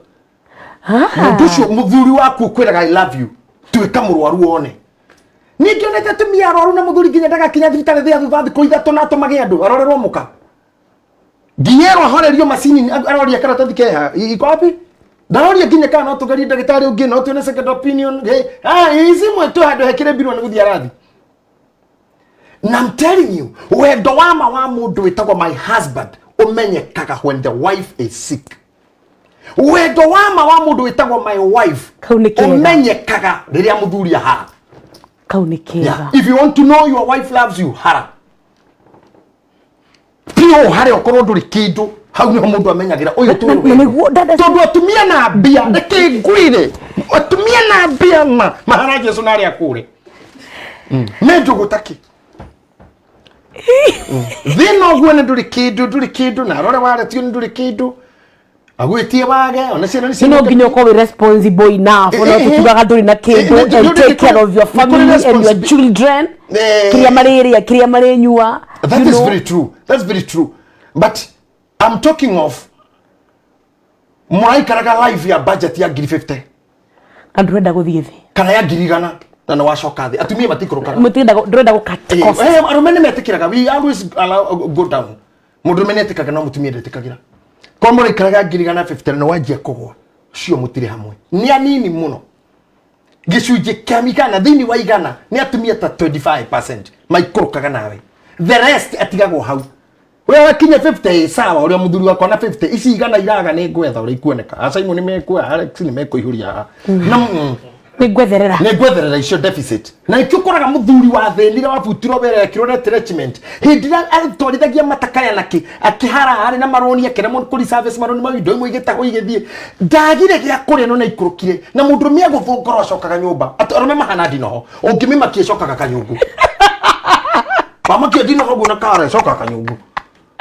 Mũndũ ũcio mũthuri waku ũkwĩraga "I love you", tuĩka mũrwaru wone. Niĩ ngĩonete atumia arwaru na mũthuri nginya ndagakinya thibitarĩ thĩa thutha thikũ 3 na atũmage andũ arorerwo mũka nginya erwo ahorerio macini, aroria karatathi keha iko wapi, ndaroria nginya kana no tũgerie ndagĩtarĩ ũngĩ, no tuone second opinion. Hey, ah, ici mwe tu handũ hekĩre mbirwo nĩ gũthiĩ arathi. Na I'm telling you, wendo wa ma wa mũndũ wĩtagwo my husband ũmenyekaga when the wife is sick. Wendo wa ma wa mũndũ wĩtagwo my wife Kau nĩ kega. ũmenyekaga rĩrĩa mũthuri ahara. Kau nĩ kega. Yeah. If you want to know your wife loves you, hara piũ harĩa ũkorwo ndũrĩ kĩndũ. Hau nĩho mũndũ amenyagĩra ũyũ tũrĩ Na wendo. nĩguo dada. Tondũ atumia na mbia, reke ngwĩre, atumia na mbia ma mahana Jesu na arĩa akũre me njũgũ takĩ thĩna ũguo nĩ ndũrĩ kĩndũ, ndũrĩ kĩndũ, na arore waretio nĩ ndũrĩ kĩndũ, agwĩtie wage ona ciana nĩ No nginya ũkorwo wĩ responsible enough, ona tũtiugaga ndũrĩ na kĩndũ, and take care of your family and your children, kĩrĩa marĩrĩa, kĩrĩa marĩnyua. That you is know. very true. That's very true. But I'm talking of mũraikaraga life ya budget ya ngiri 50 Na ndũrenda gũthiĩ thĩ. Kana ya 100,000 na nĩ wacoka thĩ. Atumia matikũrũkaga. Mũtirenda ndũrenda gũ cut cost. Arũme nĩ metĩkĩraga. We always allow, go down. Mũndũrũme nĩ etĩkaga no mũtumia ndetĩkagĩra. Korwo mũraikaraga 150,000 na nĩ wanjia kũgwa, cio mũtirĩ hamwe. Nĩ anini mũno. Gĩcunjĩ kĩa 100 thĩinĩ wa 100 nĩ atumia ta 25% maikũrũkaga nawe. The rest atigagwo hau. We wakinya 50 ĩ sawa, ũrĩa mũthuri wakwa na 50 ici 100 iraga nĩ ngwetha ũrĩa ikuoneka. A Simon nĩ mekuoya, Alex nĩ mekũihũria haha. Na Nĩ ngwetherera. Nĩ ngwetherera icio deficit. Na ikĩo ũkoraga mũthuri wa thĩnire wabutirwo wĩra ekĩrwo retrenchment hĩndĩ ĩrĩa atwarithagia matakaya na kĩ akĩhara arĩ na maroni akĩremwo kũri service maroni mau, indo imwe igĩtahwo igĩthiĩ, ndagire gĩa kũrĩa no nĩaikũrũkire na mũndũrũme agũthwo ngoro acokaga nyũmba. Arũme mahana ndinoho, ũngĩmĩmakia ĩcokaga kanyũngũ, wamakia ndinoho ũguo na kara ĩcokaga kanyũngũ.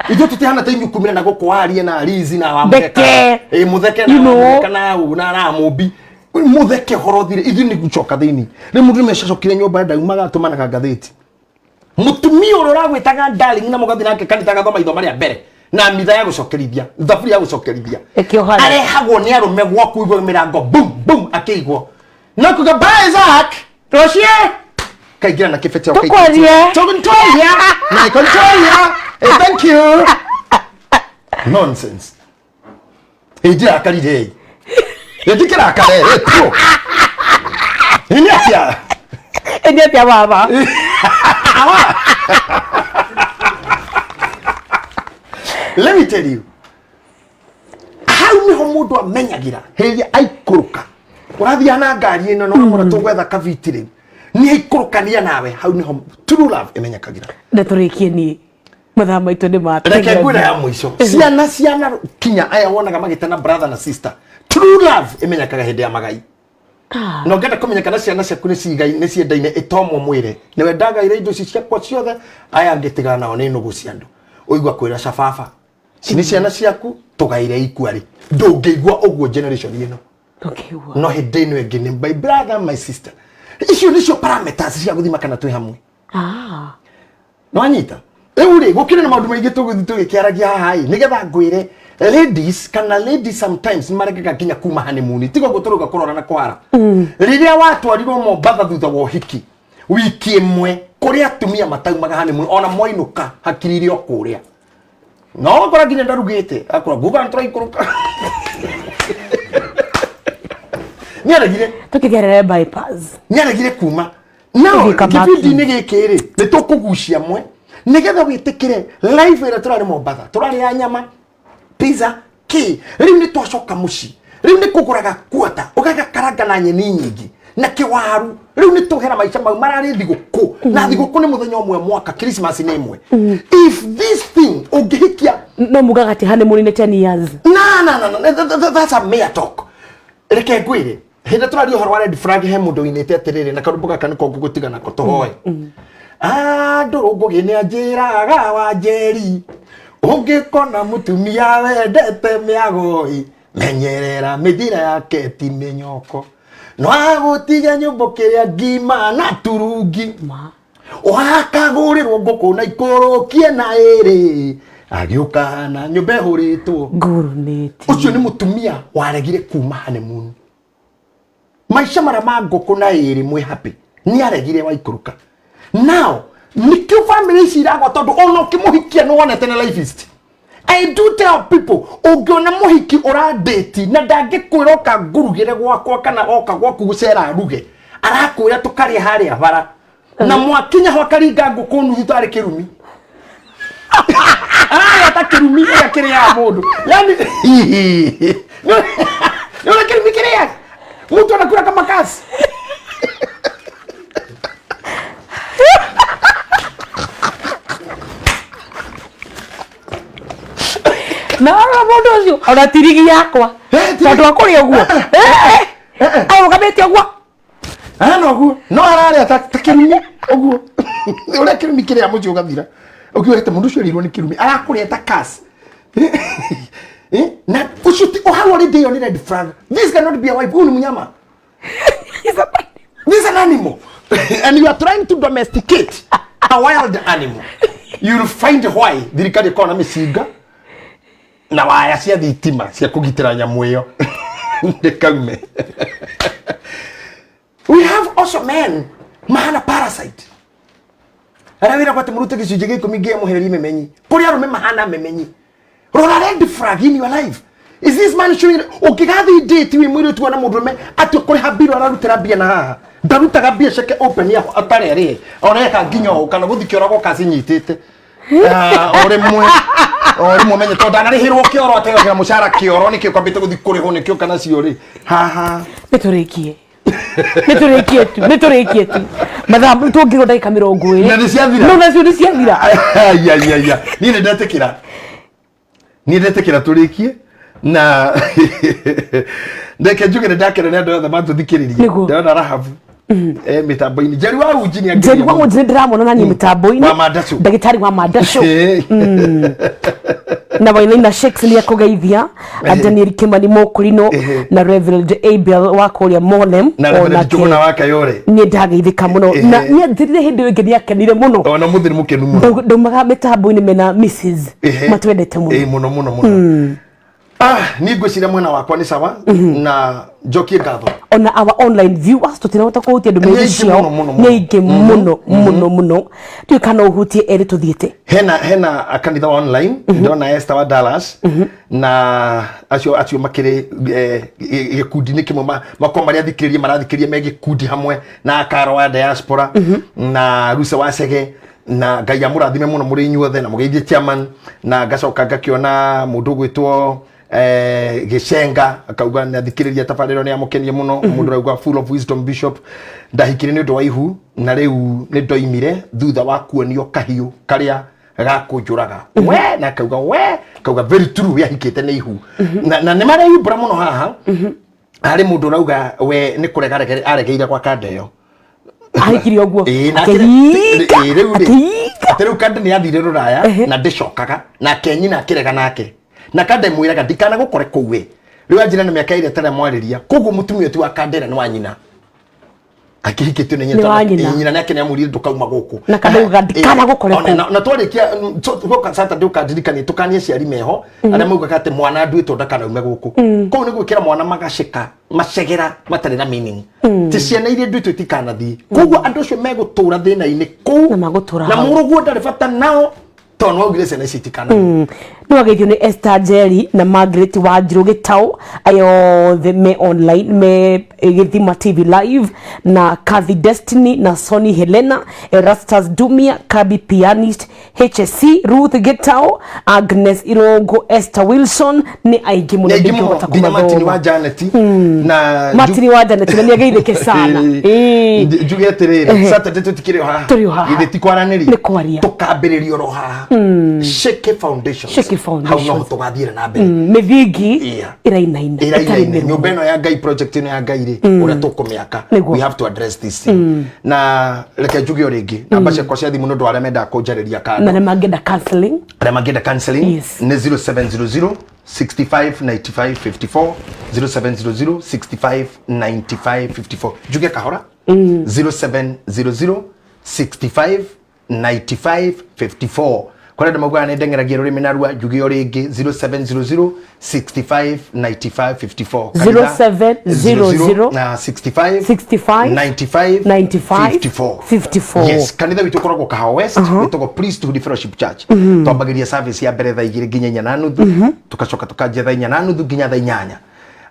Ithuĩ tũtihana ta inyuĩ kumĩra na gũkũ warie na Lizi na wa Mbeke. Ĩ mũtheke na You know. Mũtheke na ũ na ramũmbi mũtheke horo thire. Ithuĩ nĩ gũcoka thĩinĩ rĩu mũndũ nĩmecacokire nyũmba ndaumaga atũmanaga ngathĩti. Mũtumia ũrĩa ũragwĩtaga darling na mũgathiĩ nake kanitha agathoma ithoma rĩa mbere na mitha ya gũcokerithia thaburi ya gũcokerithia. Ĩkĩohana. Arehagwo nĩ arũme gwaku igwo mĩrango bum bum akĩigwo no kuga bye Isaac rũciĩ kaingĩra na kĩbete. Tũkwarie. Tũkwaria na ikontoria. Eh, thank you. Nonsense. Ĩndirakarire ĩ ndikĩrakare ĩ tuo nĩ atĩa? Ĩ nĩ atĩa baba? Awa. Let me tell you, hau niho mũndũ amenyagĩra hĩndĩ ĩrĩa aikũrũka ũrathiaga na ngari ĩno no wamwĩra tũgwetha kabiti rĩu nĩ aikũrũkania nawe. Hau niho true love ĩmenyekagĩra. Na tũrĩkie niĩ mathaa maitũ nĩ Reke ngwĩre ya mũico, ciana ciana kinya aya wonaga magĩtana brother na sister, true love ĩmenyekaga hĩndĩ ya magai. Na ũngĩenda kũmenya kana ciana ciaku nĩ cigai nĩ ciendaine, ĩtomwo mwĩre nĩwe ndagaire indo ici ciakwa ciothe, aya ngĩtigana nao nĩ nũgũ cia andũ. Ũigua kwĩra cababa ci nĩ ciana ciaku tũgaire ikua rĩ, ndũngĩigua ũguo generation ĩno. Ndũngĩigua. No hĩndĩ ĩno ĩngĩ nĩ my brother, my sister. Icio nĩcio parameters cia gũthima kana twĩ hamwe. Nwanyita rĩu rĩ, gũkĩrĩ na maũndũ maingĩ tũgũthiĩ tũgĩkĩaragia haha ĩ nĩgetha ngwĩre ladies kana ladies sometimes nĩ maregaga nginya kuma honeymoon. Tiga ũguo tũrauga kũrora na kwara. Rĩrĩa watwarirwo Mombatha thutha wa ũhiki wiki 1, kũrĩ atumia mataumaga honeymoon ona mwainũka hakiri o kũrĩa no wakora nginya ndarugĩte akora nguga nĩtũraikũrũka nĩaregire. Tũkĩgerere bypass. Nĩaregire kuma no Tũgĩka gĩbindi-inĩ gĩkĩ rĩ, nĩ tũkũgucia mwe nĩgetha wĩtĩkĩre life ĩrĩa tũrarĩ Mombatha, tũrarĩa nyama, pizza, kĩ. Rĩu nĩ twacoka mũciĩ, rĩu nĩ kũgũraga kuata ũgagakaranga na nyeni nyingĩ na kĩwaru. Rĩu nĩ tũhera maica mau mararĩ thigũkũ na thigũkũ nĩ mũthenya ũmwe mwaka, Christmas nĩ ĩmwe. If this thing ũngĩhikia No mugaga atĩ honeymoon nĩ 10 years. Na na na na that's a mere talk. Reke ngwĩre, hĩndĩ tũraria ũhoro wa red flag, he mũndũ winĩte atĩrĩrĩ na karũmbo gaka nĩko ngũgũtiga nako tũhoe. Andũ ngũgĩ nĩ anjĩraga wa Njeri, ũngĩkona mũtumia wendete mĩagoi, menyerera mĩthira yake ti mĩnyoko, no agũtige nyũmba kĩrĩa ngima na turungi. Ma. Wakagũrĩrwo ngũkũ na ikũrũkie na ĩrĩ. Agĩũka hana nyũmba ĩhũrĩtwo. Ngurunĩti. Ũcio nĩ mũtumia waregire kuma honeymoon. Maica marĩa ma ngũkũ na ĩrĩ mwĩ happy nĩ aregire waikũrũka. Now nĩkĩo family ici iragwa, tondũ ona ũkĩmũhikia nĩ wonete nĩ lifeist. I do tell people, ũngĩona mũhiki ũrandĩti na ndangĩkwĩra oka ngurugĩre gwakwa kana oka gwaku gũcera aruge, arakwĩra tũkarĩa harĩa bara, na mwakinya ho akaringa ngũkũ nuthu tarĩ kĩrumi, ararĩa ta kĩrumi ĩrĩa kĩrĩaga mũndũ, yani nĩ ũrĩa kĩrumi kĩrĩaga mtu anakula kama kasi. Na ona mũndũ ũcio ona tirigi yakwa. Eh, tirigi. Tondũ akũrĩa ũguo arũgamĩte ũguo. Ana ũguo no ararĩa ta kĩrumi ũguo, ũrĩa kĩrumi kĩrĩa mũciĩ ũgathira ũkiuga atĩ mũndũ ũcio erĩirwo nĩ kĩrumi, arakũrĩa ta kasi. Eh, na ũcio ti hau already ĩyo nĩ red flag. This cannot be a wife. Huyu ni mnyama. This is an animal and you are trying to domesticate a wild animal. You will find why thirikari ĩkoragwo na mĩcinga na waya cia thitima cia kũgitĩra nyamũ ĩyo ndĩkaume. We have also men mahana parasite, arĩa wĩra gwate mũrute gĩcunjĩ gĩa 10 ngĩamũhererie memenyi. Kũrĩ arũme mahana memenyi. Rora red flag in your life. Is this man showing? Ũngĩgathiĩ date wĩ mũirĩtu na mũndũrũme atĩ kũrĩha mbirũ, ararutĩra mbia na haha, ndarutaga mbia ciake open ya atarĩ arĩhe, oreka nginya ũũ kana gũthiĩ kĩoro goka cinyitĩte. Ah, o rĩmwe menye tondũ ndanarĩhĩrwo kĩoro, ategagĩra mũcara kĩoro, nĩkĩo kwambĩte gũthiĩ kũrĩhwo nĩkĩo kana cio rĩ haha. Nĩ tũrĩkie tu, nĩ tũrĩkie tu. Mathaa tũngirwo ndagĩka 20. Na nĩ ciathira? No nacio nĩ ciathira. Aya, aya, aya. Niĩ nĩ ndetĩkĩra, niĩ ndetĩkĩra tũrĩkie, na ndeke njuge nĩ ndakena nĩ andũ othe matũthikĩrĩria. Ndĩrona Rahabu mĩtambo-inĩ, Njeri wa Uji nĩ Njeri wa Uji nĩ ndĩramwona na niĩ mĩtambo-inĩ. Wa Mandacũ. Ndagĩtarĩ wa Mandacũ. Na Wainaina Shakes nĩ ekũgeithia. Daniel Kimani Mokurino na Reverend Abel wa kũrĩa Molem. Na Reverend Njũgũna wa Kayore. Nĩ ndageithĩka mũno na nĩ anjĩrire hĩndĩ ĩyo ĩngĩ nĩ akenire mũno. Ona mũthĩ nĩ mũkenu mũno. Ndaumaga mĩtambo-inĩ mena Mrs. Matwendete mũno. Mũno mũno mũno. Ah, niĩ ngwĩciria mwena wakwa nĩ sawa, na njokie ngatho. Ona our online viewers tũtinahota kũhutia Nĩ ndũmĩrĩri aingĩ ciao. mũno, mũno, Nĩ mũno. aingĩ mũno mũno mũno, ndiũĩ kana ũhutie erĩ tũthiĩte. Hena kanitha wa online, ndona Esther wa Dallas na acio makĩrĩ gĩkundi-inĩ kĩmwe, makorwo marĩa athikĩrĩria marathikĩrĩria me gĩkundi hamwe na Karo wa diaspora na Rusa wa Cege, na Ngai amũrathime mũno mũrĩ inyuothe na mũgeithie chairman. Na ngacoka ngakĩona mũndũ ũgwĩtwo Gĩcenga akauga nĩ athikĩrĩria tabarĩra ĩno, nĩ amũkenie mũno. Mũndũ arauga, "Full of wisdom bishop, ndahikire nĩ ũndũ wa ihu na rĩu nĩ ndoimire thutha wa kuonio kahiũ karĩa gakũnjũraga we." Na akauga we, akauga very true, yahikĩte nĩ ihu na nĩ mareyumbũra mũno haha. Harĩ mũndũ ũrauga we nĩ kũrega aregeire gwa kanda ĩyo. Ahikire ũguo. Ĩĩ, na Akĩhinga, ĩĩ, rĩu rĩ, akĩhinga. Atĩ rĩu kanda nĩ athire rũraya na ndĩcokaga nake nyina akĩrega nake, na kanda ĩmwĩraga ndikana gũkore kũu we. Rĩu anjĩra nĩ mĩaka ĩrĩa ĩtarĩ mwarĩria, koguo mũtumia ti wa kandera, nĩ wa nyina akĩhikĩtio nĩ Nĩ wa nyina. Ĩĩ, nyina nake nĩ amwĩrire ndũkauma gũkũ. Na kanda auga, "Ndikana gũkore Ona- kũu." Na twarĩkia gũka Saturday ũkandirikania tũkanie aciari meho arĩa maugaga atĩ mwana nduĩtwo ndakanaume gũkũ. Kũu nĩ gwĩkĩra mwana magacĩka macegera matarĩ na meaning, ti ciana iria nduĩtwo itikanathiĩ, koguo andũ acio megũtũra thĩna-inĩ kũu. Na magũtũra na hau. Mũrũguo ndarĩ bata nao tondũ nĩwaugire ciana ici itikanathiĩ. Nĩ wageithio nĩ Esther Njeri na Margaret Wanjirũ Gĩtaũ, aya othe me online me Gĩthima TV live, na Kathy Destiny na Sony Helena, Erastus Dumia, Kabi Pianist, HSC, Ruth Gĩtaũ, Agnes Irongo, Esther Wilson, nĩ aingĩ mũno. Nĩ aingĩ mũno. Ndingĩhota Nginya Martin kũmathoma. wa Janet na Martin wa Janet na nĩ ageithĩke sana. Njuge atĩrĩrĩ, Saturday tũtikĩrĩ o haha. Tũrĩ o haha. Githĩ ti kwaranĩria? Nĩ kwaria. Tũkambĩrĩria oro haha, Sheke Foundations. Sheke Foundations. Hau noho tũgathiĩra na mbere. Mĩthingi ĩrainaina ĩtarĩ Irainaina mĩrũmu. Nyũmba ĩno ya Ngai, project ĩno ya Ngai rĩ, ũrĩa tũkũmĩaka, Nĩguo. we have to address this thing. Na reke njuge o rĩngĩ namba ciakwa cia thimũ nĩ ũndũ wa arĩa mendaga kũnjarĩria kando na nĩ mangĩenda counseling. Arĩa mangĩenda counseling, nĩ 0700 65 95 54, 0700 65 95 54. Njuge kahora, 0700 65 95 54. Kũrĩ andũ maugaga nĩ ndeng'eragia rũrĩmĩ narua, njuge o rĩngĩ 0700 65 95 54. Kanitha 0700 na 65 65 95 95 54. 54. Yes, kanitha witũ ũkoragwo Kahawa West, wĩtagwo Priesthood Fellowship Church. Twambagĩria service ya mbere thaa 2 nginya 4:30, tugacoka tukanjia thaa 4:30 nginya thaa 8.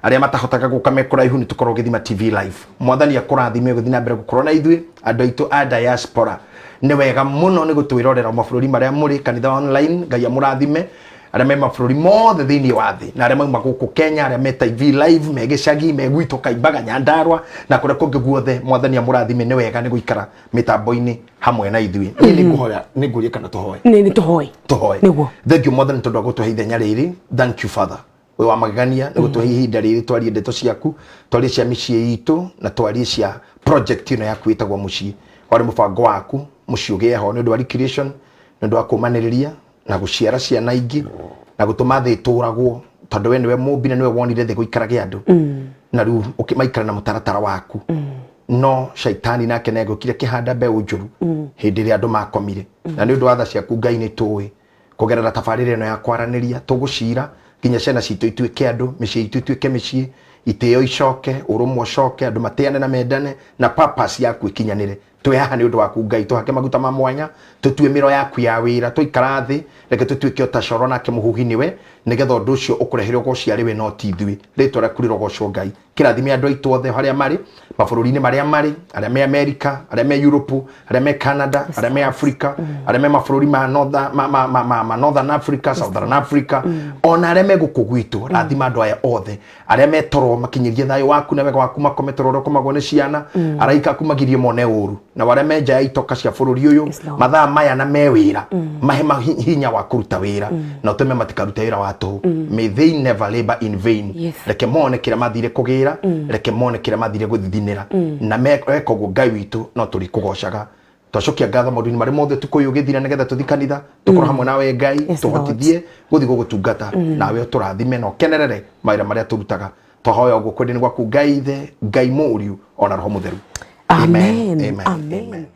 Arĩa matahotaga gũka me kũraihu nĩ tũkorwo Gĩthima TV live. Mwathani akũrathime gũthiĩ na mbere gũkorwo na ithuĩ andũ aitũ a diaspora. Nĩ wega mũno nĩ gũtwĩrorera mabũrũri marĩa mũrĩ kanitha online. Ngai amũrathime arĩa me mabũrũri mothe thĩinĩ wa thĩ na arĩa mauma gũkũ Kenya, arĩa me TV live, me gĩcagi, me gwitũ Kaimbaga, Nyandarua na kũrĩa kũngĩ guothe. Mwathani amũrathime. Nĩ wega nĩ gũikara mĩtambo-inĩ hamwe na ithuĩ. Niĩ nĩ ngũhoya, nĩ ngũrie kana tũhoe? Nĩ tũhoe. Tũhoe. Nĩguo. Thank you Mwathani tondũ wa gũtũhe ithenya rĩrĩ. Thank you Father, wĩ wa magegania nĩ gũtũhe ihinda rĩrĩ twarie ndeto ciaku, twarie cia mĩciĩ itũ na twarie cia project ĩno yaku ĩtagwo mũciĩ. Warĩ mũbango waku mũciĩ ũgĩe ho nĩ ũndũ wa recreation, nĩ ũndũ wa kũmanĩrĩria na gũciara ciana ingĩ na gũtũma thĩ ĩtũragwo, tondũ we nĩwe mũmbi na nĩwe wonire thĩ gũikarage andũ na rĩu ũkĩmaikara na mũtaratara waku. No shaitani nake nĩagĩũkire kĩhanda mbeũ njũru hĩndĩ ĩrĩa andũ makomire, na nĩ ũndũ wa tha ciaku Ngai nĩ tũĩ kũgerera tabarĩra ĩno ya kwaranĩria tũgũcira nginya ciana citũ ituĩke andũ, mĩciĩ itũ ituĩke mĩciĩ, itĩo icoke, ũrũmwe ũcoke, andũ matĩane na mendane na purpose yaku ĩkinyanĩre. Twĩ haha nĩ ũndũ waku Ngai, tũhake maguta ma mwanya, tũtue mĩro yaku ya wĩra. Twaikara thĩ, reke tũtuĩke o ta coro nake mũhuhi nĩwe, nĩgetha ũndũ ũcio ũkũrehere ũgoci arĩ we no ti ithuĩ. Rĩtwa rĩaku rĩrogocwo Ngai. Kĩrathime andũ aitũ othe harĩa marĩ, mabũrũri-inĩ marĩa marĩ, arĩa me America, arĩa me Europe, arĩa me Canada, arĩa me Africa, arĩa me mabũrũri ma Northern, ma Northern Africa, Southern Africa, ona arĩa me gũkũ gwitũ. Rathima andũ aya othe arĩa me toro, makinyĩrie thayũ waku na wega waku, makome toro ũrĩa ũkomagwo nĩ ciana. Araika aku magirie mone ũru. Na arĩa me nja ya itoka cia bũrũri ũyũ Yes, Lord. mathaa maya na me wĩra, mahe hinya wa kũruta wĩra na ũtũme matikarute wĩra wa tũhũ. May they never labor in vain. Reke mone kĩrĩa mathire kũgĩra, reke mone kĩrĩa mathire gũthithinĩra. Na meka ũguo Ngai witũ no tũrĩ kũgocaga, twacokia ngatho maũndũ-inĩ marĩa mothe tukũ ũyũ ũgĩthira, nĩgetha tũthi kanitha tũkorwo hamwe nawe Ngai. Yes, Lord. Tũhotithie gũthiĩ gũgũtungata nawe, ũtũrathime na ũkenerere mawĩra marĩa tũrutaga. Twahoya ũguo kwendeni gwaku Ngai Ithe, Ngai Mũriũ ona Roho Mũtheru. Amen. Amen. Amen. Amen.